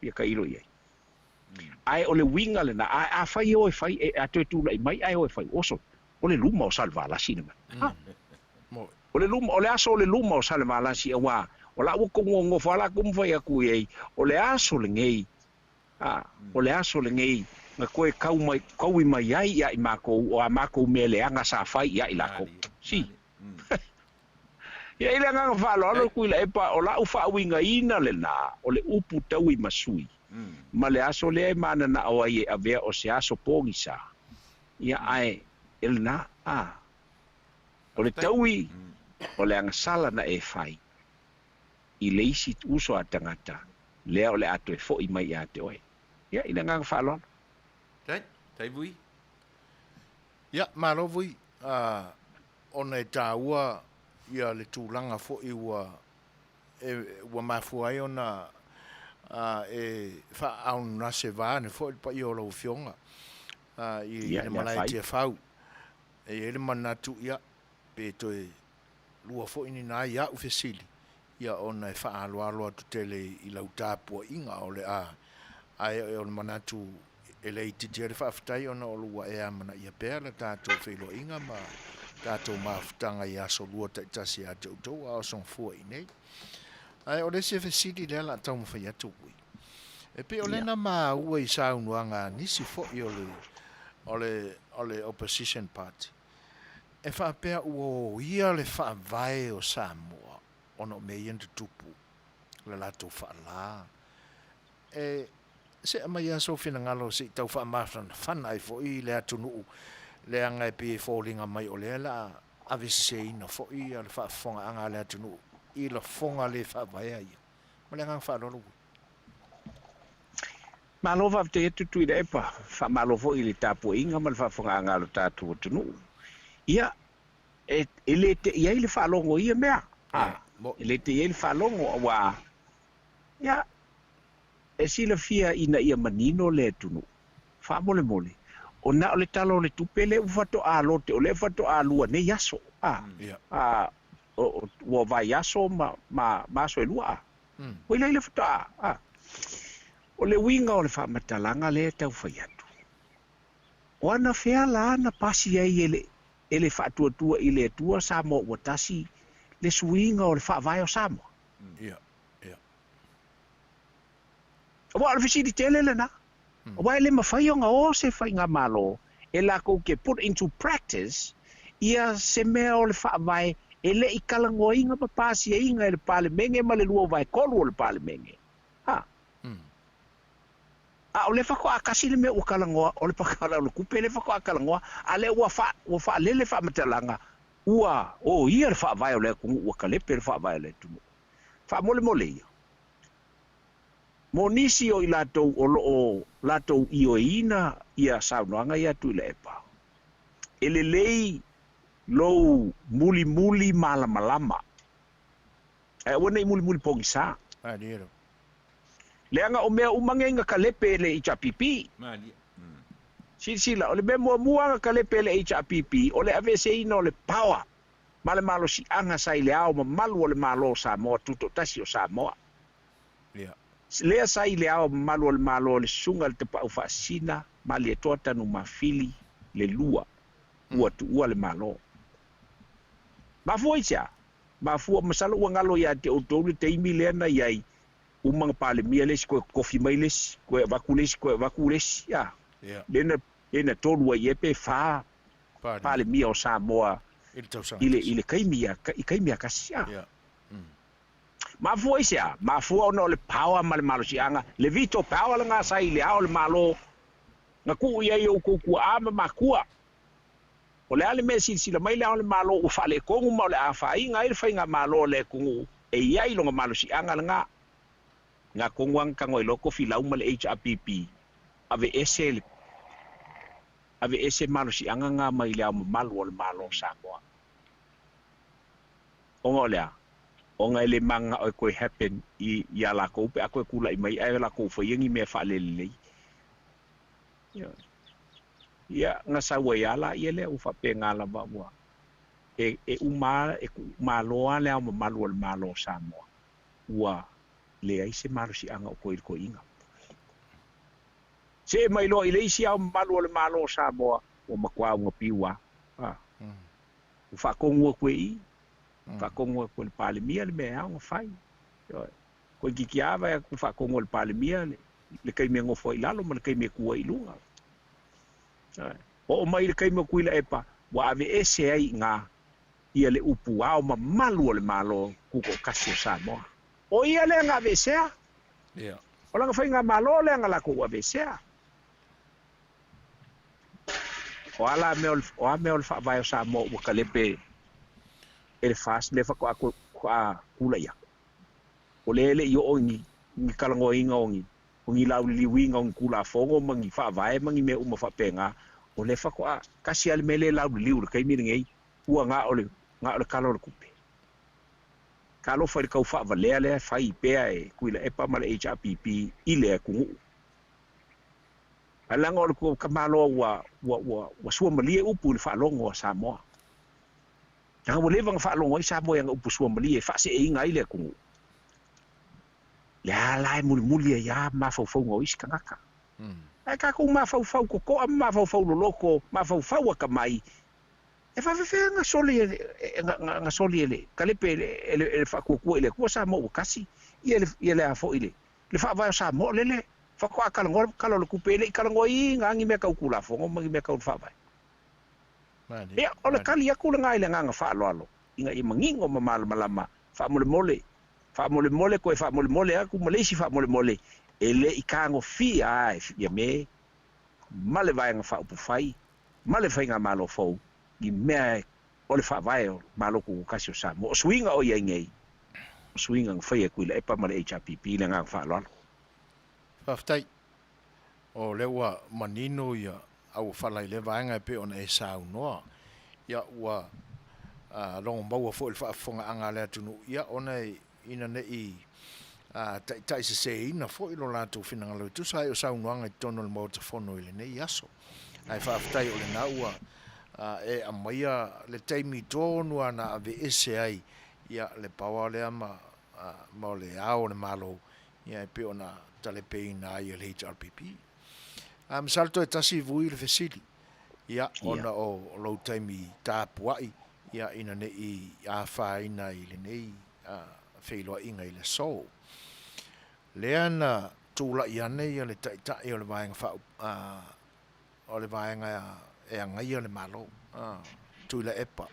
ia tailo i ai. Ae o le uiga lena, a, afai e o e fai, e, a toe tulaʻi mai ae o e fai, oso, o le luma o Salevalasi le mea. Ha? O le luma, o le aso o le luma o Salevalasi, auā, o la ua tou nonofo lava latou ma fai atu i ai, o le aso lenei, a, o le aso lenei Na toe kau mai, kaui mai ai ia i makou o a makou mea leaga sa fai ia i lakou. Si. Ia i le agaga faaaloalo Tuilaepa, o la'u faauigaina lenā o le upu taui ma sui, ma le aso lea e mananao ai e avea o se aso pogisa. Ia ae e lenā, a. O le taui o le agasala na e fai i le isi uso a tagata lea o le a toe fo'i mai ia te oe. Ia, i le agaga faaaloalo. Tai, tai vui. Ia, malo vui, a, ona e taua ia le tulaga foi ua e, ua mafua ai ona a, e faaaaononase vaeane foi le paia o lau Afioga a, i, i Ia, le le malae afaina. Tiafau. E i ai le manatu, ia, pe toe lua foi ni nai a'u fesili, ia ona e faaaloalo atu tele i lau tapuaiga o le a, ae o le manatu e le itiiti ai le faafetai ona o lua e amanaia pea le tatou feiloaiga ma tatou mafutaga i aso lua taitasi ia te outou a o sogafua i inei. Ae o le isi fesili lea o le a taumafai atu ui. E pei o lea na maua i saunoaga a nisi foi o le, o le, o le opposition party, e faapea ua oia le faavae o Samoa ona o mea ia na tutupu, le latou faalā. E se aumai lava sou finagalo se i tau faamafanafana ai foi le atunuu, leaga e pei e foliga mai o lea o le a aveseseina foi le faafofogaaga a le atunuu i lafoga le faavaea ia. Ma le agaga faaaloalo ua. Malo faafetai atu Tuilaepa, faamalo foi i le tapuaiga ma le faafofogaaga a lo tatou atunuu. Ia, e, e le te'i ai le faalogo i ia mea, a, e le te'i ai le faalogo, auā, ia, e silafia ina ia manino le atunuu, faamolemole, o na o le Tala o le Tupe lea ua faatoa lote, o lea faatoa lua nei aso, a, a, o, o, ua vaiaso ma, ma, ma aso e lua, a. Ua i laila faatoa, a. O le uiga o le faamatalaga lea e tau fai atu, o ana fea la na pasi ai e le, e le Faatuatua i le Atua Samoa ua Tasi le suiga o le Faavae o Samoa? Ia, ia. Aua o le fesili tele lenā. Aua e le mafai ona o se faigamalo e lakou ke put into practice ia se mea o le Faavae e le i talanoaina ma pasiaina e le Palemene ma le 2/3 o le Palemene. Ha. A o lea faatoa tasi le mea ua talanoa, o le pakala o le tupe lea faatoa talanoa, a lea ua fa, ua faalele faamatalaga, ua oia le faavae o le atunuu, ua kalepe le faavae o le atunuu. Faamolemole ia. Mo nisi o i latou o loo latou ioeina ia saunoaga ia Tuilaepa, e lelei lou mulimuli malamalama, ae aua ne i mulimuli pogisa. Malie lava. Leaga o mea uma nei na kalepe e le HRPP. Malie. Silasila, o le mea muamua na kalepe e le HRPP, o le aveeseina o le power ma le malosiaga sa i le ao mamalu o le Malo o Samoa, Tutoatasi o Samoa. Ia. Lea sa i le ao mamalu o le Malo le Susuga i le Tapaau Faasisina, Malietoa Tanumafili le lua, ua tuua le Malo. Mafua i se a? Mafua, masalo ua galo ia te outou le taimi lea na i ai, uma na Palemia le isi, toe tofi mai le isi, toe avatu le isi, toe avatu le isi, a. Ia. Lea na, lea na tolu ai ea pe fa Palemia o Samoa I le tausaga i le, tasi. i le taimi a, i taimi a kasi, a. Ia. Mafua i se a? Mafua ona o le power ma le malosiaga, le veto power lenā sa i le ao o le Malo, na tuu i ai e outou tuaa ma makua. O le a le mea e silasila mai le Ao o le Malo ua faaletonu ma o le a afaina ai le faigamalo a le atunuu e i ai lona malosiaga lenā? Nā tonu lava na tago ai loa Tofilau ma le HRPP, aveese le aveese malosiaga na mai le Ao Mamalu o le Malo o Samoa. Ona o le a? Ona e le mananao e toe happen i iā lakou pe a toe tulai mai ae lakou faia ni mea faalelelei. Ioe. Ia, na sau ai lava laia lea ua faapena lava ua e e uma e tuumalo lava le Ao Mamalu o le Malo o Samoa ua leai se malosiaga o toe i le toeaina. See mai loa i le isi Ao Mamalu o le Malo o Samoa ua matua augapiu lava. A. Ua faatonu atu e i, faatonu atu e le Palemia le mea e ao ona fai. Ioe. Toeitiiti lava vaai atu faatonu e le Palemia le taimi e nofo ai i lalo ma le taimi e tu ai i luga. Oo mai le taimi o Tuilaepa ua aveese ai i ina ia le upu ao mamalu o le Malo Tutoatasi o Samoa. O ia lea na aveesea. O lana faigamalo lea na latou aveesea. O a la mea o le, o a mea o le faavae o Samoa ua kalepe e le FAST lea faatoa faatoa tulai atu. O lea e le i oo i ni, ni talanoaina o ni, o ni lauliliuina o ni Tulafono ma ni faavae ma ni mea uma faapena, o lea faatoa tasi lava le mea lea e lauliliu i le taimi lenei, ua na o le, na o le Tala o le Tupe. Talofa i le tau faavalea lea e fai pea e Tuilaepa ma le HRPP i le atunuu. Ae leaga o le tamaloa ua, ua, ua, ua suamalie upu i le faalogo a Samoa. Leaga ua leva ona faalogo ai Samoa i ana upu suamalie e faaseeina ai le atunuu. Lea la e mulimuli ai lava mafaufauga o isi tagata. Ae tatou mafaufau totoa ma mafaufau loloto, mafaufau atamai, e faafefea na soli e na soli e le kalepe e le faatuatua i le Atua Samoa ua tasi ia le ia le a foi le le faavae o Samoa lele faatoa talanoa le Tala o le Tupe e le i talanoaina lava ni mea tau Tulafono ma ni mea tau le Faavae. Ia, o le tali atu lena i le agaga faaaloalo ina ia manino ma malamalama, faamolemole, faamolemole toe faamolemole atu ma le isi faamolemole, e le i tagofia lava e Fiame ma le Vaega Faaupufai ma le Faigamalo fou ni mea o le Faavae o Malo Tutoatasi o Samoa. O suiga o i ai nei, o suiga na faia e Tuilaepa ma le HRPP i le agaga faaaloalo. Faafetai. O lea ua manino ia auofala i lea vaega e pei ona e saunoa. Ia ua logo maua foi i le faafofogaaga a le atunuu, ia ona ina ne i taitaiseseina foi lo latou finagalo e tusa ai o saunoaga i totonu o le Maota Fono i lenei aso. Ae faafetai o lena ua e aumaia le taimi tonu lava na aveese ai ia le power lea ma o le Ao o le Malo ia e pei ona talepeina ai e le HRPP. A masalo toe tasi vui le fesili, ia ona o lou taimi tapuai ia ina ne i afaina i lenei feiloaiga i le aso. Lea na tulai ane ia le Taitai o le Vaega Faa o le vaega e agaia le Malo, Tuilaepa.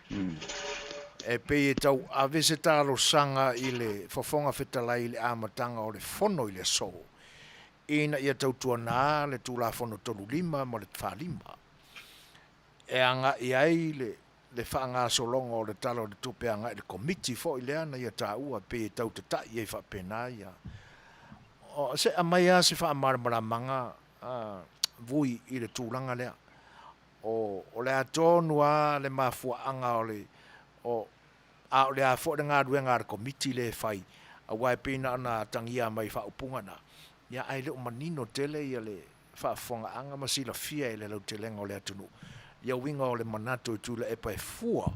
E pei e tau ave se talosaga i le Fofoga Fetalai i le amataga o le Fono i le aso, ina ia tautuana le Tulafono 35 ma le 45 e agai ai le faagasologa o le Tala o le Tupe agai i le Komiti foi lea na ia taua e pei e tau tata'i ai faapena ia. Se aumai lava se faamalamalamaga vui i le tulaga lea. O, o le a tonu lava le mafuaaga o le, o, a o le a foi le galuega a le Komiti lea e fai, aua e pei na ona atagia mai i faaupuga na, ia ae le o manino tele ia le faafofogaaga ma silafia e le lautelega o le atunuu ia uiga o le manatu e Tuilaepa e fua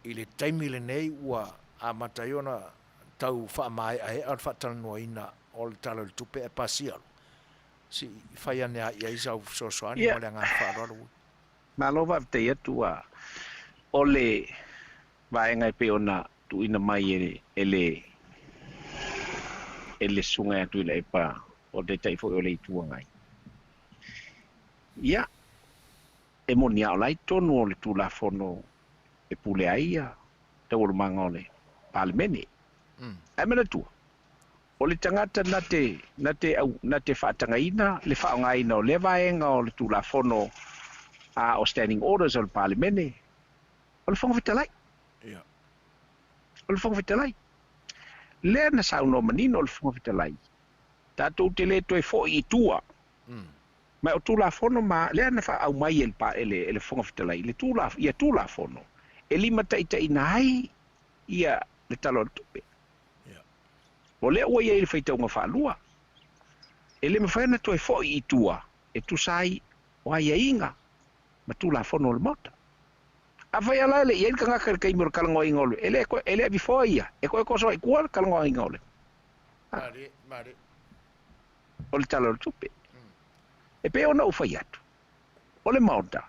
i le taimi lenei ua amata ai ona tau faamaeaea le faatalanoaina o le Tala o le Tupe ae pasia loa. Se i fai ane lava i ai sau fesoasoani ma le agaga faaaloalo ui. Malo faafetai atu a o le vaega e pei ona tuuina mai e le e le Susuga ia Tuilaepa o le Taitai foi o le Itu Agai. Ia, e moni lava o la e i totonu o le Tulafono e pule ai ia taualumaga o le Palemene. Ae manatua, O le tagata na te, na te au, na te faatagaina le faaaogaina o lea vaega o le Tulafono a o Standing Orders o le Palemene, o le Fofoga Fetalai. Ia. O le Fofoga Fetalai. Lea na saunoa manino le Fofoga Fetalai, tatou te le toe foi i tua. Ma o Tulafono ma, lea na faaumai e le, e le, e le Fofoga Fetalai, le tula, ia Tulafono e limataitaiina ai ia le Tala o le Tupe. O lea ua i ai le faitauga faalua, e le mafai ona toe foi i tua e tusa ai o aiaiga ma Tulafono o le Maota. Afai lava la e le i ai le tagata i le taimi o le talanoaina o le, e le, e le avifoa ia, e toe toso ai i tua le talanoaina o le, o le Tala o le Tupe. E pei ona ou fai atu, o le Maota,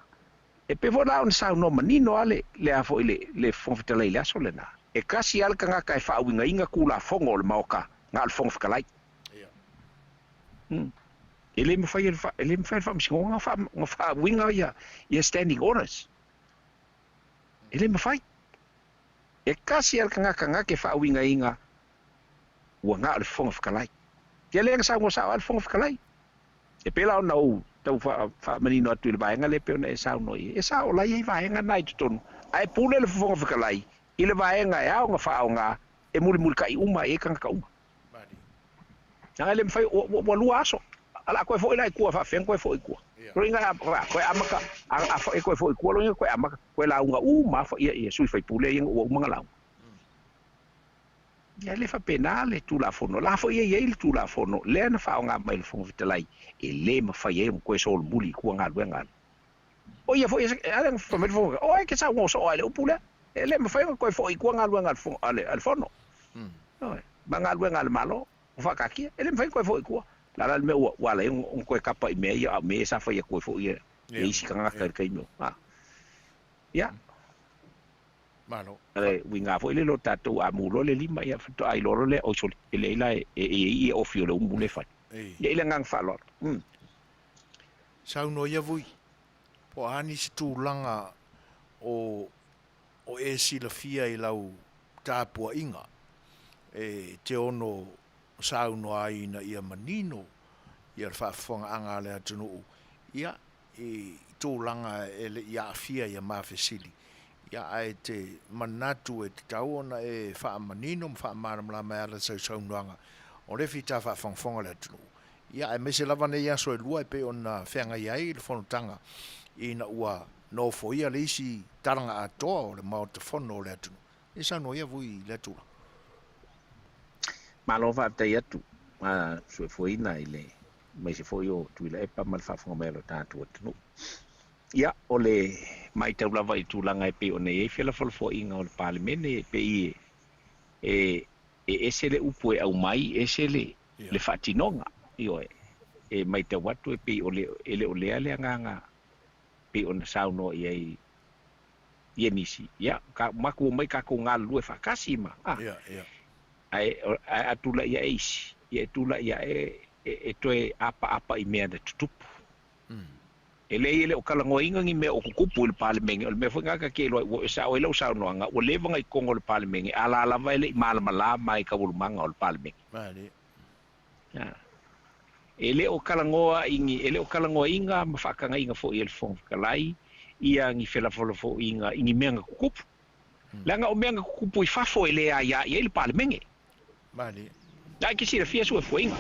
e pei foi la ona saunoa manino lava le, le a foi le, le Fofoga Fetalai i le aso lena, e tasi lava le tagata e faauigaina Tulafono o le Maota, na o le Fofoga Fetalai. E le mafai e le e le mafai e le Faamasinoga ona faauiga ia standing orders. E le mafai. E tasi lava le tagata na te faauigaina ua na o le Fofoga Fetalai. Ia lea na saunoa sao lava le Fofoga Fetalai. E pei la ona ou tau faamanino atu i le vaega lea e pei ona e saunoa i ai, e sao o la e i ai vaega na i totonu, ae pule le Fofoga Fetalai i le vaega e ao ona faaaoga e mulimulitai uma ai i ai tagata uma. Leaga e le mafai, ua lua aso, a o le a toe foi la i tua, e faapefea ona toe foi i tua? Lona uiga, a toe amata, a e toe foi i tua, lona uiga toe amata, toe lauga uma lava ia sui usufono ia ua uma ona lauga. Ia e le faapena le Tulafono. O la foi e i ai le Tulafono lea na faaaoga mai e le Fofoga Fetalai e le mafai ai ona toe solomuli i tua galuega a le. O ia foi, a lea na fai mai le Fofoga Fetalai, oe e te saunoa soo lava i le upu lea. E le mafai ona toe foi i tua galuega a le Fono. Ioe, ma galuega a le Malo ua faataatia, e le mafai ona toe foi i tua. O le a la le mea ua ala ai ona toe tapa i mea ia, a o mea ia sa fai atu ai foi e isi tagata i le taimi o. Ia. Malo. O le uiga foi lele o tatou a mu loa le lima, ia faatoa iloa loa lea, oi sole, e leai la e i ai ofi o le umu lea e fai. Ia i le agaga faaaloalo. Saunoa ia vui, po o a nisi tulaga o o e silafia i lau tapuaiga e te ono saunoa ai ina ia manino ia le faafofogaaga a le atunuu ia i tulaga e le i aafia ia ma fesili, ia ae te manatu e tatau ona e faamanino ma faamalamalama e ala i sau saunoaga o le fita faafogafoga le atunuu. Ia aemaise lava nei aso e lua e pei ona feagai ai le fonotaga ina ua nofoia le isi talaga atoa o le Maota Fono o le atunuu. E saunoa ia vui i lea tulaga. Malo faafetai atu ma suefueina i le aemaise foi o Tuilaepa ma le faafofoga mai a lo tatou atunuu. Ia, o le matau lava i tulaga e pei ona i ai felafolafoaiga o le Palemene, e pei e ese le upu e aumai, ese le faatinoga. Ioe, e matau atu e pei e le o lea le agaga pei ona saunoa i ai ia nisi. Ia, matou omai tatou galulue faatasi ma, a. Ae a tulai ae isi, ia e tulai ae e toe apaapa i mea na tutupu. E leai e le o talanoaina ni mea o tutupu i le Palemene, o le mea foi lena ta te iloa ai, ua sao ai lau saunoaga, ua leva ona i totonu o le Palemene, a la lava e le i malamalama i taualumaga o le Palemene. E le o talanoa i ni, e le o talanoaina ma faatagaina foi e le Fofoga Fetalai ia ni felafolafoaiga i ni mea na tutupu. Leaga o mea na tutupu i fafo e le aia i ai le Palemene. Malie. Na e te silafia suefuaiga.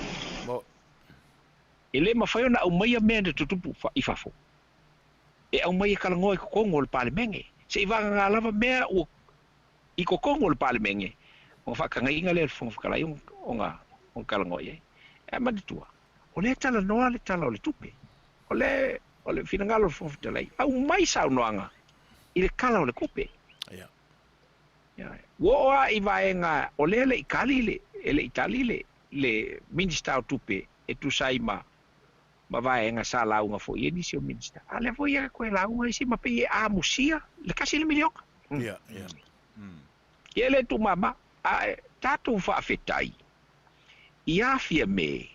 E le mafai ona aumaia mea na tutupu i fafo e aumai e talanoa i totonu o le Palemene. Se i vagana lava mea ua i totonu o le Palemene ona faatagaina lea e le Fofoga Fetalai ona talanoa i ai. Ae manatua, o lea e talanoa le Tala o le Tupe. O le o le finagalo o le Fofoga Fetalai, aumai saunoaga i le Tala o le Tupe. Ua oo lava i vaega o lea e le i tali le, e le i tali le, le Minisita o Tupe e tusa ai ma, ma vaega sa lauga foi i ai nisi o Minisita. A o lea foi e toe lauga isi ma pei e amusia le $1 miliona. Ia e le tuumama, ae tatou faafetai ia Fiame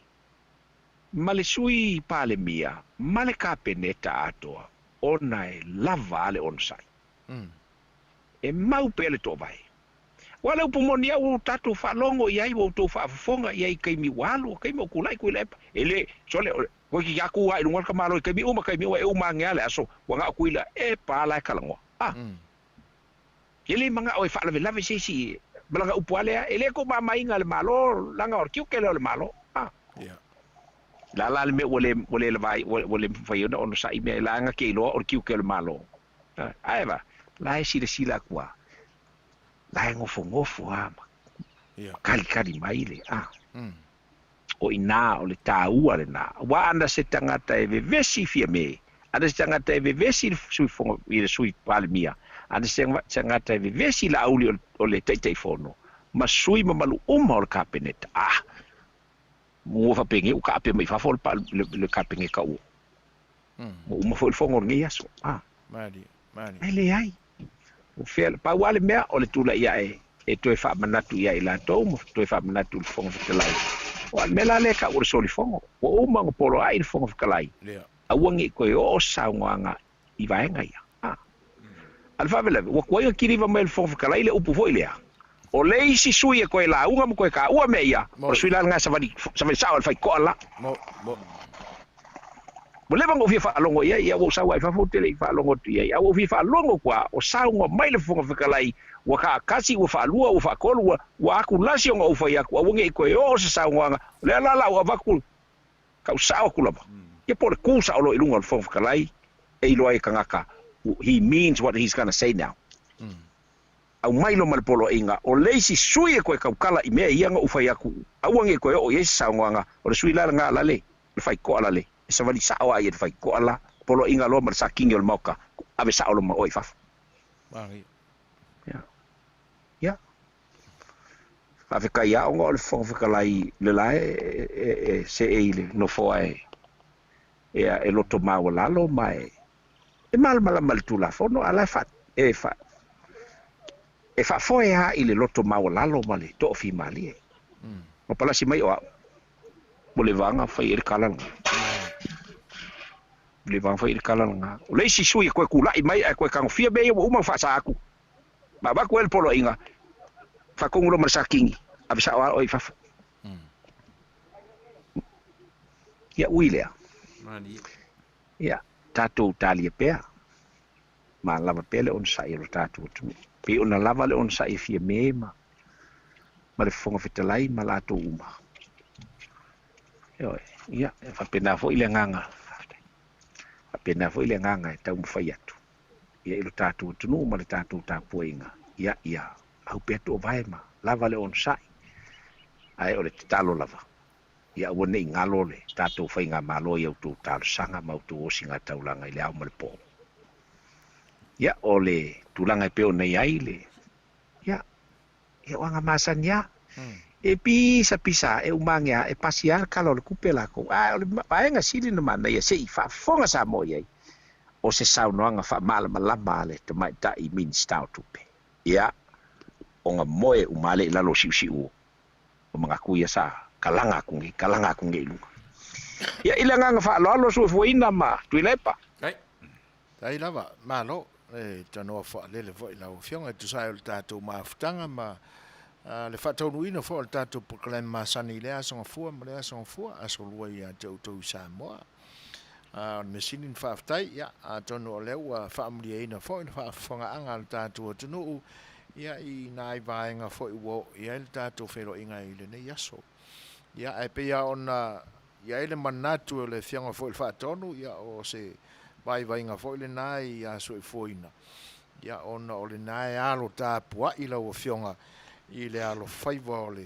ma le Sui Palemia ma le Kapeneta atoa ona e lava a le onosai. E mau pea le toovae. Aua o le upu moni a ua tatou faalogo i ai, ua outou faafofoga i ai i taimi ua alu, o taimi o tulai Tuilaepa. E le, sole, toeitiiti lava tu lava i luga o le tamaloa i taimi uma, taimi uma, e uma ane lava le aso, ua na o Tuilaepa la e talanoa. A! E le manao e faalavelave se isi ma lana upu lava lea, e le tuumamaina e le Malo, leaga o le tiute lea o le Malo. A! O le a la le mea ua le, ua le lava ai, ua le mafai ai ona onosai mea, leaga te iloa o le tiute o le Malo. Ae va, la e silasila atu lava, la e nofonofo lava ma talitali mai le, a. O i ina o le taua lena. Aua ana se tagata e vevesi i Fiame, ana se tagata e vevesi i le Sui Fofoga, i le Sui Palemia, ana se tagata e vevesi i Laauli o le Taitaifono ma sui mamalu uma o le Kapeneta, a, ua faapenei ua taape mai fafo le Kapeneta ua uma foi le fono o lenei aso. A, ae leai. Ua fea, pau lava le mea o le tulai ae e toe faamanatu ia i latou ma toe faamanatu i le Fofoga Fetalai. Aua o le mea la lea e tau o le solifono, ua uma ona poloai le Fofoga Fetalai, aua ne i toe oo se saunoaga i vaega ia. A o le faalavelave, ua tuai ona kiliva mai e le Fofoga Fetalai le upu foi lea, o le isi sui e toe lauga ma toe taua mea ia, o le sui la lena e savali, savali sao e le faitoa la. Ua leva ona ou fia faalogo i ai, ia ua ou sau lava i fafo ou te le i faalogo atu i ai, a ua ou fia faalogo atu lava o saunoa mai le Fofoga Fetalai, ua taatasi, ua faalua, ua faatolu, ua, ua atulasi ona ou fai atu, aua ne i toe oo se saunoaga, o lea la o le a ou avatu, tau sao atu lava, ia po o le tu sao loa i luga o le Fofoga Fetalai e iloa ai e tagata, he means what he's gonna say now. Aumai loa ma le poloaiga, o le isi sui e toe tautala i mea ia na ou fai atu, aua ne i toe oo i ai se saunoaga, o le sui la lena lale, le faitoa lale, e savali sao a ia le faitoa la, poloaiga loa ma le sakini o le maota, ave sao loa ma oe i fafo. Manaia. Ia. Ia. Faafetai lava ona o le Fofoga Fetalai le la e, e, e see i le nofoa e, e, e loto maualalo ma e, E malamalama i le Tulafono, a o la e fa, e fa, e faafoe lava i le loto maualalo ma le toafimalie. Ma palasi mai o au, ua leva ona fai ai le tala lena. Ua leva ona fai ai le tala lena. O le isi sui e toe tulai mai ae toe tagofia mea ia ua uma ona faasa atu, ma avatu ai le poloaiga, faatonu loa ma le sakini, ave sao lava oe i fafo. Ia ui lea. Ia, tatou talia pea, ma lava pea le onosai o lo tatou atunuu. Pei ona lava le onosai e Fiame ma, ma le Fofoga Fetalai ma latou uma. Ioe, ia, e faapena foi le agaga, faafetai, faapena foi le agaga e taumafai atu, ia, i lo tatou atunuu ma le tatou tapuaiga, ia, ia au pea toovae ma lava le onosai, ae o le tatalo lava, Ia aua ne i galo le tatou faigamalo i a outou talosaga ma outou osigataulaga i le ao ma le po. Ia, o le tulaga e pei ona i ai le, ia, ia o aga masani lava. E pisa pisa lava, e uma ane lava, e pasi lava le Tala o le Tupe latou. A o le vaega sili ona manaia se i faafofoga Samoa i ai, o se saunoaga faamalamalama a le Tamaitai Minisita o Tupe. Ia, ona moe uma lava lea i lalo o siusiu o o manatu ia sa kalaga atu nei, kalaga atu nei i luga. Ia, i le agaga faaaloalo, Suefuaina ma Tuilaepa. Ai. Tai lava, malo, e tanoa faalele foi lau Afioga e tusa ai o le tatou mafutaga ma le faataunuuina foi o le tatou polokalame masani i lea aso Gafua ma lea aso Gafua, aso lua ia te outou i Samoa. O le mea sili ona faafetai, ia, atonu o lea ua faamalieina foi le faafofogaaga a le tatou atunuu, ia, i nai vaega foi ua oo i ai le tatou feiloaiga i lenei aso. Ia, ae pei lava ona i ai le manatu o le Afioga foi i le Faatonu, ia, o se vaivaiga foi lena ia soifuaina, ia, ona o lena e alo tapuai lau Afioga i le alofaiva o le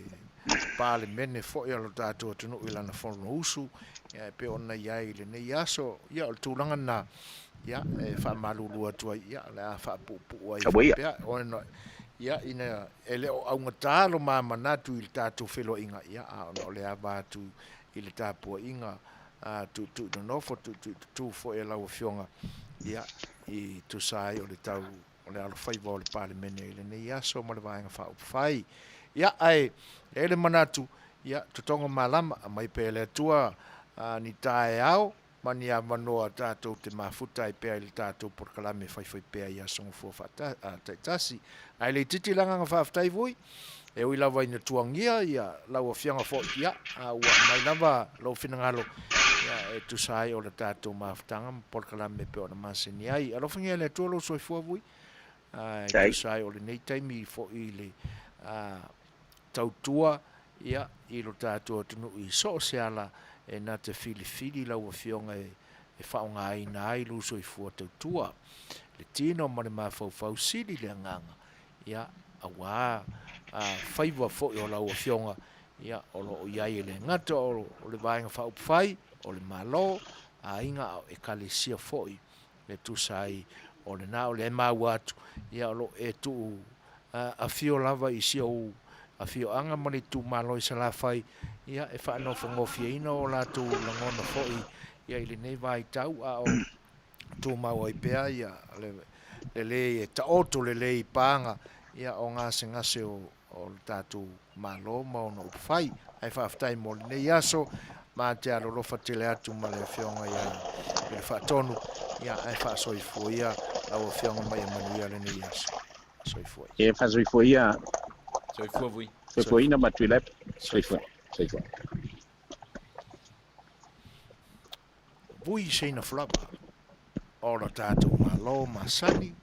Palemene foi a lo tatou atunuu i lana Fonousu, ia, e pei ona i ai i lenei aso. Ia, o le tulaga lena, ia, e faamalulu atu ai, ia, o le a faapuupuu ai faapea, ona, ia, ina e le o augata lo ma manatu i le tatou feiloaiga, ia, a ona o le ava atu i le tapuaiga a tuitui nonofo, tuitui tutū foi e lau Afioga, ia, i tusa ai o le tau o le alofaiva o le Palemene i lenei aso ma le Vaega Faaupufai. Ia, ae e i ai le manatu, ia, totogo malama, aumai pea e le Atua ni taeao ma ni avanoa tatou te mafuta ai pea i le tatou polokalame faifaipea i aso Gafua taitasi. Ae le itiiti le agaga faafetai vui, e ui lava ina tuangia ia lau Afioga foi, ia, a ua aumai lava lou finagalo, ia, e tusa ai o le tatou mafutaga ma polokalame e pei ona masani ai. Alofagia e le Atua lou soifua vui, a e tusa ai o lenei taimi foi i le tautua, ia, i lo tatou atunuu i so o se ala e na te filifili lau Afioga e faaaogaina ai lou soifua tautua, le tino ma le mafaufau, sili le agaga, ia, auā faiva foi o lau Afioga, ia, o lo o i ai e le gata o le Vaega Faaupufai, o le Malo, aiga a o Ekalesia foi e tusa ai o lena o lea e maua atu, ia, o lo o e tuu afio lava i si ou afioaga ma le itumalo i Salafai, ia, e faanofogofieina o latou lagona foi, ia, i lenei vaitau, a o tumau ai pea ia le lelei e taoto lelei i paga, ia, o gasegase o. o le tatou Malo ma ona upufai. Ae faafetai mo lenei aso, ma te alolofa tele atu ma le Afioga ia i le Faatonu, ia ae faasoifua ia lau Afioga ma ia manuia lenei aso. Soifua ia. Ia faasoifua ia. Soifua vui. Soifuaina ma Tuilaepa. Soifua. Soifua. Vui seina flava o lo tatou Malo masani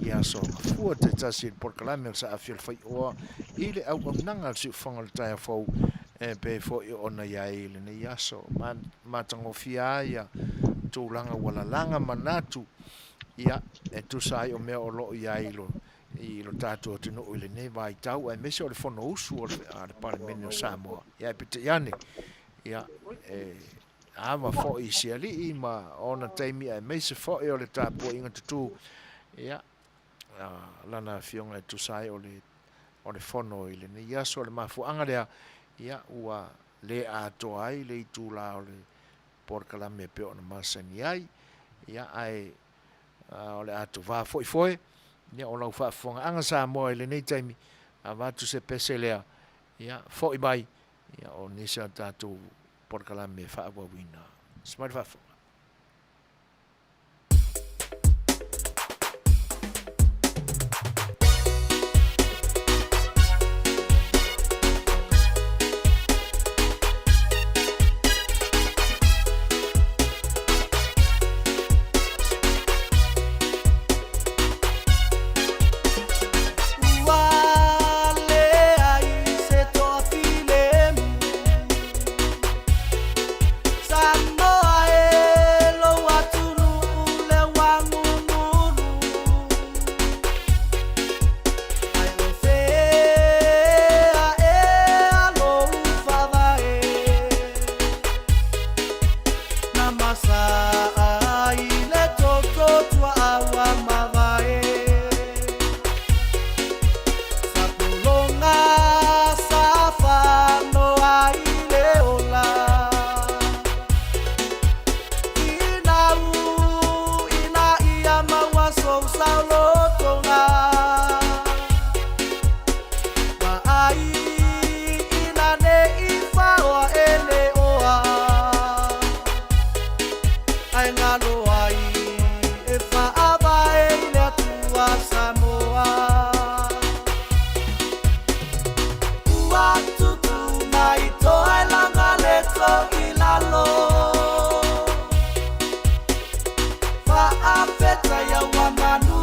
i aso gafua te tasi i le polokalame o le Saafi o le Faioa i le auaunaga a le Siufofoga o le Taeao Fou e pei foi ona i ai i lenei aso. Ma matagofie ai ia tulaga ua lalaga manatu ia e tusa ai o mea o lo o i ai i lo tatou atunuu i lenei vaitau aemaise o le Fonousu a le Palemene o Samoa. Ia ae peitai ane, ia e ava foi i se alii ma ona taimi aemaise foi o le tapuaiga tutū ia a lana afioga e tusa ai o le o le fono i lenei aso. O le mafuaaga lea ia ua le atoa ai le itula o le polokalame e pei ona masani ai, ia ae o le a tovā foi foe ia o lau faafofogaaga Samoa i lenei taimi, avatu se pese lea ia foi mai ia o nisi o tatou polokalame faaauauina. Smile faafofoga. Ua leai se toafilemu Samoa e lou atunuu lea ua gugulu Ai o fea ea lou faavae Na masa ai le toto tuaa ua mavae Sa pologa sa fanoa i le ola Finau ina ia maua sou saolotoga Vaai ina ne i faoa e le oa Ae galo ai e faavae i le Atua Samoa Ua tutu mai toa e laga le to i lalo Faafetai ua manu.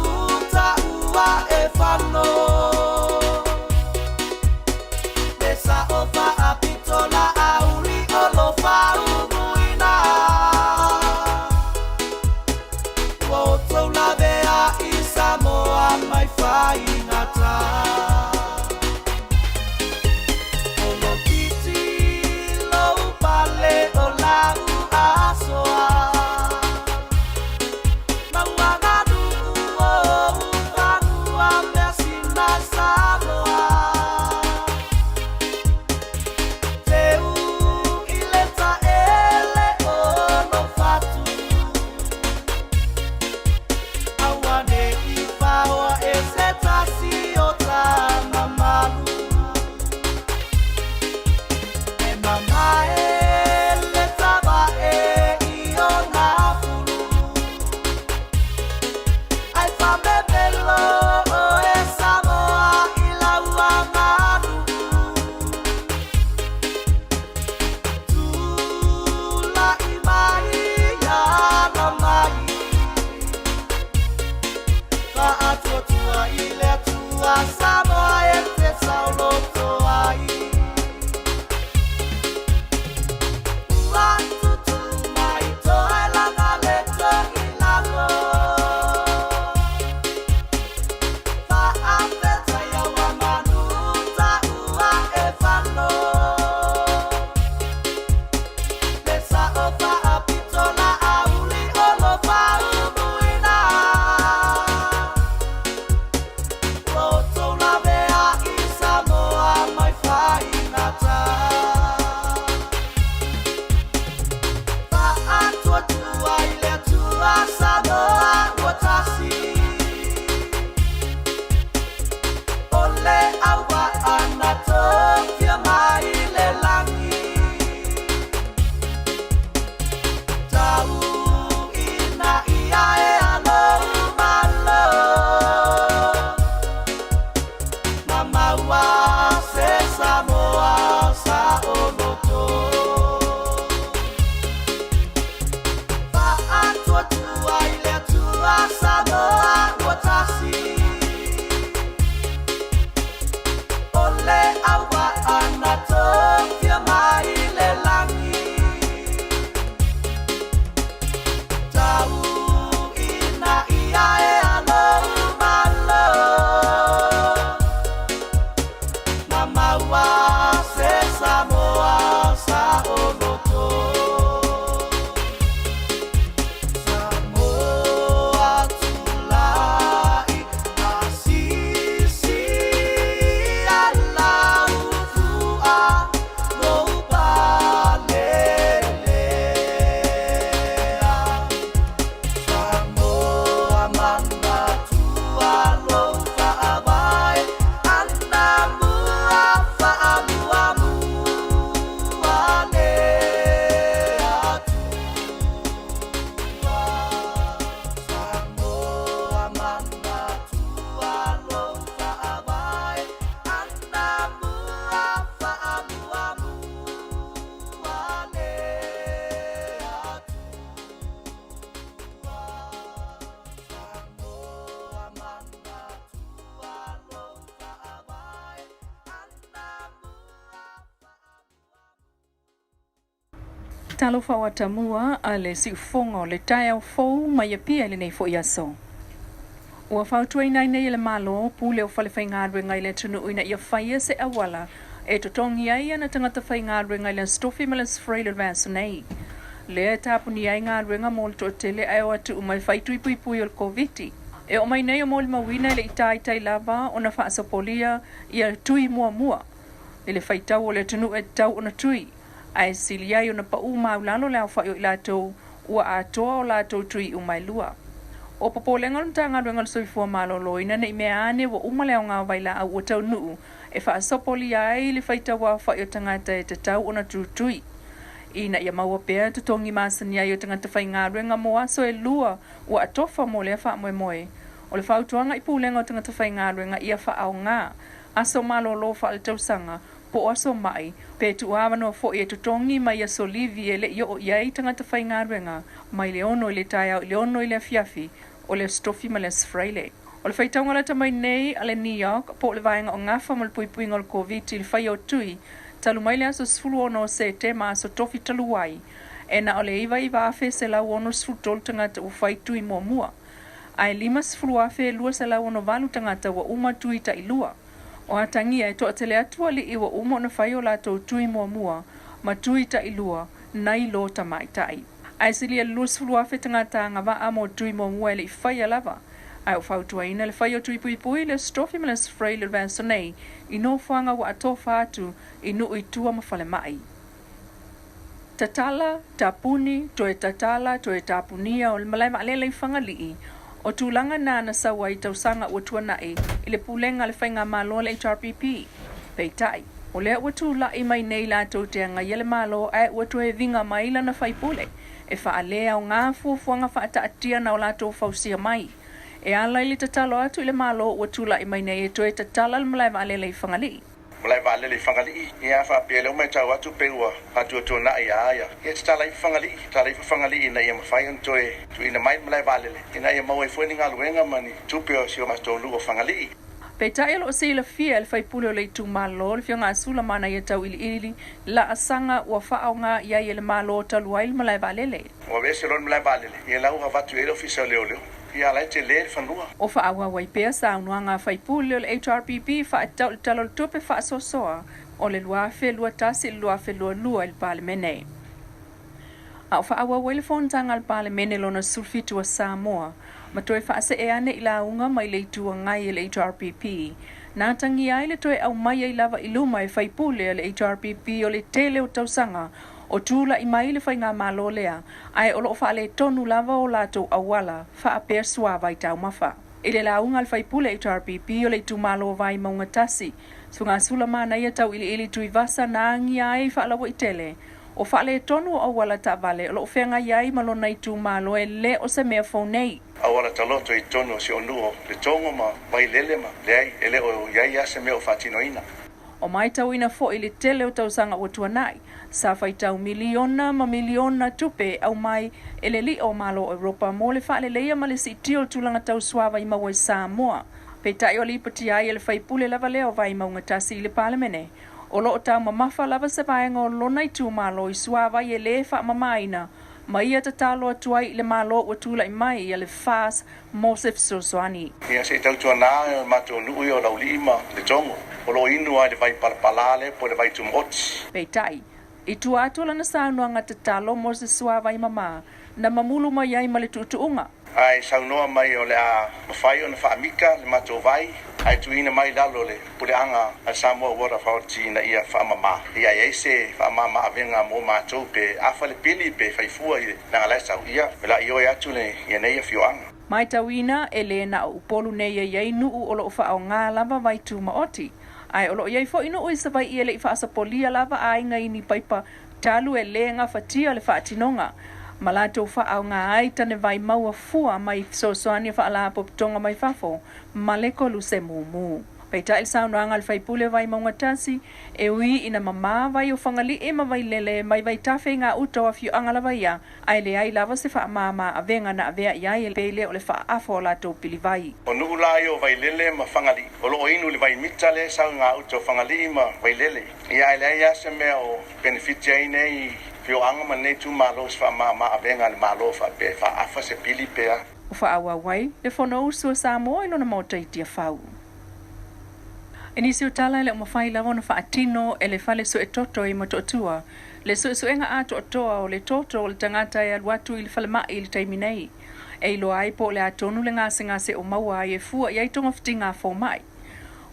Talofa o atamua a le siufofoga o le taeao fou mai Apia i lenei foi aso. Ua fautuaina ai nei e le Malo pule o falefaigaluega i le atunuu ina ia faia se auala e totogi ai ana tagata faigaluega i le Aso Tofi ma le Aso Faraile o le vaiaso nei. Lea e tapunia ai galuega mo le toatele ae o atu uma e fai tui puipui o le Koviti. E oo mai nei o molimauina e le i taitai lava ona faasopolia ia tui muamua i le faitau o le atunuu e tatau ona tui, ae sili ai ona paʻū maulalo le aofai o i latou ua atoa o latou tui uma e lua. O popolega o le Matagaluega o le Soifua Maloloina ne i mea ane ua uma le aoga o vailaau ua taunuu e faasopolia ai le faitau aofai o tagata e tatau ona tutui ina ia maua pea totogi masani ai o tagata faigaluega mo aso e lua ua atofa mo lea faamoemoe. O le fautuaga i Pulega o Tagata Faigaluega ia faaaoga aso malolo faaletausaga po o aso ma'i, pe tuuavanoa foi e totogi mai aso livi e le i oo i ai tagata faigaluega mai le 6 i le taeao i le 6 i le afiafi o le Aso Tofi ma le Aso Faraile. O le faitauga lata mai nei a le NEOC po o le Vaega o Gafa mo le Puipuiga o le Koviti i le faia o tui talu mai le aso 16 o Setema aso Tofi talu ai, e na o le 99,163 tagata ua fai tui muamua, ae 50,268 tagata ua uma tui tailua. O atagia e toatele atu alii ua uma ona fai o latou tui muamua ma tui tailua nai lo tamaitai. Ae silia i le 20,000 tagata agavaa mo tui muamua e le i faia lava. Ae ua fautuaina le fai o tui puipui i le Aso Tofi ma le Aso Faraile o le vaiaso nei i nofoaga ua atofa atu i nuu i tua ma falemai. Tatala, tapuni, toe tatala, toe tapunia o le malae vaalele i Fagalii, o tulaga na na sau ai i tausaga ua tuanai i le pulega a le Faigamalo a le HRPP. Peitai, o lea ua tulai mai nei latou te agaia le Malo ae ua toe viga mai lana faipule e faaleaoga fuafuaga faataatia na o latou fausia mai e ala i le tatalo atu i le Malo ua tulai mai nei e toe tatala le malae vaalele i Fagalii. Malae vaalele i Fagalii, ia a faapea lea ua matau atu pei ua faatuatuanai a ia, ia tatala ifo Fagalii, tatala ifo Fagalii ina ia mafai ona toe tuuina mai le malae vaalele ina ia maua ai foi ni galuega ma ni tupe o si o matou nuu o Fagalii. Peitai o lo o silafia e le faipule o le itumalo, le Afioga a Sula Manaia Tauiliili, laasaga ua faaaoga i ai e le Malo talu ai le malae vaalele. Ua aveese loa le malae vaalele, ia la ua avatu i ai le Ofisa o Leoleo. Ia la e tele le fanua. O faaauau ai pea saunoaga a faipule o le HRPP faatatau i le Tala o le Tupe Faasoasoa o le 2021 i le 2022 i le Palemene. A o faaauau ai le fonotaga a le Palemene lona 17 a Samoa ma toe faasee ane i lauga mai le Itu Agai e le HRPP, na atagia ai le toe aumai ai lava i luma e faipule a le HRPP o le tele o tausaga o tulai mai le faigamalo lea ae o lo o faaletonu lava o latou auala faapea suavai taumafa. I le lauga a le faipule HRPP o le itumalo o Vaimauga 1, Sugasula Manaia Tauiliili Tuivasa na agia ai faalauaitele o faaletonu o auala taavale o lo o feagai ai ma lona itumalo e le o se mea fou nei. Auala taloto i totonu o si ou nuu o Letogo ma Vailele ma leai e le o i ai lava se mea o faatinoina. O maitauina foi le tele o tausaga ua tuanai, sa faitau miliona ma miliona tupe aumai e le li'a o Malo o Europa mo le faaleleia ma le siitia o le tulaga tau suavai maua i Samoa. Peitai o lipotia ai e le faipule lava lea o Vaimauga 1 i le Palemene, o lo o taumamafa lava se vaega o lona itumalo i suavai e le faamamaina ma ia tatalo atu ai i le Malo ua tulai mai ia le FAS mo se fesoasoani. Ia se i tautuana o matou nuu ia o Laulii ma Letogo o lo o inu lava i le vai palapala lea po o le vai tumaoti. Peitai, i tua atu o lana saunoaga tatalo mo se suavai mama, na mamulu mai ai ma le tuutuuga. Ae saunoa mai o le a mafai ona faamika le matou vai ae tuuina mai i lalo o le puleaga a le Samoa Water Authority ina ia faamama. Ia i ai se faamama avega mo matou pe afa le pili pe fai fua i le leaga la e sau, ia o le a ioe atu le ia nei afioaga. Maitauina e le na o Upolu nei e i ai nuu o lo o faaaoga lava vai tumaoti, ae o lo o i ai foi nuu i Savaii e le i faasopolia lava aiga i ni paipa talu e le gafatia le faatinoga ma latou faaaoga ai tane vai maua fua mai fesoasoani a faalapotopotoga mai fafo ma le koluse mumu. Peitai le saunoaga a le faipule o Vaimauga 1, e ui ina mama vai o Fagalii ma Vailele mai vaitafe i gauta o afioaga lava ia, ae leai lava se faamama avega na avea i ai e le o le faaafo o latou pilivai. O nuu la ia o Vailele ma Fagalii, o lo o inu i le vaimita lea e sau i gauta o Fagalii ma Vailele. Ia ae leai lava se mea o penefiti ai nei. Afioaga ma lenei itumalo i se faamama avega a le Malo faapea e faaafa se pili pe a. Ua faaauau ai le Fonousu a Samoa i lona maota i Tiafau. I nisi o tala e le o mafai lava ona faatino e le fale suetoto i Motootua le suesuega atoatoa o le toto o le tagata e alu atu i le falemai i le taimi nei e iloa ai po o le a tonu le gasegase o maua ai e fua i ai togafitiga a fomai.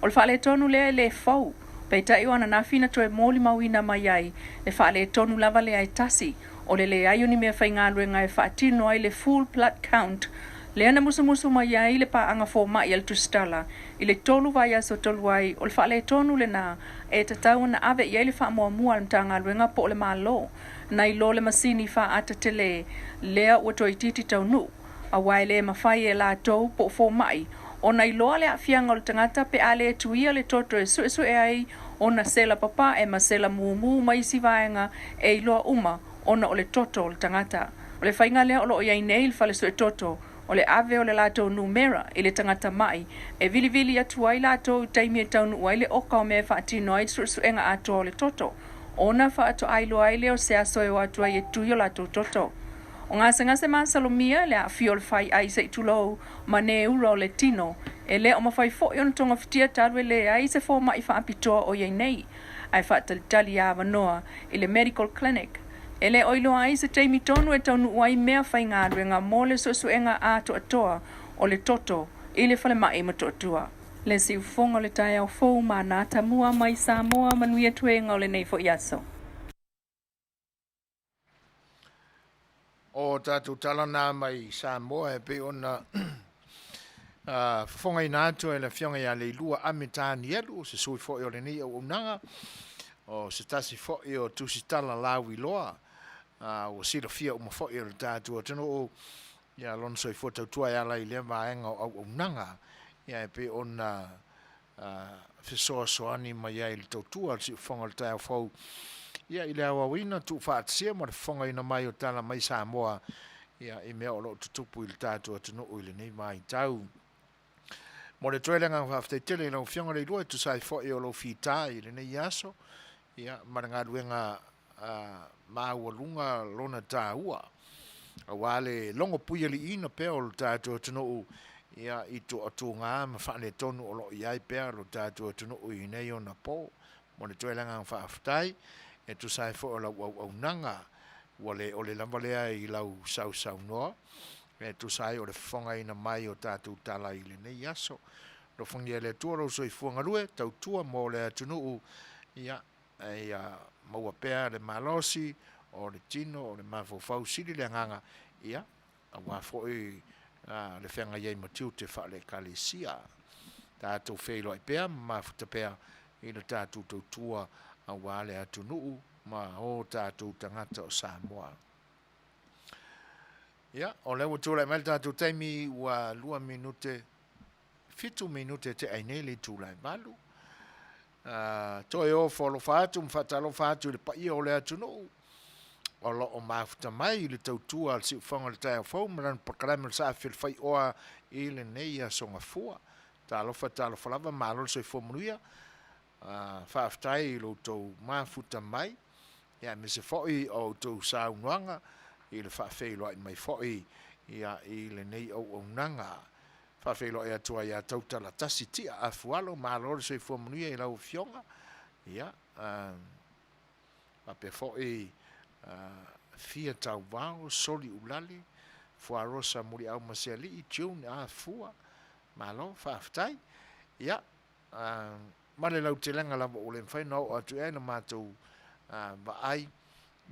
O le faaletonu lea e le fou, peitai o ananafi na toe molimauina mai ai le faaletonu lava lea e tasi o le leai o ni mea faigaluega e faatino ai le full blood count lea na musumusu mai ai le paaga fomai a le Tusitala i le 3 vaiaso talu ai. O le faaletonu lena e tatau ona ave i ai le faamuamua a le Matagaluega po o le Malo nai lo le masini faaata tele lea ua toeitiiti taunuu, aua e le mafai e latou po o fomai ona iloa le aafiaga o le tagata pe a le tuia le toto e suesue ai ona sela papae ma sela mumu ma isi vaega e iloa uma ona o le toto o le tagata. O le faiga lea o lo o i ai nei i le fale suetoto, o le ave o le latou numera i le tagata ma'i e vilivili atu ai latou i taimi e taunuu ai le oka o mea e faatino ai le suesuega atoa o le toto, ona faatoa iloa ai lea o se aso e o atu ai e tui o latou toto. O gasegase masalomia le aafia o le fai'ai se i tulou ma neura o le tino, e le o mafai foi ona togafitia talu e leai se foma'i faapitoa o i ai nei, ae faatalitali avanoa i le medical clinic. E le o iloa ai se taimi tonu e taunuu ai mea faigaluega mo le suesuega atoatoa o le toto i le falemai Motootua. Le siufofoga o le taeao fou ma ana atamua mai Samoa, manuia toega o lenei foi aso. O tatou tala na mai Samoa e pei ona fofogaina atu e le Afioga ia Leilua Ame Tanielu, o se sui foi o lenei auaunaga, o se tasi foi o tusitala lauiloa ua silafia uma foi e le tatou atunuu ia lona soifua tautua e ala i lea vaega o auaunaga ia e pei ona fesoasoani mai ai i le tautua a le siufofoga o le taeao fou ia i le aoaoina tuufaatasia ma le fofogaina mai o tala mai Samoa ia i mea o lo o tutupu i le tatou atunuu i lenei vaitau. Mo le toe le agaga faafetai tele i lau Afioga Leilua e tusa ai foi o lou fita i lenei aso ia ma le galuega maualuga lona taua aua le logo puialiiina pea o lo tatou atunuu ia i toatuga ma faaletonu o lo o i ai pea lo tatou atunuu i nei ona po. Mo le toe le agaga faafetai e tusa ai foi o lau auaunaga ua le ole lava lea i lau sausaunoa e tusa ai o le fofogaina mai o tatou tala i lenei aso. Alofagia e le Atua lou soifua galue tautua mo le atunuu ia Ia maua pea le malosi o le tino o le mafaufau sili le agaga, ia, aua foi le feagai ai ma tiute faale-Ekalesia. Tatou feiloai pea ma mafuta pea i le tatou tautua aua le atunuu ma o tatou tagata o Samoa. Ia, o lea ua tulai mai le tatou taimi ua 2 minute, 7 minute te ai nei le itula e 8. Toe ofo alofa atu ma faatalofa atu i le paia o le atunuu o lo o mafuta mai i le tautua a le siufofoga o le taeao fou ma lana polokalame o le Saafi o le Faioa i lenei aso Gafua. Talofa, talofa lava, malo le soifua manuia. Faafetai i lo outou mafuta mai, aemaise foi o outou saunoaga i le faafeiloai mai foi i lenei auaunaga. Faafeiloai atu ai ia Tautala Tasi Tia Afualo, malo le soifua manuia i lau Afioga. Ia, faapea foi Fia Tauvao, Soli Ulale, Fuarosa Muliau Masealii, June Afua, malo, faafetai. Ia, ma le lautelega lava ua le mafai ona oo atu i ai la matou vaai,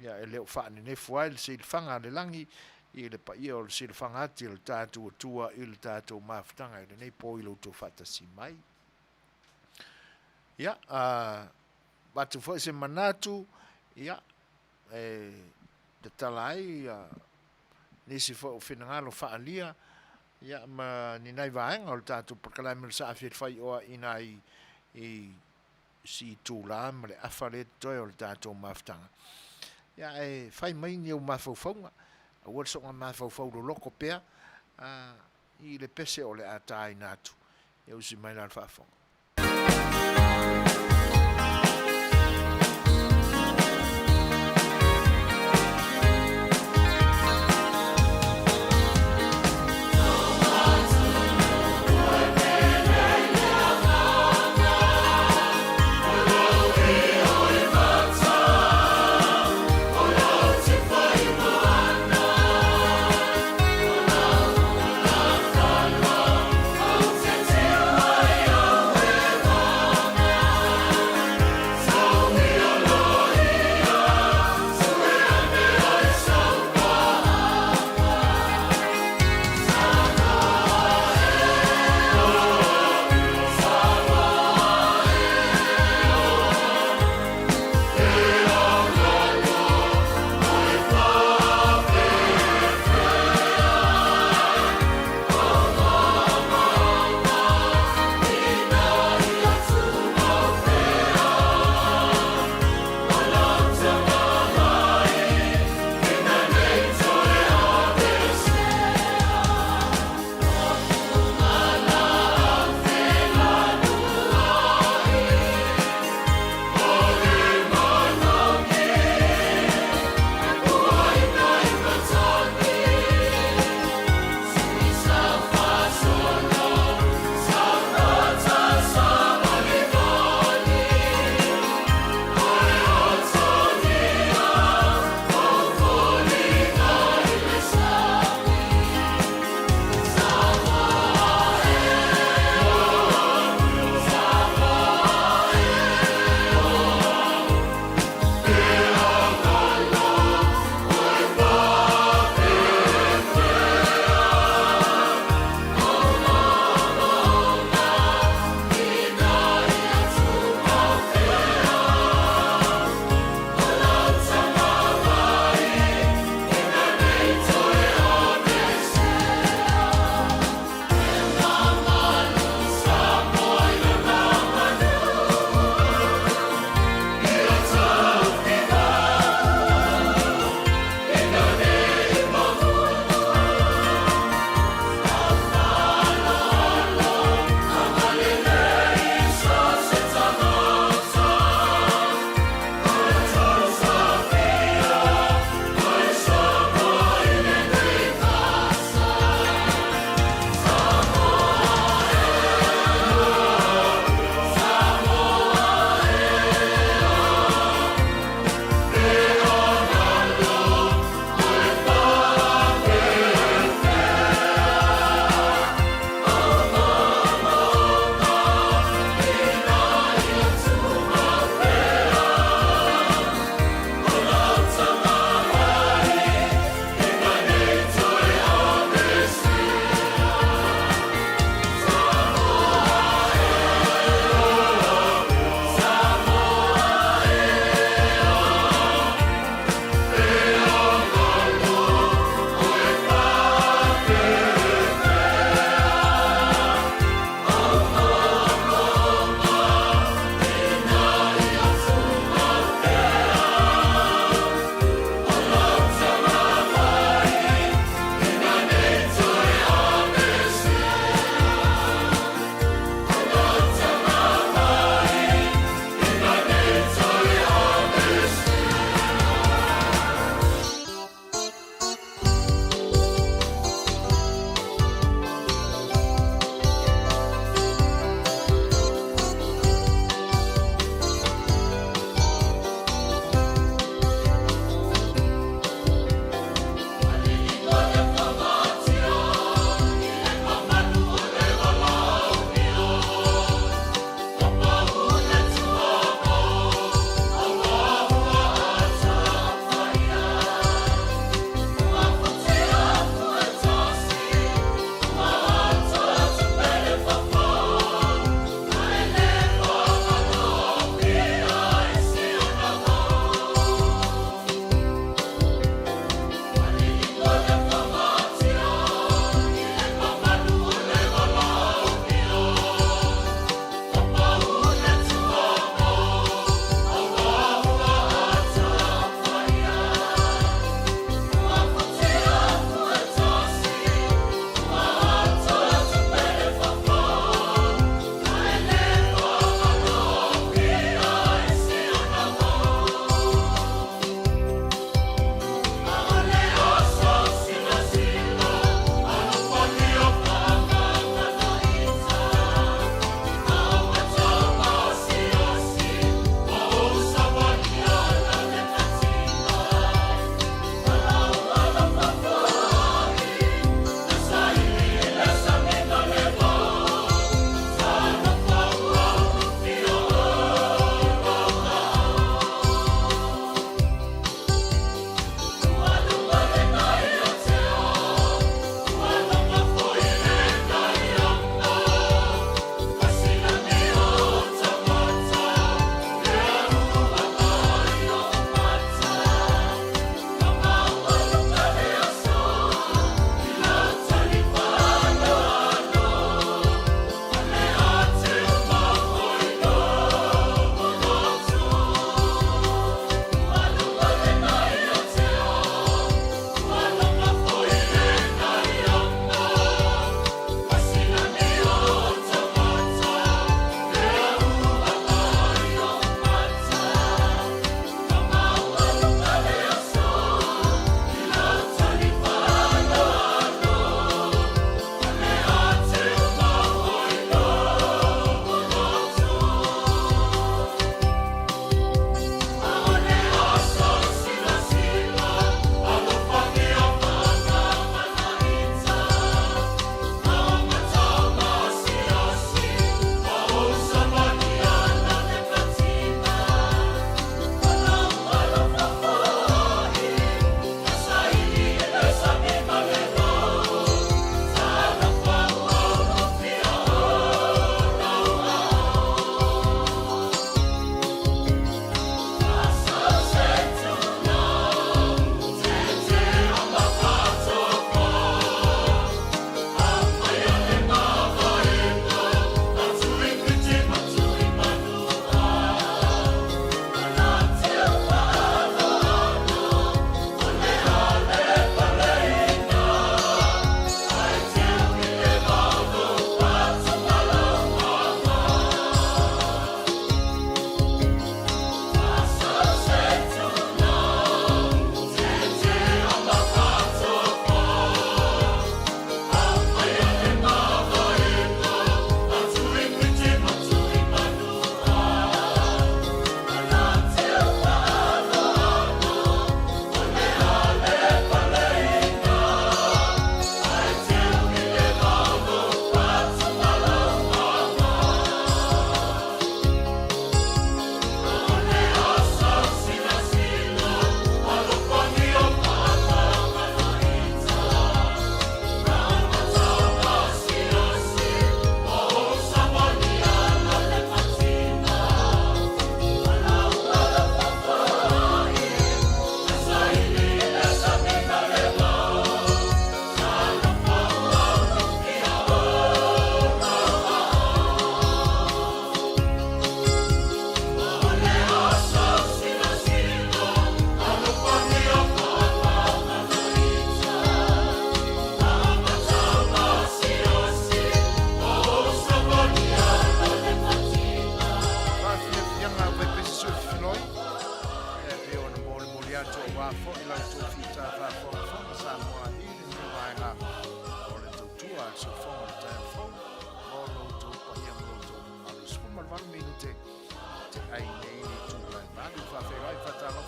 ia e le o faanenefu ai le silafaga a le lagi i le paia o le silafaga ati o le tatou Atua i le tatou mafutaga i lenei po i lo outou faatasi mai. Ia, avatu foi se manatu, ia, e tatala ai nisi foi o finagalo faaalia, ia, ma ni nai vaega o le tatou polokalame o le Saafi e le Faioa i nai i si itula ma le afa lea totoe o le tatou mafutaga. Ia, ae fai mai ni ou mafaufauga, aua le soona mafaufau loloto pea i le pese o le a taina atu. Ia usi mai la le faafofoga.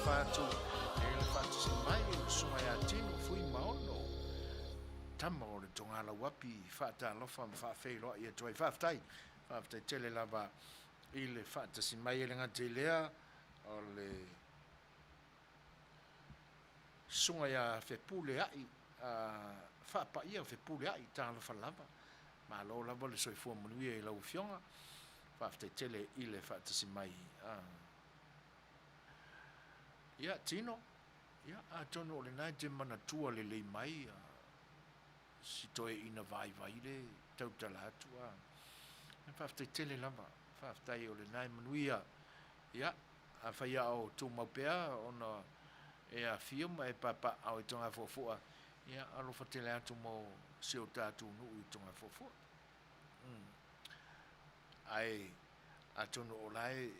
faatalofa atu i le faatasi mai o le Susuga ia Tino Fuimaono, tama o le Togalauapi, faatalofa ma faafeiloai atu ai. Faafetai, faafetai tele lava i le faatasi mai. E le gata i lea, o le Susuga ia Fepuleai, Faapaia Fepuleai, talofa lava. Malo lava le soifua manuia i lau Afioga. Faafetai tele i le faatasi mai. Ia, Tino, ia, atonu o lena e te manatua lelei mai si toeaina vaivai le tautala atu. Faafetai tele lava. Faafetai o lena e manuia. Ia, afai a o tumau pea ona e afio ma e papaaao i Togafuafua, ia, alofa tele atu mo si o tatou nuu i Togafuafua. Ae atonu o la e,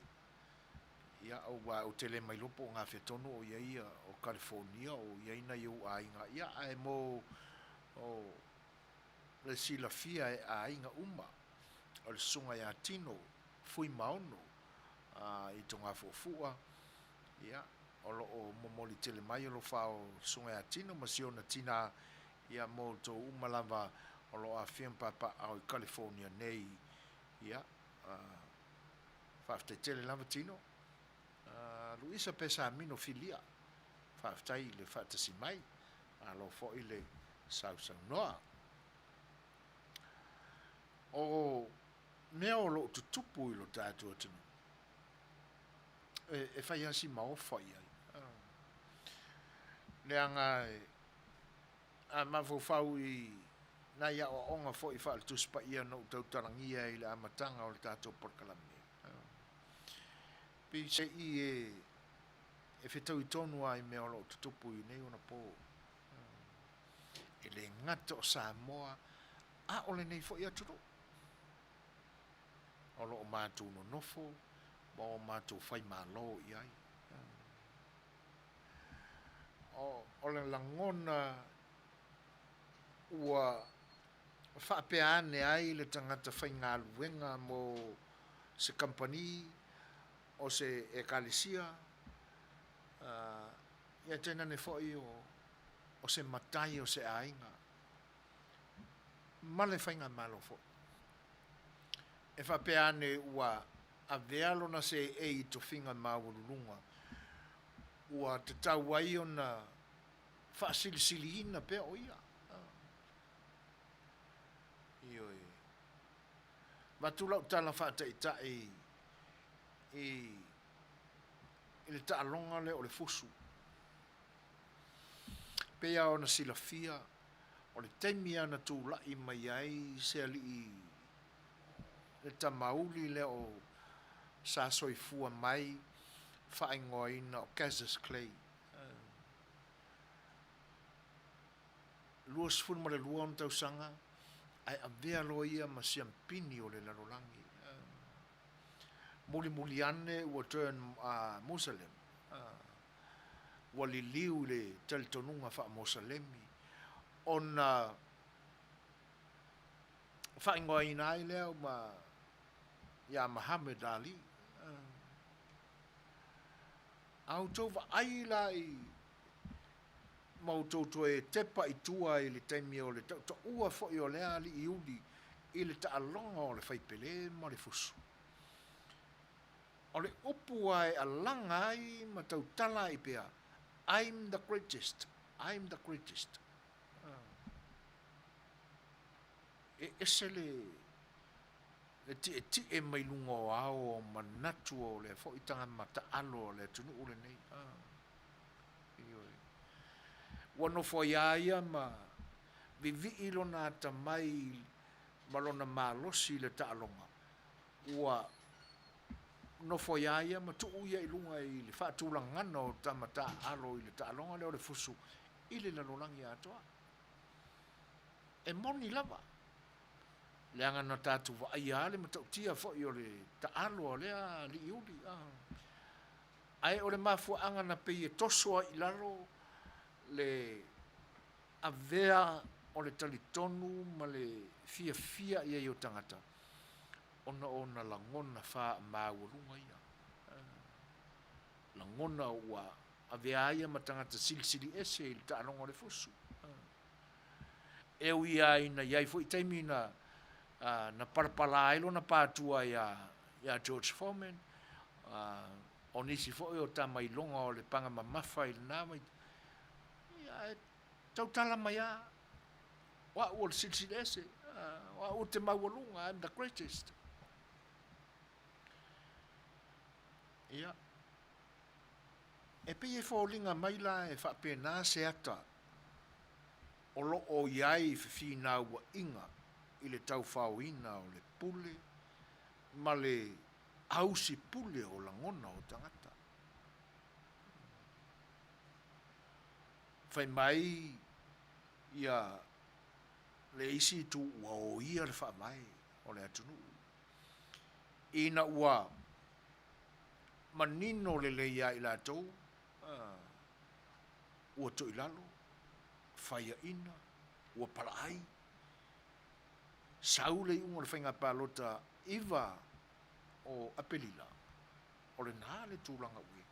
ia, aua ou te le ma iloa po o gafea tonu o i ai o Kalifonia o i ai nai ou aiga, ia, ae mo o le silafia e aiga uma, o le Susuga ia Tino Fuimaono i Togafuafua, ia, o lo o momoli tele mai alofa o le Susuga ia Tino ma si ona tina, ia, mo outou uma lava o lo o afifio ma papaaao i California nei. Ia, faafetai tele lava Tino. Luisa Pesamino Filia, faafetai i le faatasi mai, malo foi le sausaunoa. O mea o lo o tutupu i lo tatou atunuu, e fai lava si maofa i ai. Leaga a mafaufau i nai aoaoga foi faale-Tusi Paia na ou tautalagia i le amataga o le tatou polokalame, peiseai e fetaui tonu lava i mea o lo o tutupu i nei ona po. E le gata o Samoa, a o lenei foi atunuu o lo o matou nonofo ma o matou faimalo i ai. O le lagona ua faapea ane ai le tagata faigaluega mo se kamupani o se ekalesia, ia tainane foi o se matai o se aiga ma le faigamalo foi. E faapea ane ua avea lona seei i tofiga maualuluga ua tatau ai ona faasilisiliina pea o ia. Ioe. Avatu lau tala faataitai i le taaloga lea o le fusu. Pei lava ona silafia, o le taimi lava na tulai mai ai se alii le tamauli lea o sa soifua mai faaigoaina o Cassius Clay. 22 ona tausaga ae avea loa ia ma siampini o le lalolagi. Mulimuli ane ua turn Muslim, ua liliu i le talitonuga faa-Mosalemi ona faaigoaina ai lea ma ia Muhammad Ali. A outou vaai la i ma outou toe tepa i tua i le taimi o le tautaua foi o lea alii uli i le taaloga o le faipele ma le fusu. O le upu lava e alaga ai ma tautala ai pea, I'm the greatest, I'm the greatest. E ese le le tietie mai luga o ao o manatu o lea foi tagata taalo o le atunuu lenei. Ioe. Ua nofo ai a ia ma vivii lona atamai ma lona malosi i le taaloga. Ua nofo ai a ia ma tuu ia i luga i le faatulagana o tama taaalo i le taaloga lea o le fusu i le lalolagi atoa. E moni lava, leaga na tatou vaaia lava le matautia foi o le taalo a lea alii uli. Ae o le mafuaaga na pei e toso ai i lalo le avea o le talitonu ma le fiafia i ai o tagata, ona o ona lagona faamaualuga ia. Lagona ua. Avea ai ia ma tagata silisili ese i le taaloga o le fusu. E ui lava ina i ai foi taimi na na palapala ai lona patua iā iā George Foreman, o nisi foi o tama iloga o le paga mamafa i lena vaitaimi, ia ae tautala mai lava, o au o le silisili ese, o au ou te maualuga, I'm the greatest. Ia, e pei e foliga mai la e faapena se ata o lo o i ai fefinauaiga i le taufaoina o le pule ma le ausi pule o lagona o tagata. Fai mai ia le isi itu ua oia le faavae o le atunuu ina ua manino lelei ia i latou ua toilalo, faiaina, ua palaai, sau le iuga o le faiga palota 9 o Apelila, o lena le tulaga ua i ai.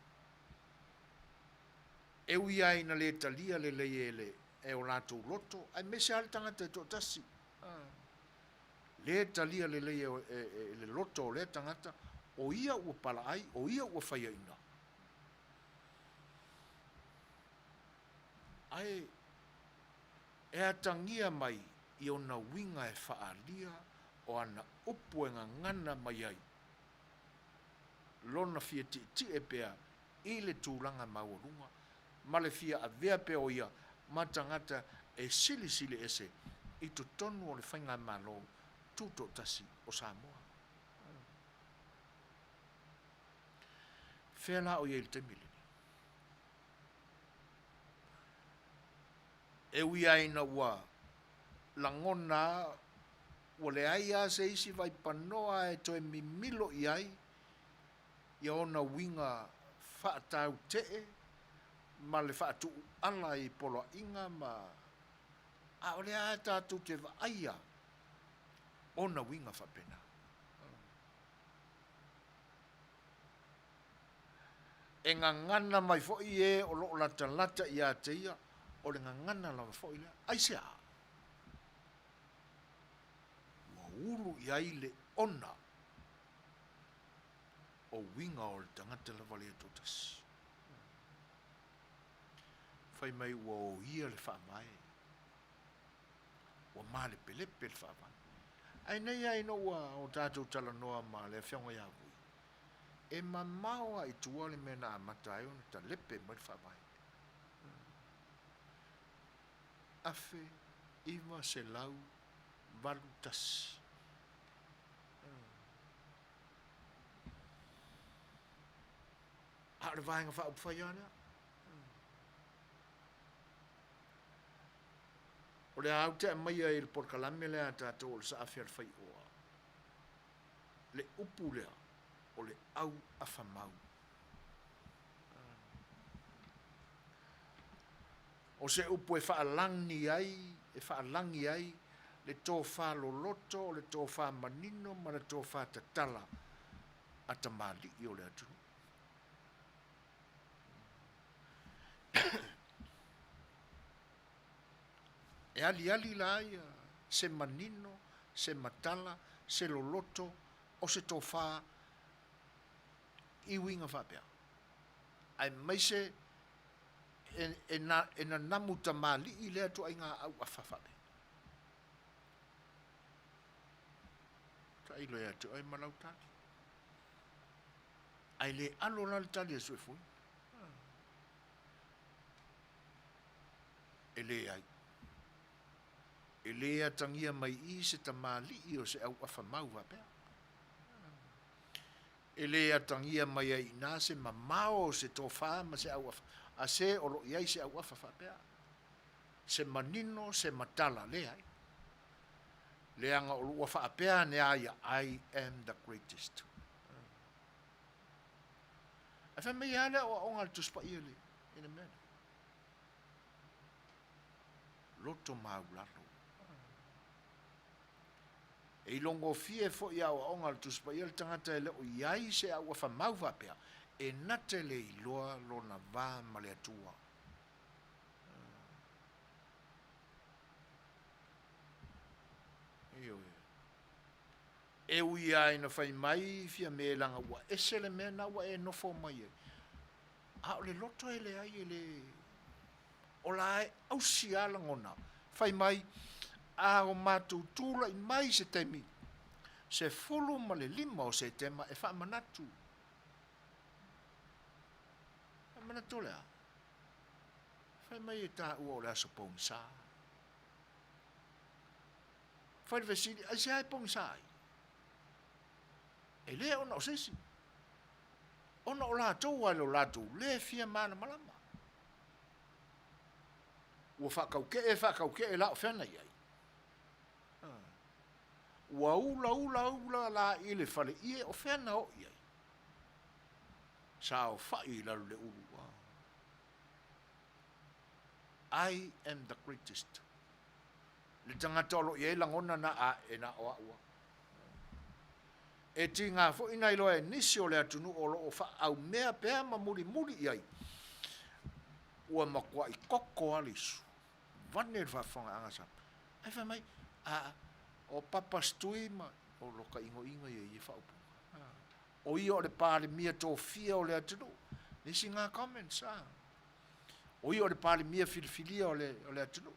E ui lava ina le talia lelei e le e o latou loto, aemaise lava le tagata e toatasi, le talia lelei e le loto o lea tagata, o ia ua palaai, o ia ua faiaina. Ae e atagia mai i ona uiga e faaalia o ana upu e gagana mai ai lona fia tietie pea i le tulaga maualuga ma le fia avea pea o ia ma tagata e silisili ese i totonu o le Faigamalo Tutoatasi o Samoa. Fea la o i ai i le taimi lenei? E ui lava ina ua lagona ua leai lava se isi vaipanoa e toe mimilo i ai ia ona uiga faatautee ma le faatuuala i poloaiga ma a o lea lava tatou te vaaia ona uiga faapena. E gagana mai foi e o lo o latalata ia te ia, o le gagana lava foi lea. Aisea? Ua ulu i ai le ona o uiga o le tagata lava lea e toatasi. Fai mai ua oia le faavae, ua malepelepe le faavae. Ae nei lava ina ua o tatou talanoa ma le Afioga ia Vui, e mamao lava i tua le mea na amata ai ona talepe mai le faavae. 1981. A o le Vaega Faaupufai lava lea. O le a ou te aumaia i le polokalame lea a tatou o le Saafi a le Faioa, le upu lea o le au afamau. O se upu e faalagi ai, e faalagi ai le tofa loloto, o le tofa manino ma le tofa tatala a tamalii o le atunuu. E aliali la ia se manino, se matala, se loloto o se tofa i uiga faapea, aemaise e, na, e nanamu tamalii lea ituaiga auafa faapea. Tailo ia te oe ma lau tali. Ae le alo la le tali a Suefuina. E leai. E le atagia mai i se tamalii o se auafa mau faapea. E le atagia mai ai inā se mamao o se tofa ma se auafa, a se o lo o i ai se auafa faapea. Se manino, se matala, leai. Leaga o ua faapea ane a ia, I am the greatest. Ae fai mai lava le aoaoga a le Tusi Paia i le mea lea. Loto maulalo. E ilogofie foi aoaoga a le Tusi Paia le tagata e le o i ai se auafa mau faapea. E na te le iloa lona va ma le Atua. Ioe. E ui lava ina fai mai Fiame leaga ua ese le mea na ua e nofo mai ai. A o le loto e leai e le ola e ausi lava lagona. Fai mai, a o matou tulai mai se taimi 15 o Setema e faamanatu. Faamanatu o le a? Fai mai e taua o le aso pogisa. Fai le fesili, aisea e pogisa ai? E le ona o se isi. Ona o latou a i lo latou le fia malamalama. Ua faakauke'e faakauke'e la o fea na i ai? Ua ula ula ula la i le fale ie o fea na oo i ai? Saofa'i i lalo le ulu. I am the greatest. Le tagata o lo o i ai lagona na a e na o a'u a. E tiga foi na iloa e nisi o le atunuu o lo o faaumea pea ma mulimuli i ai, ua matuai koko lava le isu. Vane le faafofogaaga a Samoa. Ae fai mai, aa, o Papa Stui ma, o loka igoigo ia i ia faaupuga. O ia o le Palemia tofia o le atunuu. Nisi ngā comments, a. O ia o le Palemia filifilia o le, o le atunuu.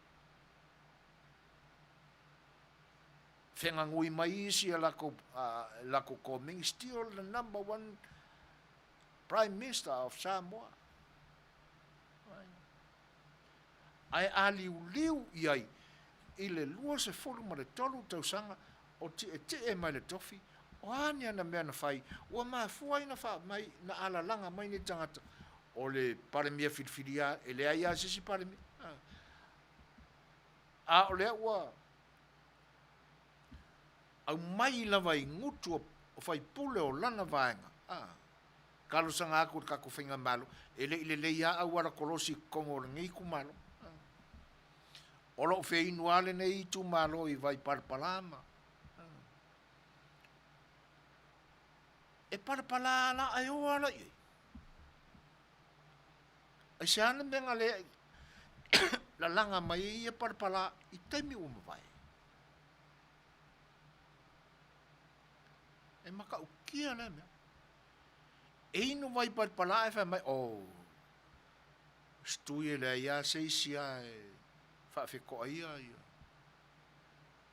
Fegagui mai isi a lakou, lakou komeni, still the number one Prime Minister of Samoa. Ae a liuliu i ai i le 23 tausaga o tietie mai le tofi, o a ni ana mea na fai, ua mafua ai na faa mai, na alalaga mai nei tagata, o le Palemia filifilia, e leai lava se isi Palemia. A o lea ua aumai lava i gutu o faipule o lana vaega, a talosaga atu i le tatou faigamalo, e le i lelei lava auala kolosi i totonu o lenei itumalo. O lou feinu lava lenei itumalo i Vaipalapala ma e palapala la ae o ala i ai. Aisea le mea na le lalaga mai ai ia palapala i taimi ua mavae? E matautia lea mea. E inu vai palapala ae fai mai, oh, Stui e leai lava se isi a e faafetoa ia ia.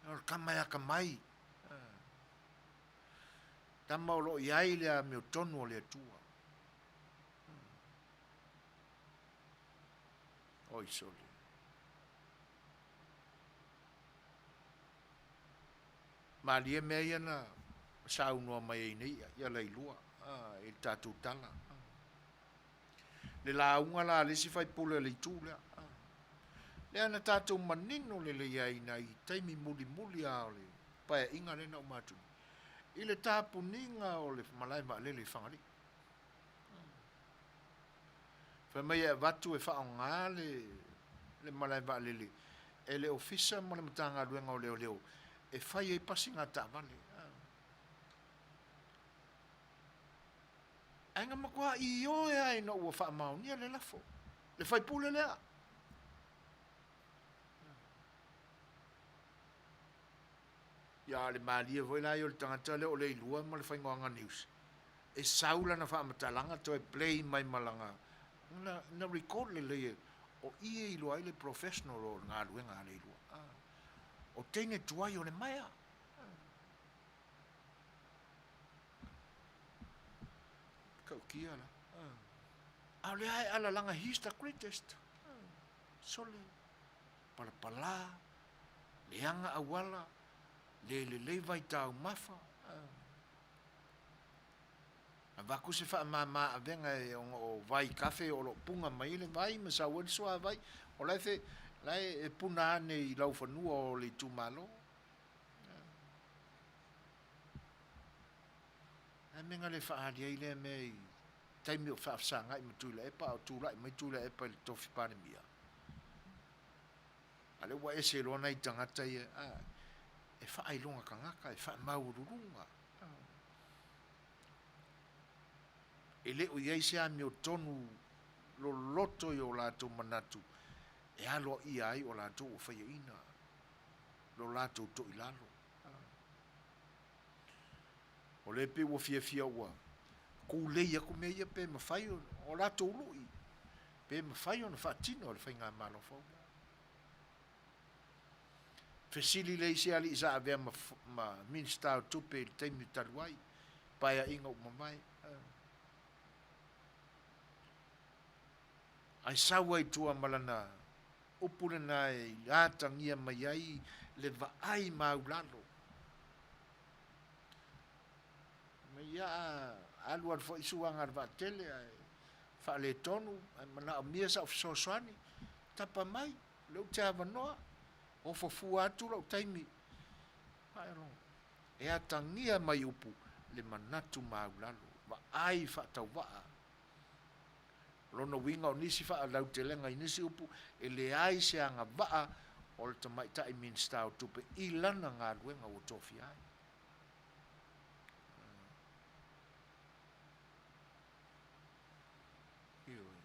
O le tama e atamai. Tama o lo o i ai le amiotonu o le Atua. Oi sole. Malie mea ia na saunoa mai ai nei ia Lailua i le tatou tala. Le lauga la a le isi faipule o le itu lea. Lea na tatou manino lelei ai nai taimi mulimuli lava o le paeaiga lea na uma atu nei, i le tapuniga o le malae vaalele i Fagalii. Fai mai e avatu e faaaoga le, le malae vaalele e le Ofisa ma le Matagaluega o Leoleo e fai ai pasiga taavale. Ae na matua ioe lava ina ua faamaonia le lafo, le faipule lea. Ia, le malie foi la ia o le tagata lea o Leilua ma le Faigauaga News, e sau lana faamatalaga toe play mai ma lana, na, na record lelei e, o i e iloa ai le professional o le galuega a Leilua. O teine tuai o le maea. Tautia la. A o lea e alalaga, he's the greatest. Sole, palapala, leaga auala, le lelei vaitaumafa. Avatu se faamama avega e ona o vai kafe o lo o puna mai le vai ma sau ai le suavai. O la e fe, la e puna ane i laufanua o le itumalo. Ae mea na le faaali ai lea mea i taimi o faafesagai ma Tuilaepa a o tulai mai Tuilaepa i le tofi Palemia? A lea ua ese loa nai tagata ia, a, e faailoga tagata, e faamaualuluga. E le o i ai se amiotonu loloto i o latou manatu e aloaia ai o latou ua faiaina lo latou toilalo. O lea pei ua fiafia ua kulei aku mea ia pe mafai o latou lui pe mafai ona faatino e le faigamalo fou lea. Fesili le isi alii sa avea ma, ma Minisita o Tupe i le taimi talu ai, paeaiga ua mavae. Ae sau ai i tua ma lana upu lena e atagia mai ai le vaai maulalo. Mai ia alu alu foi suaga a le vaatele ae faaletonu ae manaomia sau fesoasoani, tapa mai, o lea ou te avanoa, ofo fua atu lou taimi. E atagia mai upu le manatu maulalo, vaai faatauvaa. O lona uiga o nisi faalautelega i nisi upu, e leai se agavaa o le tamaitai Minisita o Tupe i lana galuega ua tofia ai. Ioe.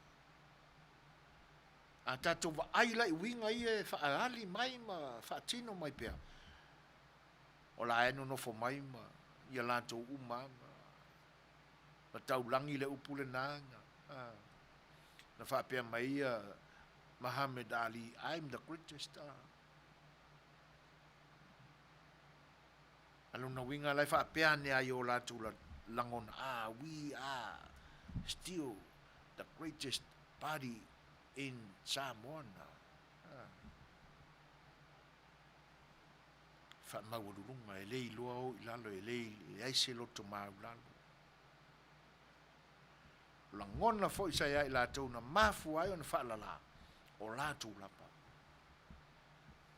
A tatou vaai la i uiga ia e faaali mai ma faatino mai pea, o la e nonofo mai ma ia latou uma ma taulagi le upu lena na, na faapea mai ia Muhammad Ali, I'm the greatest. A lona uiga la e faapea ane ai o latou lagona, ah, we are still the greatest party in Samoa now. Ah. Faamaualuluga, e le iloa o i lalo, e leai se loto maulalo. O lagona foi sa ia i latou na mafua ai ona faalala, o latou lava.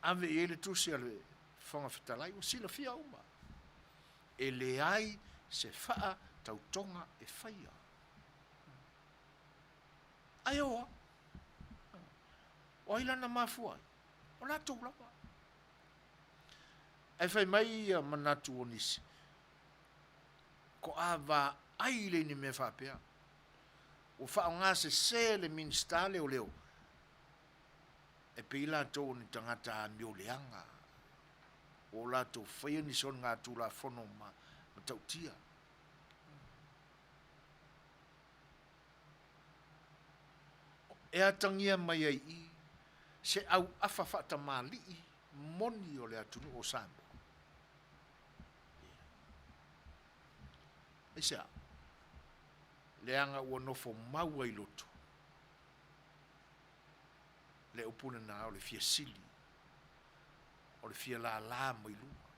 Ave i ai le tusi a le Fofoga Fetalai, ua silafia uma, e leai se faatautoga e faia. Ae oa, o ai la na mafua ai? O latou lava. Ae fai mai ia manatu o nisi, ko a vaai le ni mea faapea. Ua faaaoga sese le Minisita leoleo e pei latou o ni tagata amio leaga, ua o latou faia ni soligatulafono ma matautia. E atagia mai ai i se auafa faatamalii moni o le atunuu o Samoa. Aisea? Leaga ua nofo mau ai loto le upu lena o le fia sili, o le fia lālā mai luga.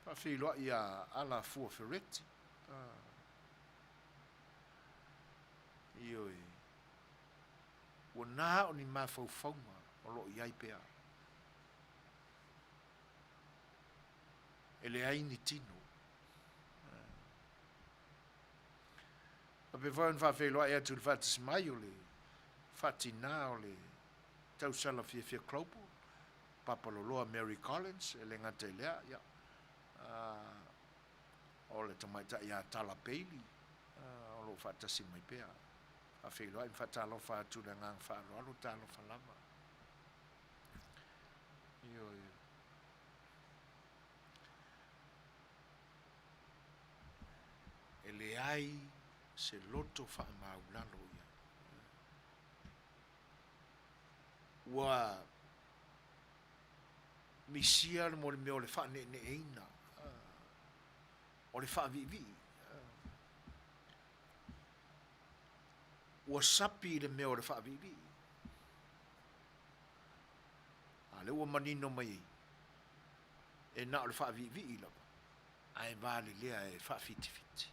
Faafeiloai ia Alafua Fereti. Ioe. Ua na o ni mafaufauga o lo o i ai pea. E leai ni tino. Faapea foi ona faafeiloai atu i le faatasi mai o le faatina o le tausala fiafia Global, Papa Loloa Mary Collins, e le gata i lea, ia, o le tamaitai ia Tala Bailey, o lo o faatasi mai pea. Faafeiloai ma faatalofa atu i le agaga faaaloalo, talofa lava. Ioe. E leai se loto faamaulalo i ai. Ua misia le mo le mea o le faaneeneeina, o le faaviivii. Ua sapi i le mea o le faaviivii. A lea ua manino mai ai, e na o le faaviivii lava, ae valelea e faafitifiti.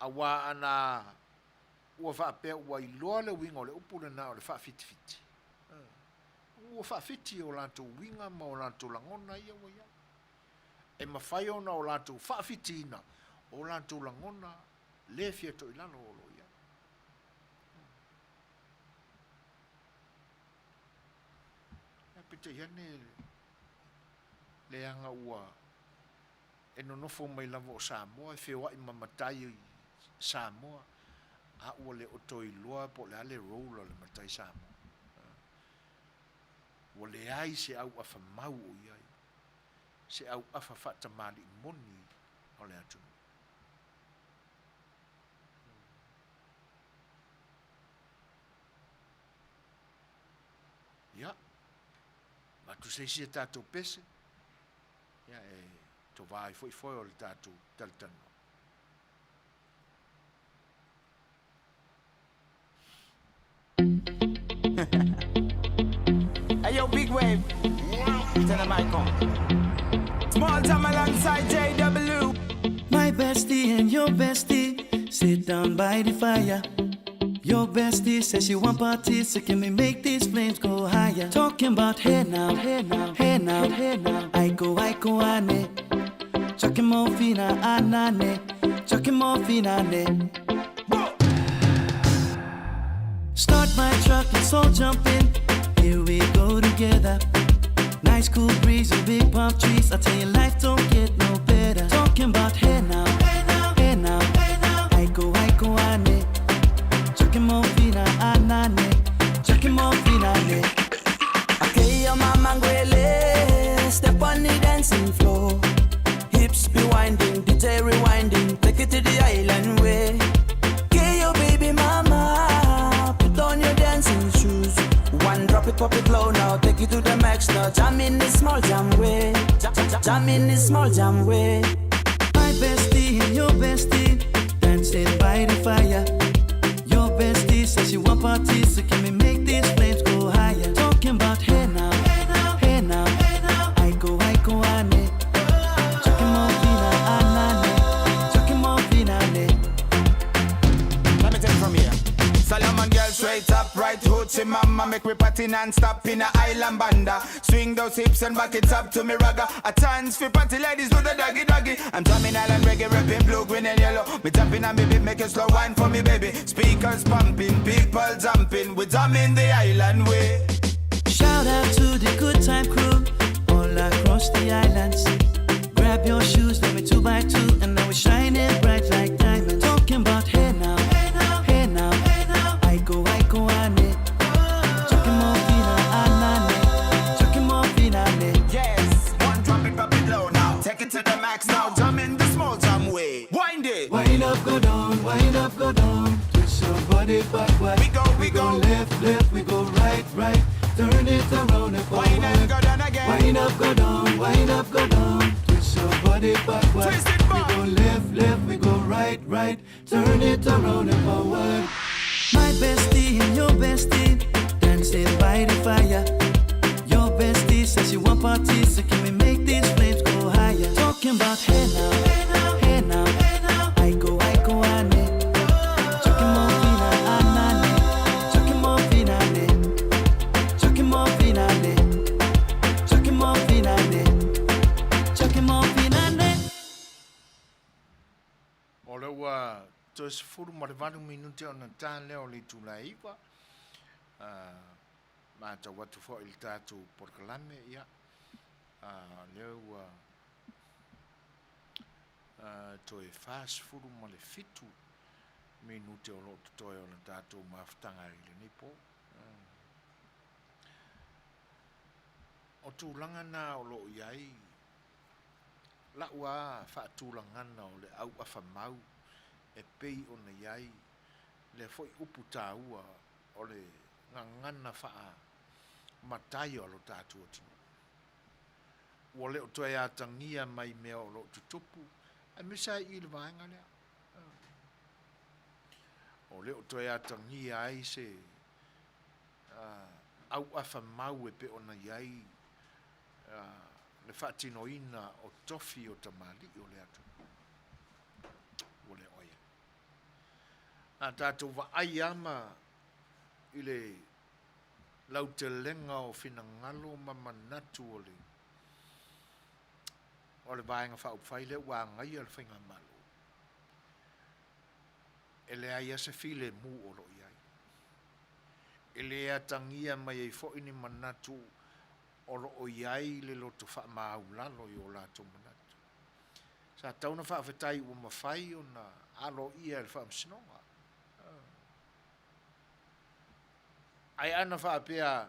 Aua ana ua faapea ua iloa le uiga o le upu lena o le faafitifiti, ua faafiti o latou uiga ma o latou lagona ia ua i ai. E mafai ona o latou faafitiina o latou lagona le fia toilalo o lo o i ai. Ae peitai ane leaga ua. E nonofo mai lava o Samoa, e feoai ma matai Samoa, a ua le o toe iloa po o le a le role a le matai Samoa. Ua leai se auafa mau o i ai, se auafa faatamalii moni o le atunuu. Ia, avatu se isi a tatou pese, ia e tovā ai foi foe o le tatou talatalanoa. Hey yo, big wave. Tell them I come. Small time alongside JW. My bestie and your bestie sit down by the fire. Your bestie says she want parties, so can we make these flames go higher? Talking about hey now, hey now, hey now, hey now. I go, I go, ane. Chucking more fina, anane. Chucking more fina, ne. Start my truck, let's all jump in. Here we go together. Nice cool breeze and big palm trees. I tell you, life don't get no better. Talking about hey now, hey now, hey now, hey now. I go, I go, ane. Chucking more fina, anane. Chucking more fina, ne. Okay, your mama ngwele. Step on the dancing floor. Hips be winding, DJ rewinding. Take it to the island way. Get your baby mama. Put on your dancing shoes. One drop it, pop it low now. Take it to the max now. Jam in this small jam way. Jam, jam, jam in this small jam way. My bestie and your bestie dancing by the fire. Your bestie says she want parties, so can we make these flames go higher? Talking about hey now, hey now, hey now, hey now. I go, I go, ane. Chucking more fina, anane. Chucking more fina, ne. Let me take it from here. Solomon girl straight up, right hoochie mama. Make me party non-stop in a island banda. Swing those hips and back it up to me ragga. A chance for party ladies do the doggy doggy. I'm drumming island reggae, rapping blue, green and yellow. Me tapping on me beat, making slow wine for me baby. Speakers pumping, people jumping. We drumming the island way. Shout out to the good time crew all across the islands. Grab your shoes, let me two by two, and now we're shining bright like diamonds. Talking about hey now, hey now, hey now, hey now. I go, I go, ane. Chucking more fina, anane. Chucking more fina, ne. Yes, one drop it, drop it low now. Take it to the max now. Jam in the small jam way. Wind it. Wind up, go down, wind up, go down. Twist your body backward. We go, we go. left, left, we go right, right. Turn it around and forward. Wind and go down again. Wind up, go down, wind up, go down. Twist your body backward. Twist it back. We go left, left, we go right, right. Turn it around and forward. My bestie and your bestie dancing by the fire. Your bestie says she want parties, so can we make these flames go higher? Talking about hey now, hey now, hey now, hey now. I go, I go, ane. Chucking more fina, anane. Chucking more fina, ne. Chucking more fina, ne. Chucking more fina, ne. Chucking more fina, ne. O lea ua toe 18 minute ona ta lea o le itula e 9, matau atu foi i le tatou polokalame, ia, lea ua toe 47 minute o lo o totoe o le tatou mafutaga i lenei po. O tulaga na o lo o i ai lau a faatulagana o le auafa mau e pei ona i ai lea foi upu taua o le gagana faa matai o lo tatou atunuu. Ua le o toe atagia mai mea o lo o tutupu, aemaise ai i le vaega lea. O le o toe atagia ai se auafa mau e pei ona i ai le faatinoina o tofi o tamalii o le atunuu. Ua le o ai. A tatou vaai ama i le lautelega o finagalo ma manatu o le o le Vaega Faaupufai lea ua agaia le Faigamalo, e leai lava se filemu o lo o i ai. E le atagia mai ai foi ni manatu o lo o i ai le loto faamāulalo i o latou manatu. Sa tatau ona faafetai ua mafai ona aloaia e le Faamasinoga. Ae ana faapea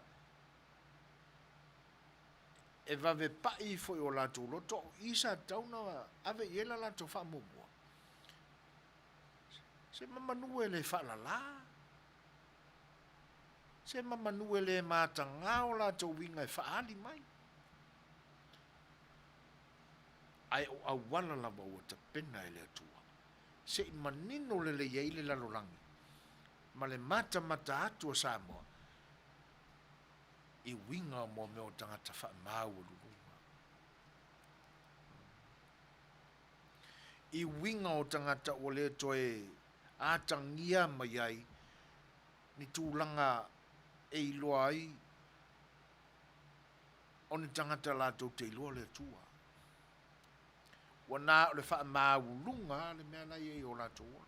e vave pai ifo i o latou loto, o i sa tatau ona ave i ai la latou faamuamua. Se mamanu e le faalala. Se mamanu e le mataga o latou uiga e faaali mai. Ae o auala lava ua tapena e le Atua, se i manino lelei ai le lalolagi ma le matamata atu a Samoa i uiga o mea o tagata faamaualuluga. I uiga o tagata ua le toe atagia mai ai ni tulaga e iloa ai o ni tagata latou te iloa le Atua. Ua na o le faamauuluga le mea la e i ai i o latou ola.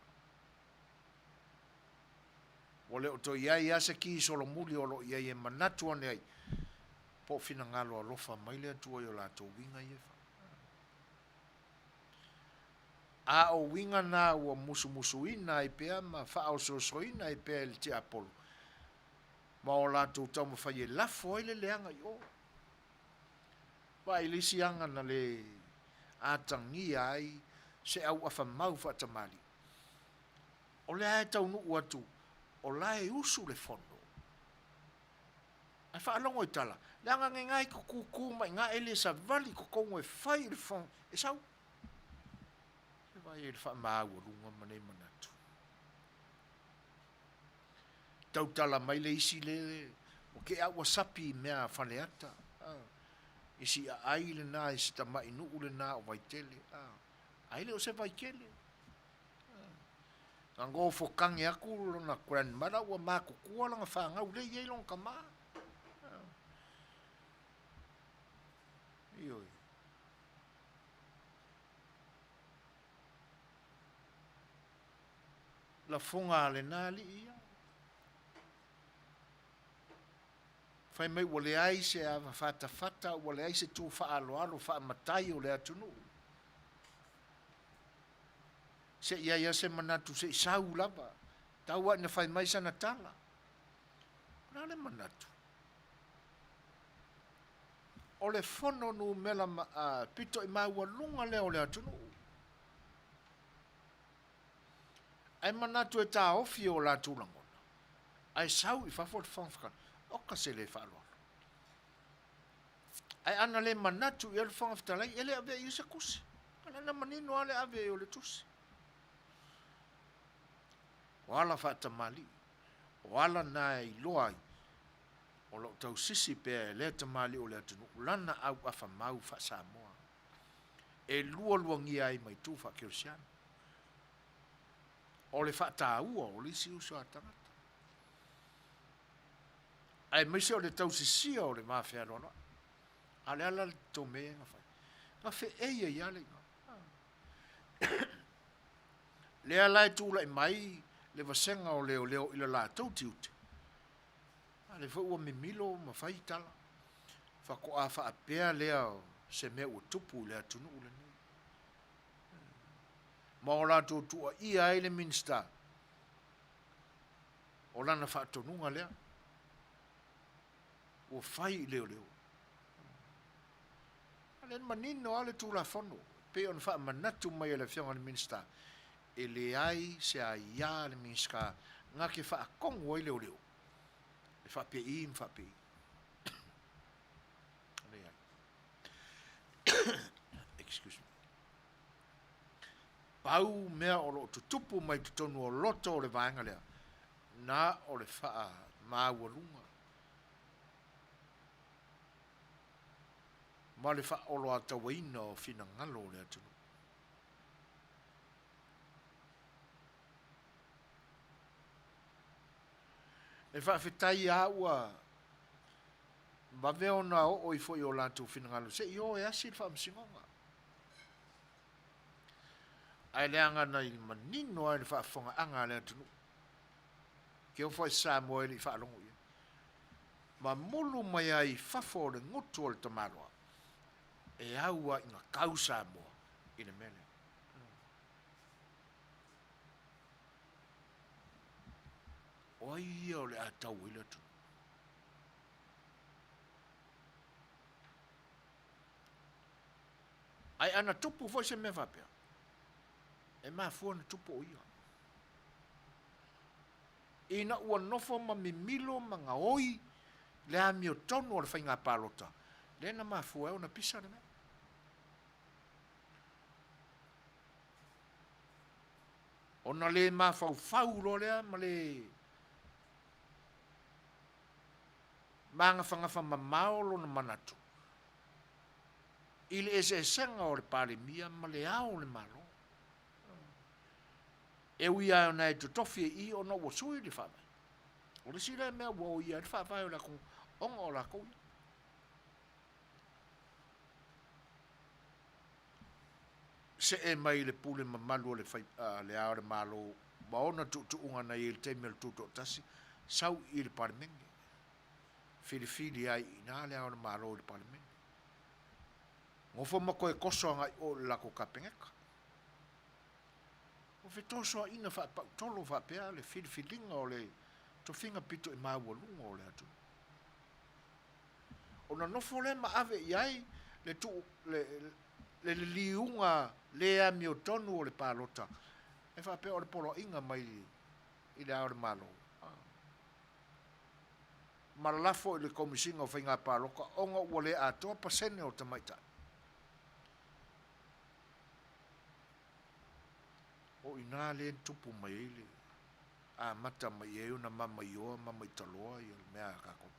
Ua le o toe i ai lava se ki solomuli o lo o i ai e manatu ane ai, po o finagalo alofa mai le Atua i o latou uiga ia e fai. A o uiga na ua musumusuina ai pea ma faaosoosoina ai pea e le tiapolo, ma o latou taumafai e lafo ai le leaga i o. Vaai i le isi aga na le atagia ai se auafa mau faatamalii. O lea e taunuu atu o la e usu le fono. Ae faalogo i tala, leaga nge ngai ko kūkū mai ngā e le savali ko kongo e fai i le fono, e sau. Se vaai ai le faamaualuga ma nei manatu. Tautala mai le isi le, o ke au ua sapi i mea a Faleata. I si aai lena, i si tamai nuu lena o Vaitele. Ai le o se Vaitele. Na gofokange aku lona grandmother ua makukua lana fanau le i ai lona tama. Ioe. Lafoga a lena alii ia. Fai mai ua leai se ava fatafata, ua leai se tu faaaloalo faamatai o le atunuu. Se i ai lava se manatu se i sau lava, tau lava ina fai mai sana tala. O le a le manatu? O le fono numera pito i maualuga lea o le atunuu. Ae manatu e taofi o latou lagona, ae sau i fafo le Fofoga Fetalai, oka se le faaaloalo. Ae ana le manatu i ai le Fofoga Fetalai, e le avea i ai se tusi. A lena manino lava le ave i ai o le tusi. O ala faatamalii, o ala na e iloa ai, o lo o tausisi pea e lea tamalii o le atunuu lana auafa mau faa-Samoa e lualuagia ai ma itu faa-Kerisiano. O le faataua o le isi uso a tagata. Aemaise o le tausisia o le va fealoaloai. A o le a la le tou mea ia na fai? Na feei ai lava le igoa. Lea la e tulai mai le vasega o leoleo i le latou tiute, a lea foi ua mimilo ma fai tala, faatoa faapea lea o se mea ua tupu i le atunuu lenei. Ma o latou tuuaia ai le Minisita, o lana faatonuga lea ua fai i leoleo. A lea e manino lava le Tulafono, e pei ona faamanatu mai e le Afioga i le Minisita, e leai se aia a le Minisita na te faatonu ai leoleo e faapei ma faapei. Leai. Excuse me. Pau mea o lo o tutupu mai totonu o loto o le vaega lea, na o le faamaualuga ma le faaoloatauaina o finagalo o le atunuu. E faafetai lava ua vave ona oo ifo i o latou finagalo se i o e asi le faamasinoga. Ae leaga na i manino lava i le faafofogaaga a le atunuu. Ke ofo ai Samoa e le i faalogo i ai. Ma mulu mai ai i fafo o le gutu o le tamaloa, e au lava ina kau Samoa i le mea lea. O ai ia o le a tau ai le atunuu? Ae ana tupu foi se mea faapea, e mafua ona tupu o ia. Ina ua nofo ma mimilo ma gaoi le amiotonu o le faiga palota, lea na mafua ai ona pisa le mea. Ona le mafaufau loa lea ma le magafagafa mamao lona manatu i le eseesega o le Palemia ma le Ao o le Malo. E ui lava ona e totofi e i ona ua sui le faavae. O le isi lea mea ua oia ai le faavae o le atunuu ona o latou ia. See mai le pule mamalu a le fai, a le Ao o le Malo ma ona tuutuuga na i ai i le taimi o le Tutoatasi, sau i le Palemene. Filifili ai i ina le Ao o le Malo i le Palemene. Nofo ma toe toso agai o i le latou Kapeneta. Ua fetosoaina faapautolo faapea le filifiliga o le tofiga pito i maualuga o le atunuu. Ona nofo lea ma ave i ai le tuu, le, le liliuga le amiotonu o le palota e faapea o le poloaiga mai i le Ao o le Malo ma lafo i le Komesina o Faiga Palota ona ua le atoa pasene o tamaitai. O i ina lea na tupu mai ai le amata mai ai ona mamaioa mamaitaloa ia le mea a tatou.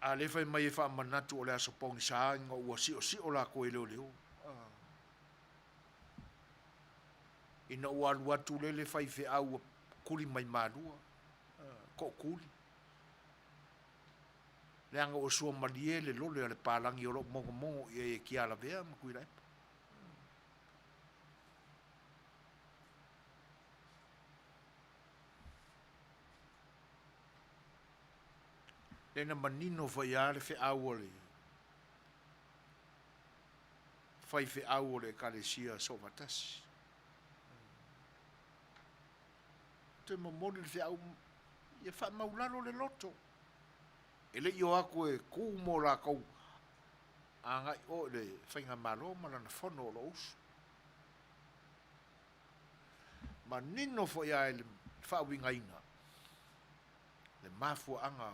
A lea fai mai e faamanatu o le aso pogisa ina ua siosio latou e leoleo. Ina ua alu atu lele le faifeau ua kuli mai malua, tookuli. Leaga ua suamalie le lole a le palagi o lo o mogomogo i ai e Tialavea ma Tuilaepa. Lea na manino foi lava le feau a le faifeau o le Ekalesia Soofaatasi. Toe momoli le feau ia faamaulalo le loto. E le i o atu e ku mo latou agai o i le faigamalo ma lana fono o lo o usu. Manino foi lava i le faauigaina le mafuaaga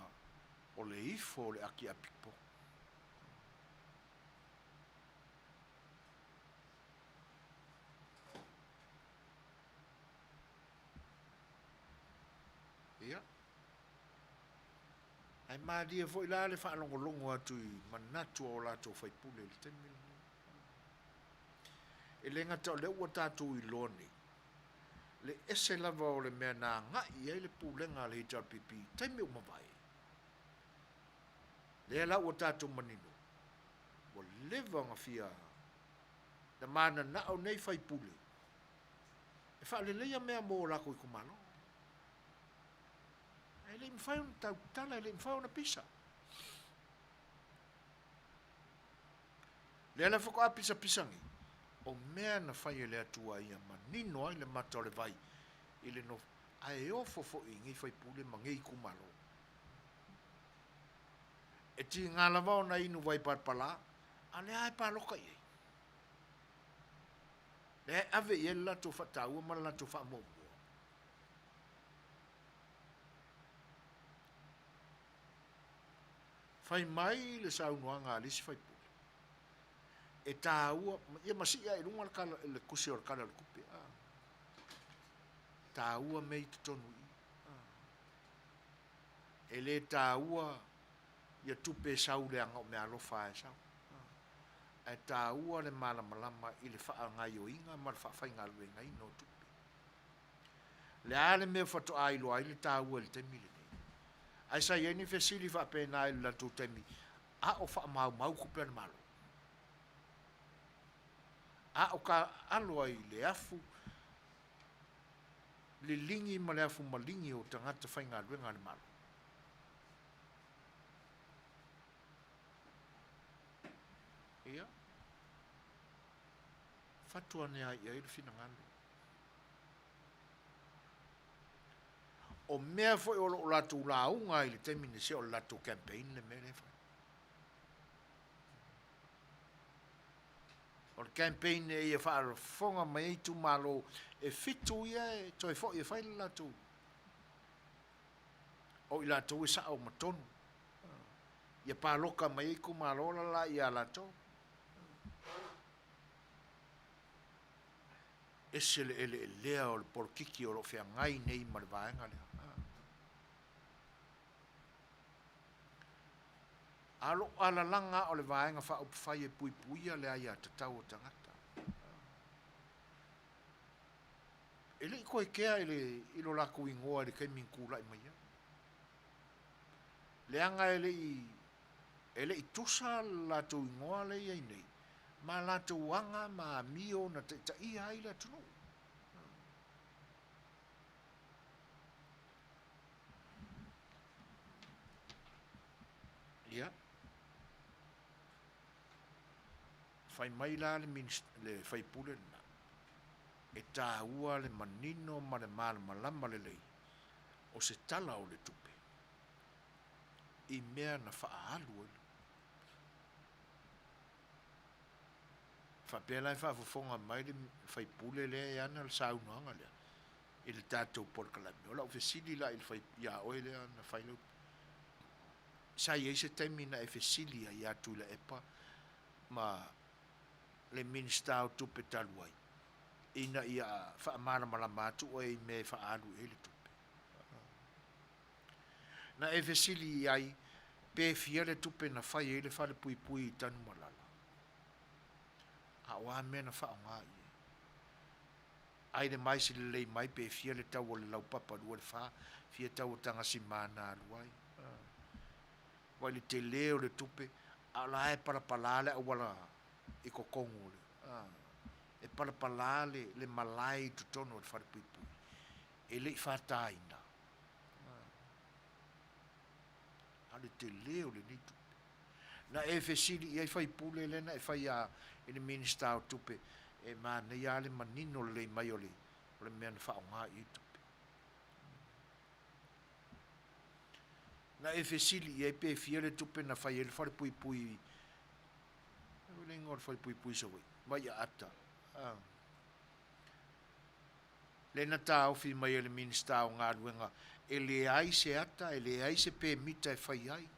o le ifo o le akiapipo. Ia. Ae malie foi la le faalogologo atu i manatu o latou faipule i le taimi lenei. E le gata o lea ua tatou iloa nei, le ese lava o le mea na agai i ai le pulega a le HRPP i taimi ua mavae. Lea la ua tatou manino, ua leva ona fia na mananao nei faipule e faaleleia mea mo o latou itumalo. Ae le i mafai ona tautala, e le i mafai ona pisa. Lea la faatoa pisapisa nei, o mea na fai e le Atua ia manino ai le mata o le vai i le nofo, ae ofo foi i nei faipule ma nei itumalo. E tiga lava ona inu vai palapala, a o lea lava e palota i ai. Lea e ave i ai le latou faataua ma le latou faamuamua. Fai mai le saunoaga a le isi faipule, e taua, ia ma sii lava i luga le, tala, le tusi o le Tala o le Tupe, a. Taua mea i totonu i i. A. E le taua ia tupe e sau leaga o meaalofa lava e sau. A. Ae taua le malamalama i le faagaioiga ma le faafaigaluegaina o tupe. Le a le mea faatoa iloa ai le taua i le taimi lenei? Ae sa i ai ni fesili faapena i le latou taimi a o faamaumau tupe a le Malo? A o taaalo ai le afu liligi ma le afu maligi o tagata faigaluega a le Malo? Ia. Fatu ane ai i ai le finagalo. O mea foi o lo o latou lauga ai i le taimi nei, se o le latou campaign le mea lea e fai. O le campaign e ia faafofoga mai ai itumalo e fitu ia e toe foi e fai le latou. O i latou e sao ma tonu. Ia paloka mai ai itumalo la la ia latou. Ese le eleelea o le polokiki o lo o feagai nei ma le vaega lea. A o lou alalaga o le Vaega Faaupufai e puipuia le aiatatau o tagata. E le i toe kea i, le, i lo latou igoa i le taimi na tulai mai ai. Leaga e le i, e le i tusa le latou igoa lea e i ai nei ma latou aga ma amio na taitaia ai le atunuu. Ia. Fai mai la le, le faipule lena, e taua le manino ma le malamalama lelei o se tala o le tupe i mea na faaalu ai. Faapea la e faafofoga mai le faipule lea e ana le saunoaga lea i le tatou polokalame. O lau fesili la i le fai, ia oe lea na fai lau Sa i ai se taimi na e fesili ai ia Tuilaepa ma le Minisita o Tupe talu ai ina ia faamalamalama atu oe i mea e faaalu i ai le tupe? Na e fesili i ai pe fia le tupe na fai ai le falepuipui i Tanumalala? A o a mea na faaaoga i ai? Ai le maisi lelei mai pe fia le tau o le laupapa 24, fia tau o tagasima na alu ai. Vaai le tele o le tupe, a o la e palapala le auala i totonu o le, e palapala le, le malae i totonu o le falepuipui. E le i faataina. A o le tele o lenei tupe. Na e fesili i ai faipule lea na e fai a i le Minisita o Tupe, e manaia lava le manino lelei mai o le, o le mea na faaaoga i ai tupe. Na e fesili i ai pe fia le tupe na fai ai le falepuipui, o le igoa o le falepuipui i Savaii, Vaiaata. Ah. Lea na taofi mai e le Minisita o Galuega, e leai se ata, e leai se pemita e fai ai.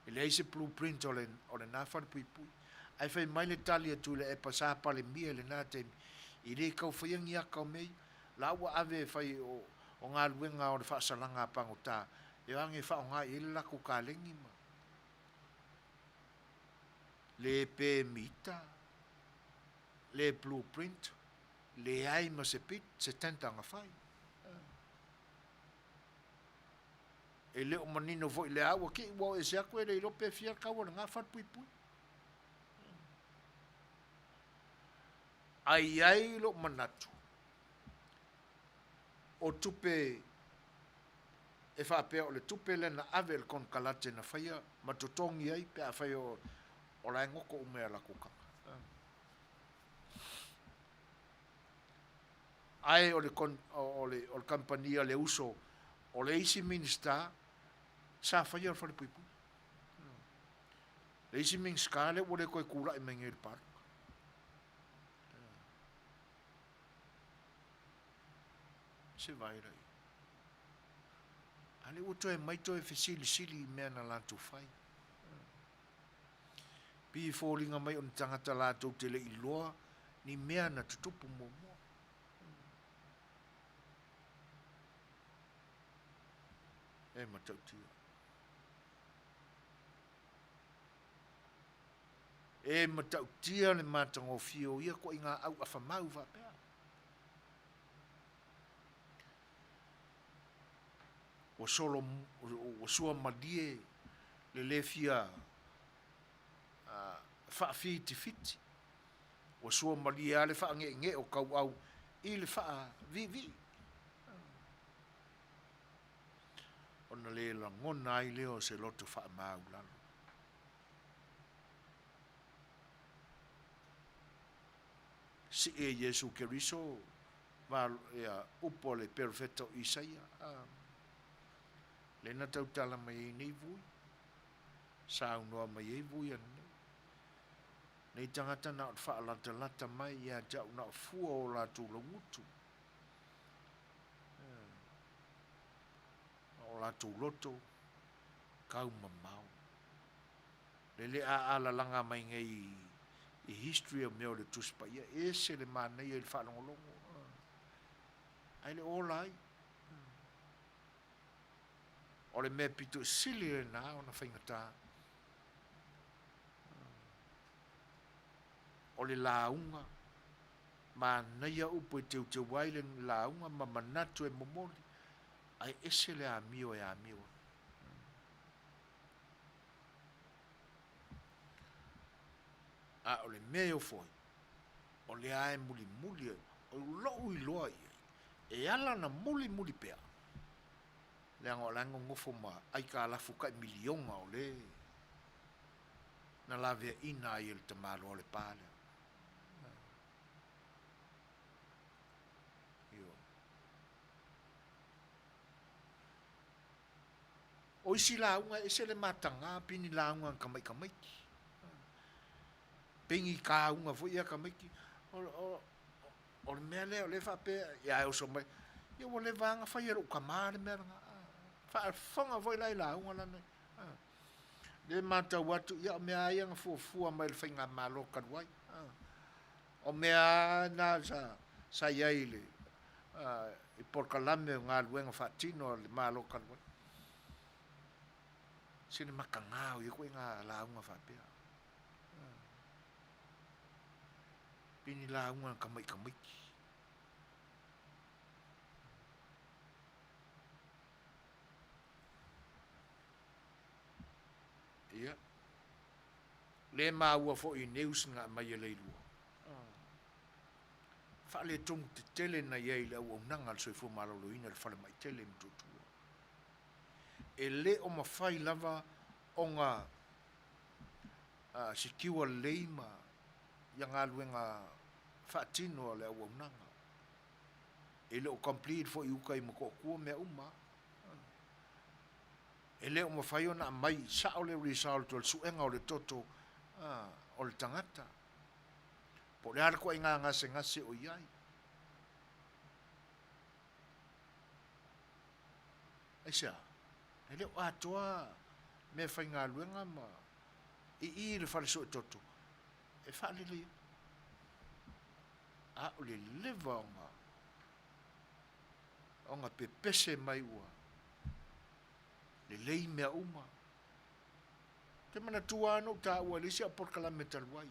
E leai se blueprint o, le, o lena falepuipui. Ae fai mai le tali a Tuilaepa sa Palemia i lena taimi, e le tau faia ni ata o mea ia. La ua ave e fai o, o galuega o le faasalaga a pagota, e o age e faaaoga i ai le latou kaleni ma le pemita, le blueprint, Leai ma se pit, se tender na fai. E le o manino foi le a ua kii ua o ese atu e le iloa pe fia tau o lena falepuipui. Ae i ai lou manatu, o tupe e faapea o le tupe lea na ave e le konekarate na faia ma totogi ai pe afai o la e goto uma i a latou tagata. Ae o le, o le, o le kamupani a le uso o le isi Minisita sa faia le falepuipui. Le isi Minisita lea ua le toe tulai mai nei i le palota. Se vai lai. A lea ua toe mai toe fesilisili i mea na latou fai. Pei e foliga mai o ni tagata latou te le i iloa ni mea na tutupu muamua. E matautia. E matautia le matagofie o ia koʻiga auafa mau faapea. Ua solo, ua suamalie le le fia faafitifiti, ua suamalie lava le faange'ege'e o tauau i le faaviivii, ona le lagona ai lea o se loto faamaulalo. Sii e Iesu Keriso va ia upu a le perofeta o Isaia, a lea na tautala mai ai nei vui, saunoa mai ai vui ananei. Nei tagata na o le faalatalata mai ia te au na o fua o latou laugutu, a o latou loto kau mamao. Le le aalalaga mai nei i history o mea o le Tusi Paia, e ese le manaia i le faalogologo, ae le o ola ai. O le mea pito sili lena ona faigata, o le lauga, manaia upu e teuteu ai le lauga ma manatu e momoli, ae ese le amio e amio ai. A o le mea e ofo ai, o lea lava e mulimuli ai, o lou iloa i ai, e ala ona mulimuli pea, leaga o la e nonofo ma aikalafu tai miliona o le na laveaina ai e le tamaloa o le pa lea. Ioe. O isi lauga e ese le mataga pei ni lauga a tamaitamaiti. Pei ni kauga foi ia tamaiti. O, o, o le mea lea o lea e faapea, ia e oso mai, ia ua leva lava ona fai e lou tama le mea lena. Faafofoga foi la i lauga lana. Lea e matau atu, ia o mea lava ia na fuafua mai e le faigamalo talu ai. O mea lava na sa, sa i ai i le, i polokalame o galuega faatino a le Malo talu ai. Sina mataga o ia ituaiga lauga faapea. Pei ni lauga a tamaitamaiti. Ia, le maua foi i news na aumai e Leilua. Faaletonu tetele na i ai i le auaunaga a le Soifua Maloloina i le falemai tele i Motootua. E le o mafai lava ona secure lelei ma ia galuega faatino a le auaunaga. E le o complete foi i uta i Motootua mea uma. E le o mafai ona aumai sao le result o le suega o le toto o le tagata. Po o le a le ituaiga gasegase o i ai. Aisea? E le o atoa meafaigaluega ma i i le fale suetoto e faalelei ai. A o le leva ona ona pepese mai ua lelei mea uma. Ou te manatua lava na ou taua i le isi au polokalame talu ai,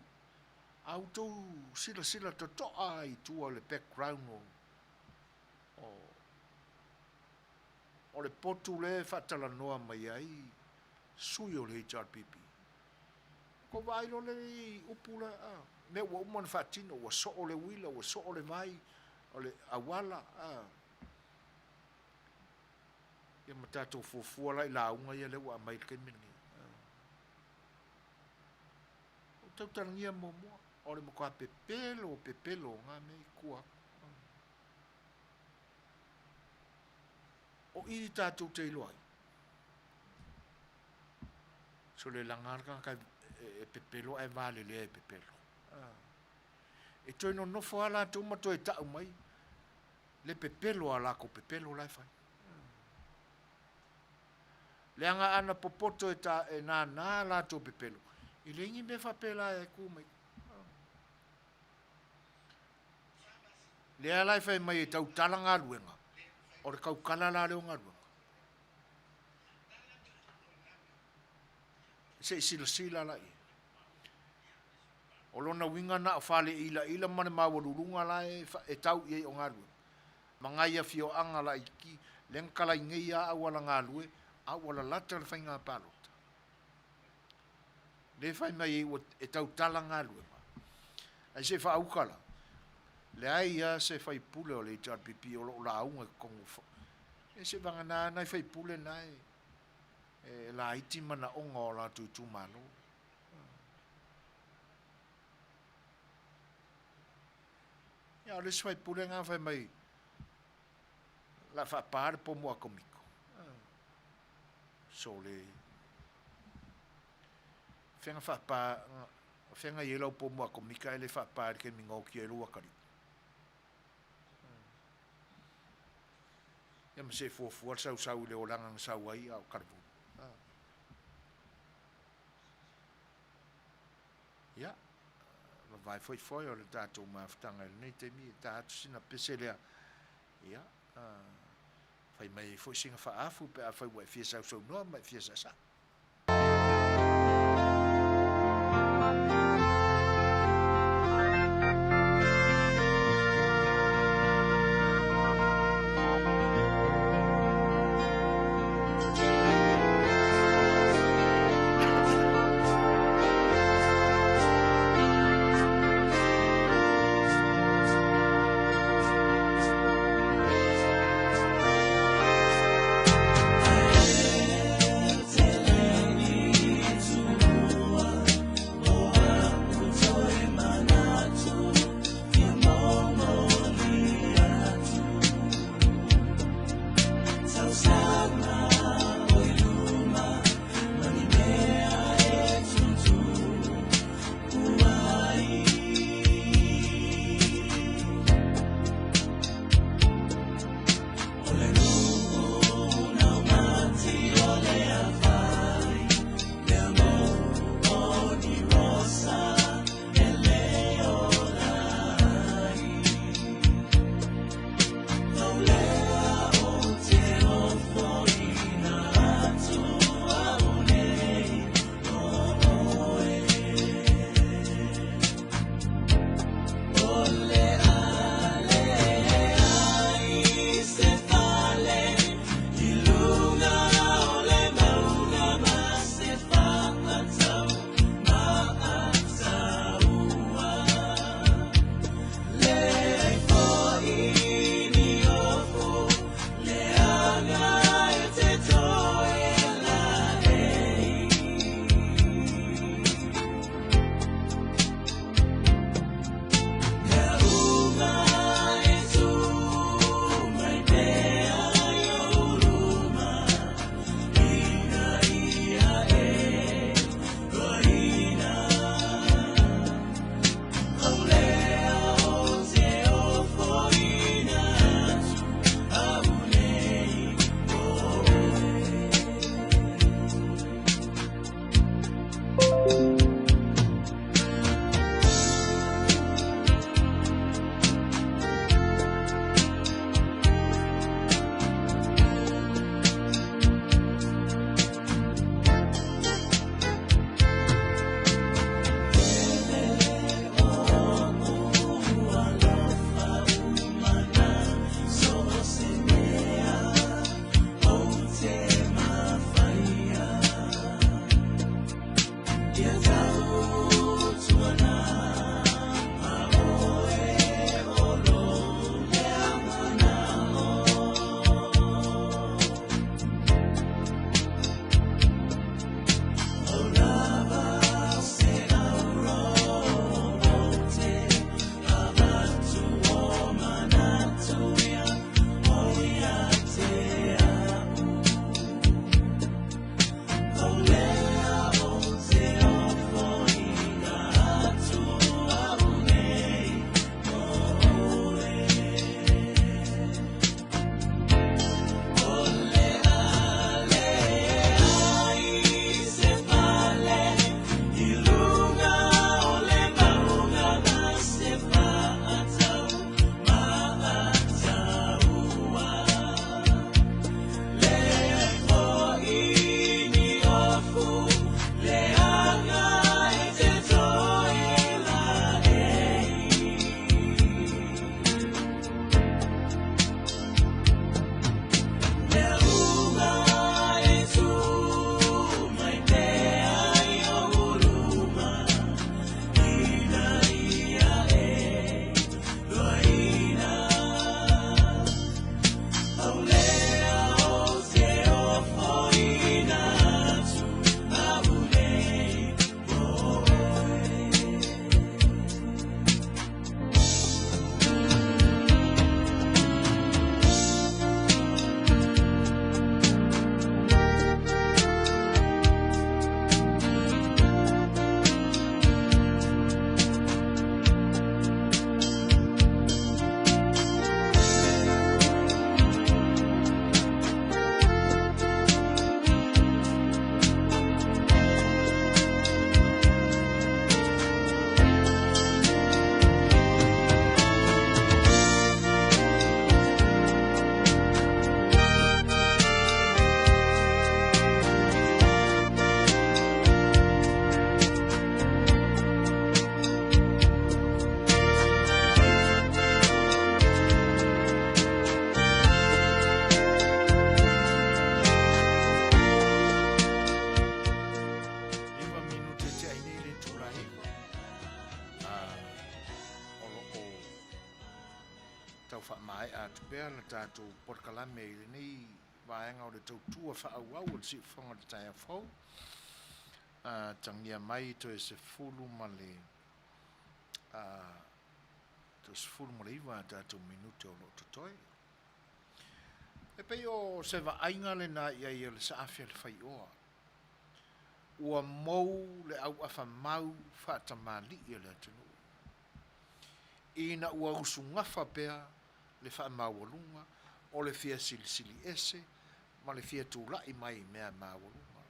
a outou silasila totoa i tua o le background o, o, o le potu lea e faatalanoa mai ai sui o le HRPP. Tou vaai loa lea i upu la, a, mea ua uma ona faatino, ua soo le uila, ua soo le vai, o le auala, a. Ia ma tatou fuafua la i lauga ia lea ua aumai i le taimi lenei. O tautalagia muamua, o le matua pepelo pepelo o na mea i tua atu. O i tatou te iloa ai, so le laga le tagata e pepelo ae valelea e pepelo. E toe nonofo lava latou ma toe tau mai le pepelo a latou pepelo la e fai. Leaga ana popoto e, ta, e nānā latou pepelo, e leai ni mea faapela e tu mai. Lea la e fai mai e tautala galuega, o le tautala la lea o galuega. Se i silasila la i ai. O lona uiga na o faleila'ila ma le maualuluga la e, e tau i ai o galuega. Ma nai afioaga laiti lea na talai nei a auala galue a ua lalata le faiga palota. Lea fai mai ai ua e tautala galuega. Ae se i faauka la, leai a se faipule o le HRPP o lo o lauga i totonu o e se vagana nai faipule na e, e laiti manaoga o latou itumalo. Ia, o le isi faipule lena fai mai, o le a faapa le pomu atomiko. Sole. Fea na faapa, fea na i ai lau pomu atomika ae le faapa i le taimi na oti ai lou atalii. Ia ma se fuafua le sausau i le olaga na sau ai a o talavou. Ia, vavae foi foe o le tatou mafutaga i lenei taimi, e ta atu sina pese lea, ia, fai mai ai foi sina faaafu pe afai ua e fia sausaunoa ma e fia saasaa. faamaea atu pea le tatou polokalame i lenei vaega o le tautua faaauau o le siufofoga o le taeao fou. Atagia mai toe 19 a tatou minute o lo o totoe. E pei o se vaaiga lena i ai a le saafi a le faioa. Ua mou le auafa mau faatamalii a le atunuu. Ina ua usugafa pea le faamaualuga o le fia silisili ese ma le fia tulai mai i mea maualuga.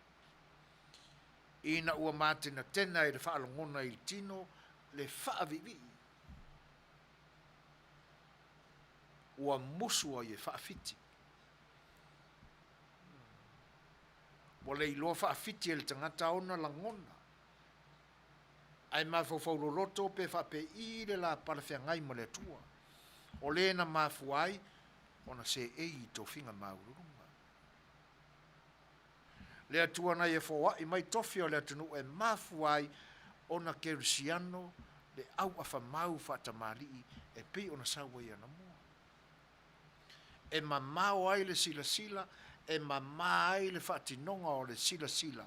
Ina ua matenatena i le faalogona i le tino le faaviivii, ua musu ai e faafiti. Ua le iloa faafiti e le tagata ona lagona, ae mafaufau loloto pe faapei le lapala feagai ma le Atua, o le na mafua ai ona seei i tofiga maualuluga. Le Atua na ia foai mai tofi o le atunuu e mafua ai ona kerisiano le auafa mau faatamalii e pei ona sau ai anamua. E mamao ai le silasila, e mama ai le faatinoga o le silasila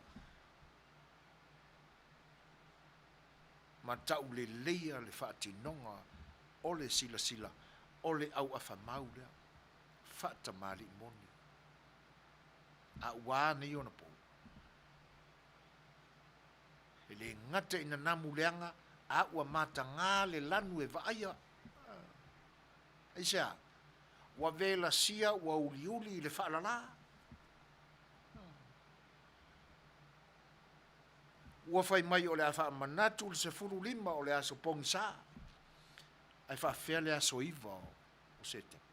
ma tauleleia le faatinoga o le silasila o le auafa mau lea faatamalii moni. A ua a nei ona pou? E le gata ina namu leaga, a ua matagā le lanu e vaaia. Aisea? Ua velasia, ua uliuli i le faalalā. Ua fai mai o le a faamanatu le 15 o le aso pogisa, ae faafefea le aso 9 o Setema?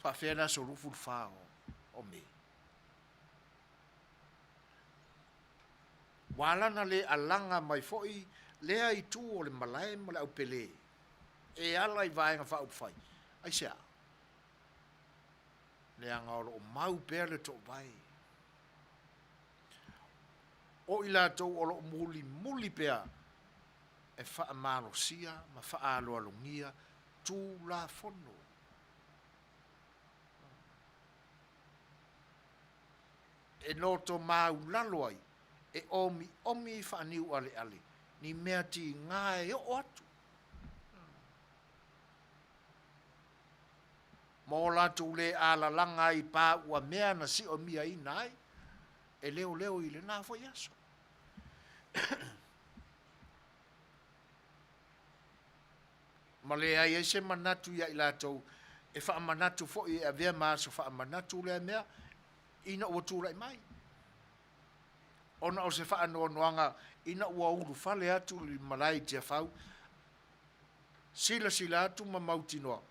Faafefea le aso 24 o Me? Ua ala ona le alaga mai foi lea itu o le malae ma le aupele e ala i Vaega Faaupufai. Aisea? Leaga o lo o mau pea le toovae. O i latou o lo o mulimuli pea e faamalosia ma faaaloalogia Tulafono. E loto maulalo ai, e omiomi faaniuʻaleʻale ni mea tigā e oo atu. Ma o latou lē alalaga ai i pā ua mea na siʻomiaina ai e leoleo i lenā foi aso. Ma leai ai se manatu iā i latou e faamanatu foi e avea ma aso faamanatu lea mea ina ua tulai mai. Ona o se faanoanoaga ina ua ulufale atu i le malae i Tiafau, silasila atu ma mautinoa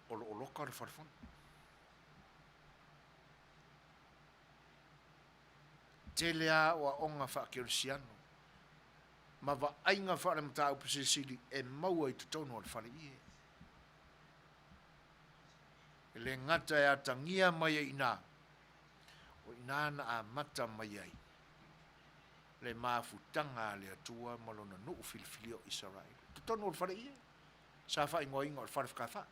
o lo o loka le fale fono. Tele lava aoaoga faakerisiano ma vaaiga faale-mataupu silisili e maua i totonu o le fale ie. E le gata e atagia mai ai i ina, o i ina na amata mai ai le mafutaga a le Atua ma Lona nuu filifilia o Isaraelu. I totonu o le fale ie, sa faaigoaina o le fale whakawhae.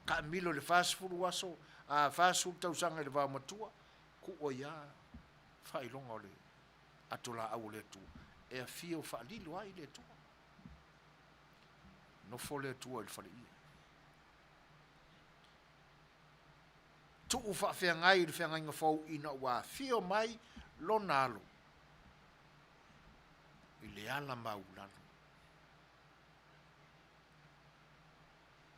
Taamilo i le 40 aso, a 40 tausaga i le vaomatua, kuu ai lava faailoga o le ato laau o le Atua, e afio faalilo ai le Atua. Nofo le Atua i le faleie. Tuu faafeagai i le feagaiga fou ina ua afio mai lona alo i le ala maulalo.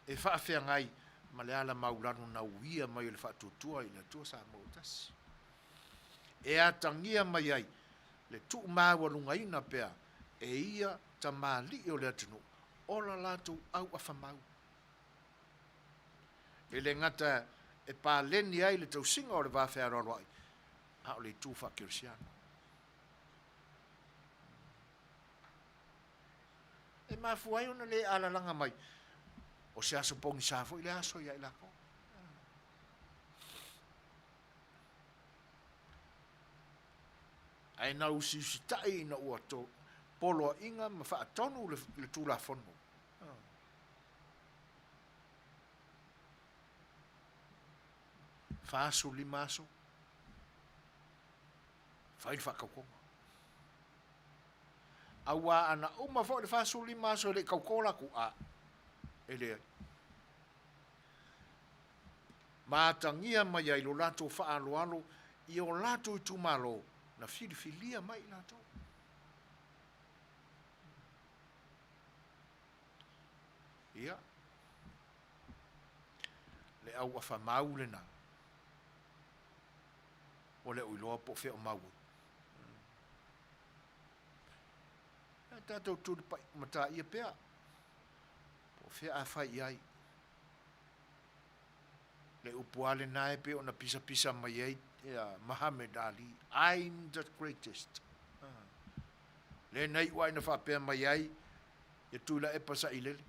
E faafeagai ma le ala maulalo na uia mai e le faatuatua i le Atua Samoa ua tasi. E atagia mai ai le tuumaualugaina pea e ia tamalii o le atunuu o la latou auafa mau. E le gata e paleni ai le tausiga o le va fealoaloai, a o le itu faakerisiano. E mafua ai ona le alalaga mai, o se aso pogisa foi le aso ia i lakou. Ae na usiusitai ina ua poloaiga ma faatonu le Tulafono. 45 aso, fai le faatautoga. Aua ana uma foi le 45 aso e le i tauto latou, a, e leai. Ma atagia mai ai lo latou faaaloalo i o latou itumalo na filifilia mai i latou. Ia, le auafa mau lena, ua le o iloa po o fea o mau ai. Ae tatou tulipai mataia pea, po o fea a fai i ai. Le upu lava lena e pei ona pisapisa mai ai Muhammad Ali, I'm the greatest. Lea na iu lava ina faapea mai ai ia Tuilaepa Sailele,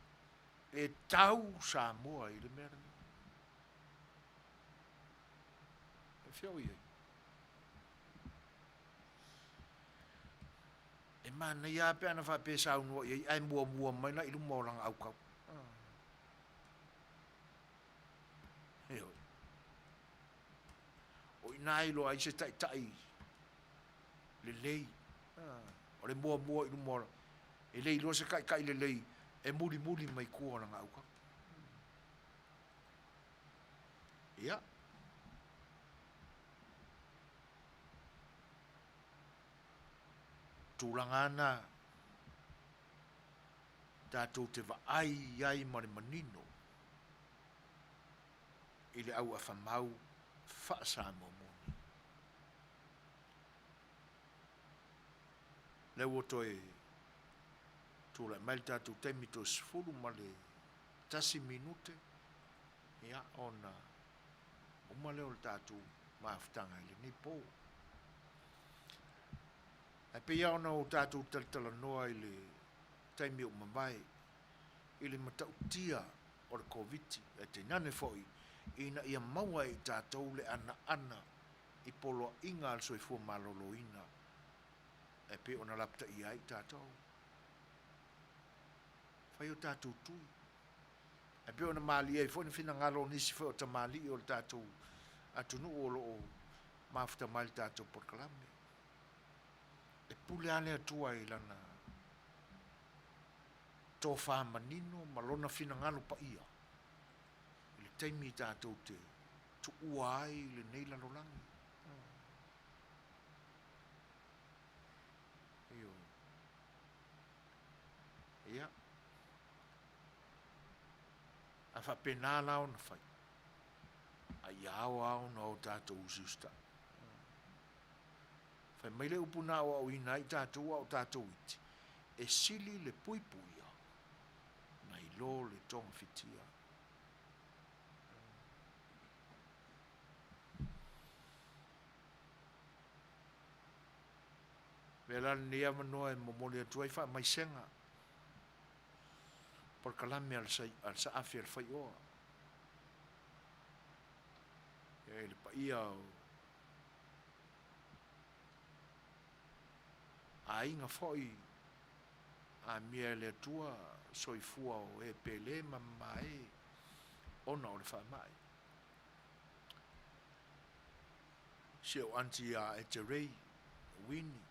e tau Samoa i le mea lenei. E fea o i ai? E manaia lava pe ana faapea e saunoa i ai ae muamua mai la i luma o lana aukau. Ioe. O i ina e iloa ai se taitai lelei. O le muamua i luma o e le iloa se taitai lelei e mulimuli mai tua o lana aukau. Ia. Tulaga ana tatou te vaai ai ma le manino i le auafamau faa-Samoa moni. Lea ua toe tulai mai le tatou taimi toe 11 minute, ia, ona uma lea o le tatou mafutaga i lenei po. Ae pei lava ona o tatou talatalanoa i le taimi ua mavae i le matautia o le Koviti, ae tainane foi ina ia maua e i tatou le anaana i poloaiga a le soifua maloloina e pei ona lapataia ai i tatou. Fai o tatou tui. E pei ona malie ai foi ni finagalo o nisi foi o tamalii o le tatou atunuu o lo o mafuta mai le tatou polokalame. E pule lava le Atua i Lana tofa manino ma Lona finagalo paia i le taimi tatou te tuua ai lenei lalolagi. Ioe. Ia. A faapena la ona fai, a ia ao lava ona o tatou usiusitai. Fai mai le upu na aoaoina ai tatou a o tatou iti, e sili le puipuia nai lo le togafitia. Avea la lenei avanoa e momoli atu ai faamaisega polokalame a le Saafi a le Faioa i le paia o aiga foi amia e le Atua soifua o e pele ma mamae ona o le faamai. Si ou aunty ia Eterei Winnie,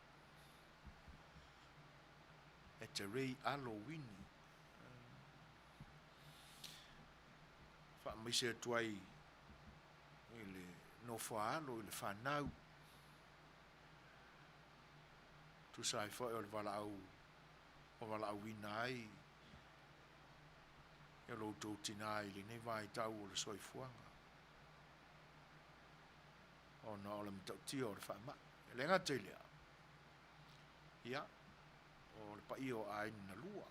Eterei Alo Winnie. Faamaise atu ai i le nofo a alo i le fanau. Tusa ai foi o le valaau ua valaauina ai e lo outou tinā i lenei vaitau o le soifuaga ona o le matautia o le faamai. E le gata i lea, ia, o le paia o aiga na lua.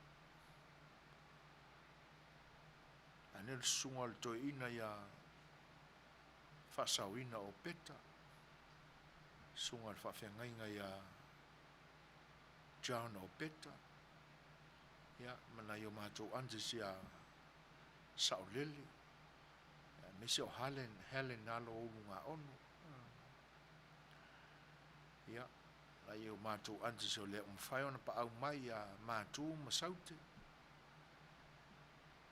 Ae nei le susuga o le toeaina ia faasaoina o Peta, susuga o le faafeagaiga ia John o Peta, ia, ma nai o matou aunties ia Saolele, aemaise o Helen, Helen Alo Ulugaono. Ia, nai o matou aunties o lea ua mafai ona paau mai ia Matu ma Saute.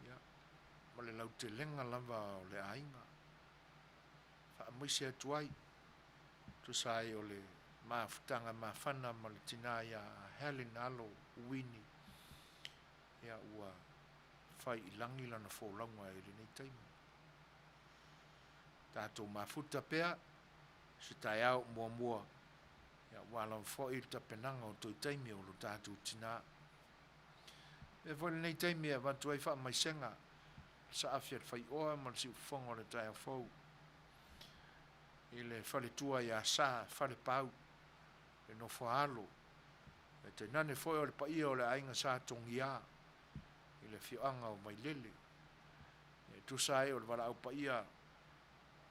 Ia, ma le lautelega lava o le aiga. Faamaise atu ai, tusa ai o le mafutaga mafana ma le tina ia Helen alo Wini, ia ua fai i lagi lana folauga i lenei taimi. Tatou mafuta pea se taeao muamua, ia aua lava foi le tapenaga o toi taimi o lo tatou tina. Avea foi lenei taimi e avatu ai faamaisega saafi a le faioa ma le siufofoga o le taeao fou i le faletua ia Sa Falepau, le nofoaalo, e tainane foi o le paia o le aiga Sa Togia i le afioaga o Vailele. E tusa ai o le valaau paia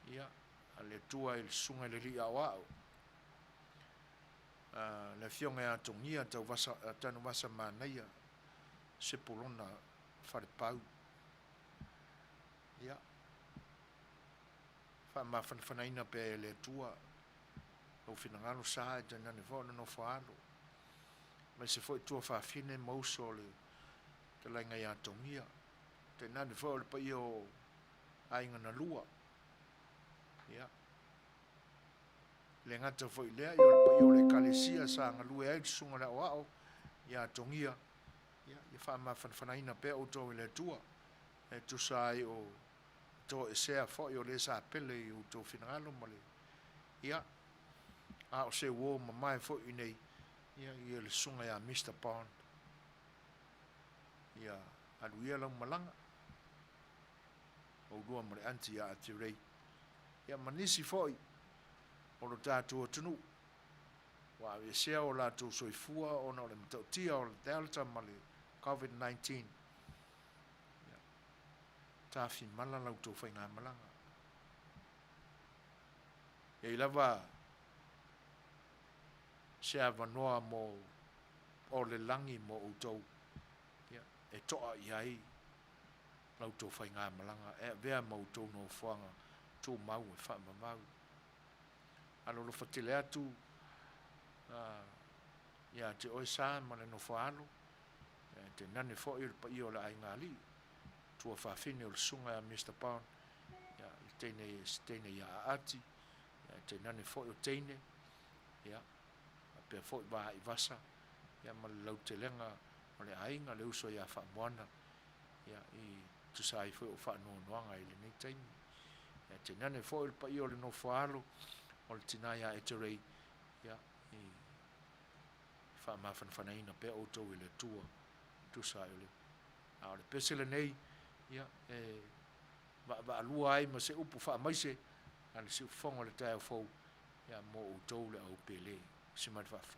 ia a le Atua i le Susuga i le Alii Aoao, le Afioga ia Togia Tauvasa, Tanuvasa Manaia Sepulona Falepau. Ia, faamafanafanaina pea e le Atua lou finagalo sa e tainane foi o le nofo alo, aemaise foi tuafafine ma uso o le Fetalaiga ia Togia, tainane foi o le paia o aiga na lua. Ia, le gata foi i lea, ia o le paia o le Ekalesia sa galue ai le Susuga i le Aoao ia Togia, ia, ia faamafanafanaina pea outou e le Atua, e tusa ai o toesea foi o le sa pele i outou finagalo ma le, ia, a o se uo mamae foi i nei, ia, ia le susuga ia Mister Bond. Ia, alu ia lau malaga, oulua ma le aunty ia Atirei, ia ma nisi foi o lo tatou atunuu ua aveesea o latou soifua ona o le matautia o le Delta ma le Covid-19. Ia, tafimala la outou faigamalaga. E i ai lava se avanoa mo o le lagi mo outou, ia, e to'a i ai la outou faigamalaga e avea ma outou nofoaga tumau e faavavau. Alolofa tele atu ia te oe Sa ma le nofoa-alo, e tainane foi o le paia o le aiga alii, tuafafine o le susuga ia Mister Bond, ia, le teine, se teine ia Aati, ia, tainane foi o teine, ia, faapea foi Vaaivasa, ia, ma le lautelega o le aiga, le uso ia Faamoana, ia, i tusa ai foi o faanoanoaga i lenei taimi. Ia, tainane foi o le paia o le nofoa-alo o le tina ia Eterei, ia, i faamafanafanaina pea outou e le Atua, tusa ai o le. A o le pese lenei, ia, e vaavaalua ai ma se upu faamaise a le siufofoga o le taeao fou, ia, mo outou le au pele. Usi mai le faafofoga.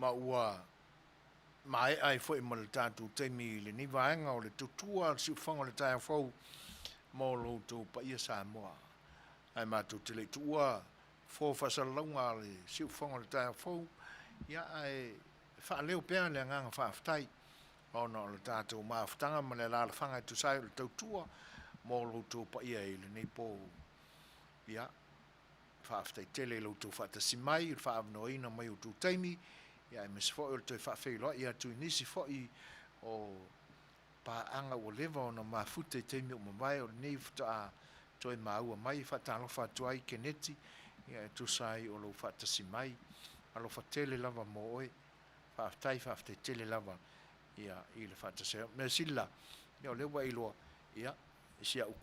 ma ua maea ai foi ma le tatou taimi i lenei vaega o le tautua a le siufofoga o le taeao fou mo lo outou paia Samoa. Ae matou te le i tuua fo faasalalauga a le siufofoga o le taeao fou, ia ae faaleo pea le agaga faafetai ona o le tatou mafutaga ma le alaalafaga e tusa ai o le tautua mo lo outou paia i lenei po. Ia, Faafetai tele i lo outou faatasi mai, i le faaavanoaina mai o outou taimi, ia aemaise foi o le toe faafeiloai atu i nisi foi o paaga ua leva ona mafuta i taimi ua mavae, o lenei faatoa toe maua mai. E faatalofa atu ai Keneti, ia e tusa ai o lou faatasi mai. Alofa tele lava mo oe. Faafetai, faafetai tele lava ia i le faatasi ai. Mea sili la, ia o lea ua e iloa, ia, i si au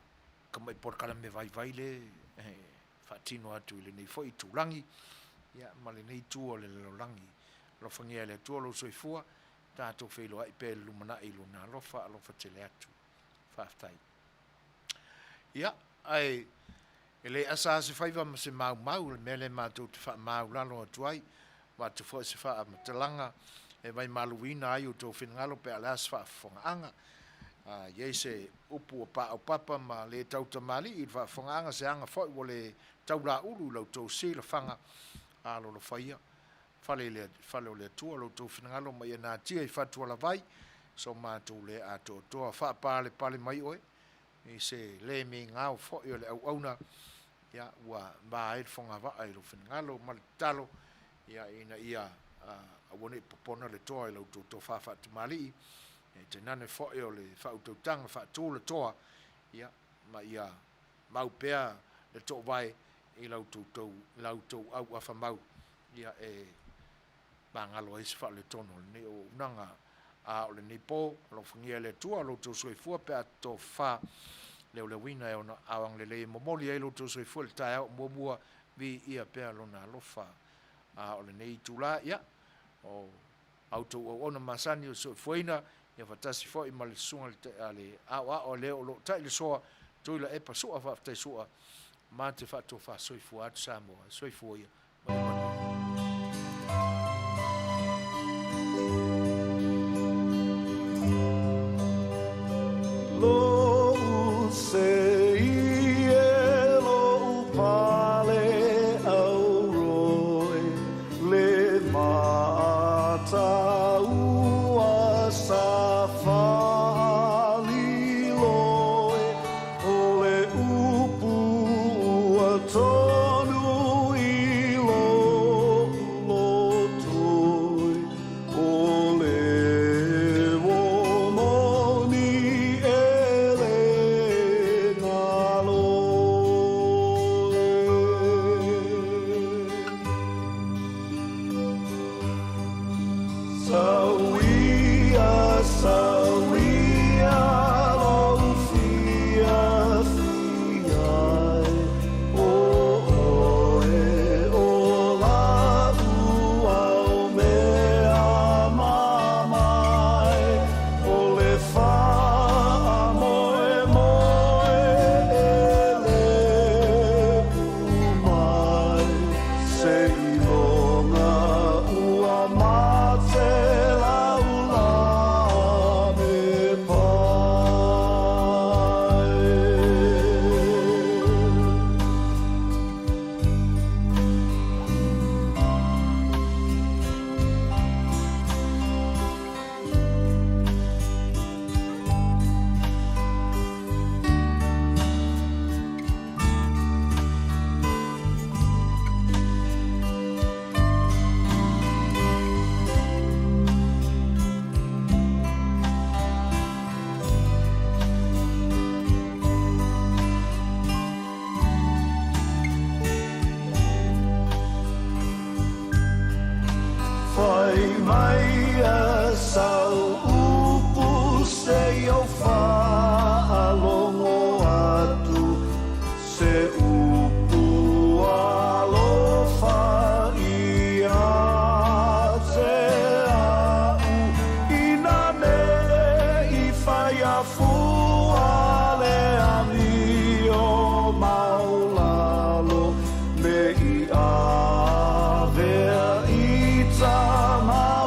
tamai polokalame vaivai le e faatino atu i lenei foi itulagi ia ma lenei itu o le lalolagi. Alofagia e le Atua lou soifua, tatou feiloai pea i le lumanai i Lona alofa, alofa tele atu. Faafetai. Ia, ae e le asa lava se faiva ma se maumau, le mea lea matou te faamaulalo atu ai, avatu foi se faamatalaga e vaimaluina ai outou finagalo pe a o le a se faafofogaaga. A i ai se upu ua paopapa ma le tautamalii i le faafofogaaga, se aga foi ua le taulaulu i la outou silafaga alolofaia, fale i le fale o le Atua lo outou finagalo ma ia natia i fatualavai so matou le atoatoa. Faapalepale mai oe i se le migao foi o le auauna, ia, ua va ai le fogavaa i lou finagalo ma le tatalo, ia, ina ia aua ne i popona le toa i la outou tofa faatamalii, e tainane foi o le faautautaga faatu le toa, ia, ma ia mau pea le toovae i la outou auafa mau, ia, e magalo ai se faaletonu o lenei auaunaga. A o lenei po, alofagia e le Atua lo outou soifua pe a tofa leoleuina e ona aao agalelei e momoli ai lo outou soifua i le taeao muamua, viia pea Lona alofa. A o lenei itula, ia, o a outou auauna masani o le soifuaina, ia faatasi foi ma le susuga a le aoao a le o lo o tai le soa, Tuilaepa Sua, faafetai Sua, ma te faatofa soifua atu Samoa. Soifua ia ma ia manuia. Lou sei e lou pale auroe le mataua sa faliloe o le upu ua tonu i lou lotoi o le uomoni e le galo e. Sauia, sauia lou fiafia e, o oe o la'u aumea mamae, o le faamoemoe e lepu mai. Seiloga ua mate laula me pae. Fai mai a sau upu se i ou faalogo atu Se upu alofa ia te a'u ina ne i fai a fua le amio maulalo me i avea i tama.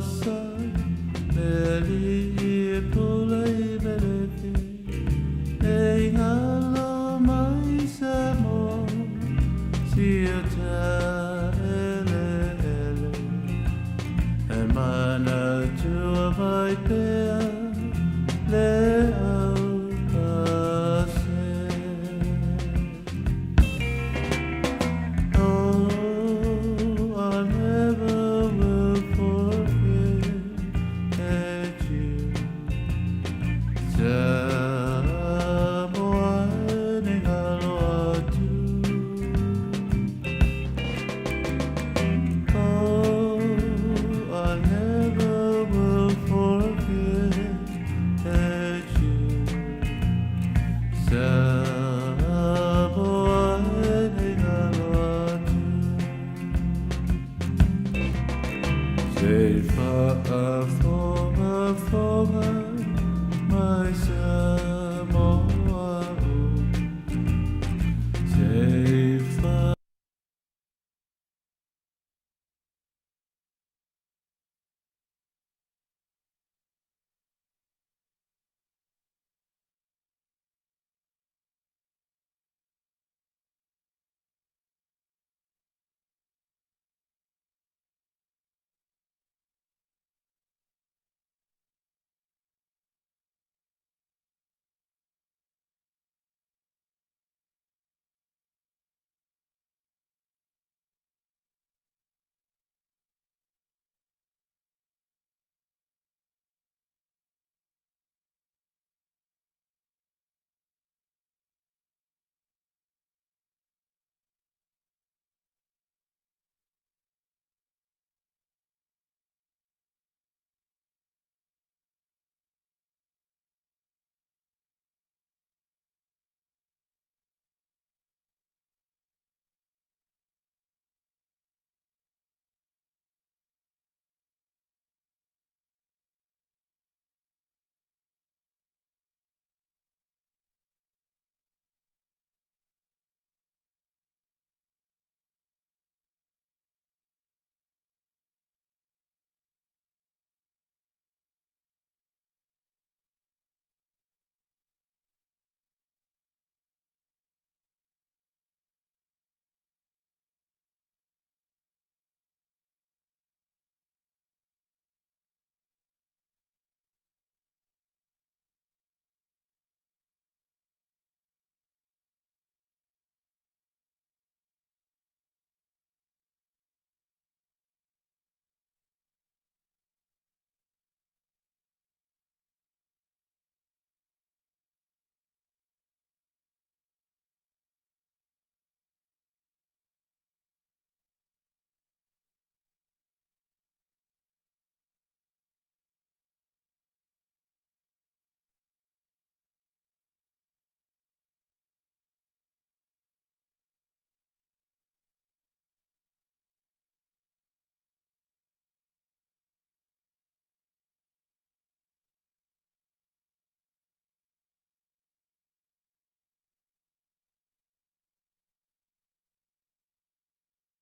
sa Me ali'i pula i Melefi E ingalo mai Samoa Sia ele E manatua mai pea Le au pase Oh, I never will forget you. Samoa ni ngalo atu. Oh, I never will forget you. Samoa ni ngalo atu. Se faafogafoga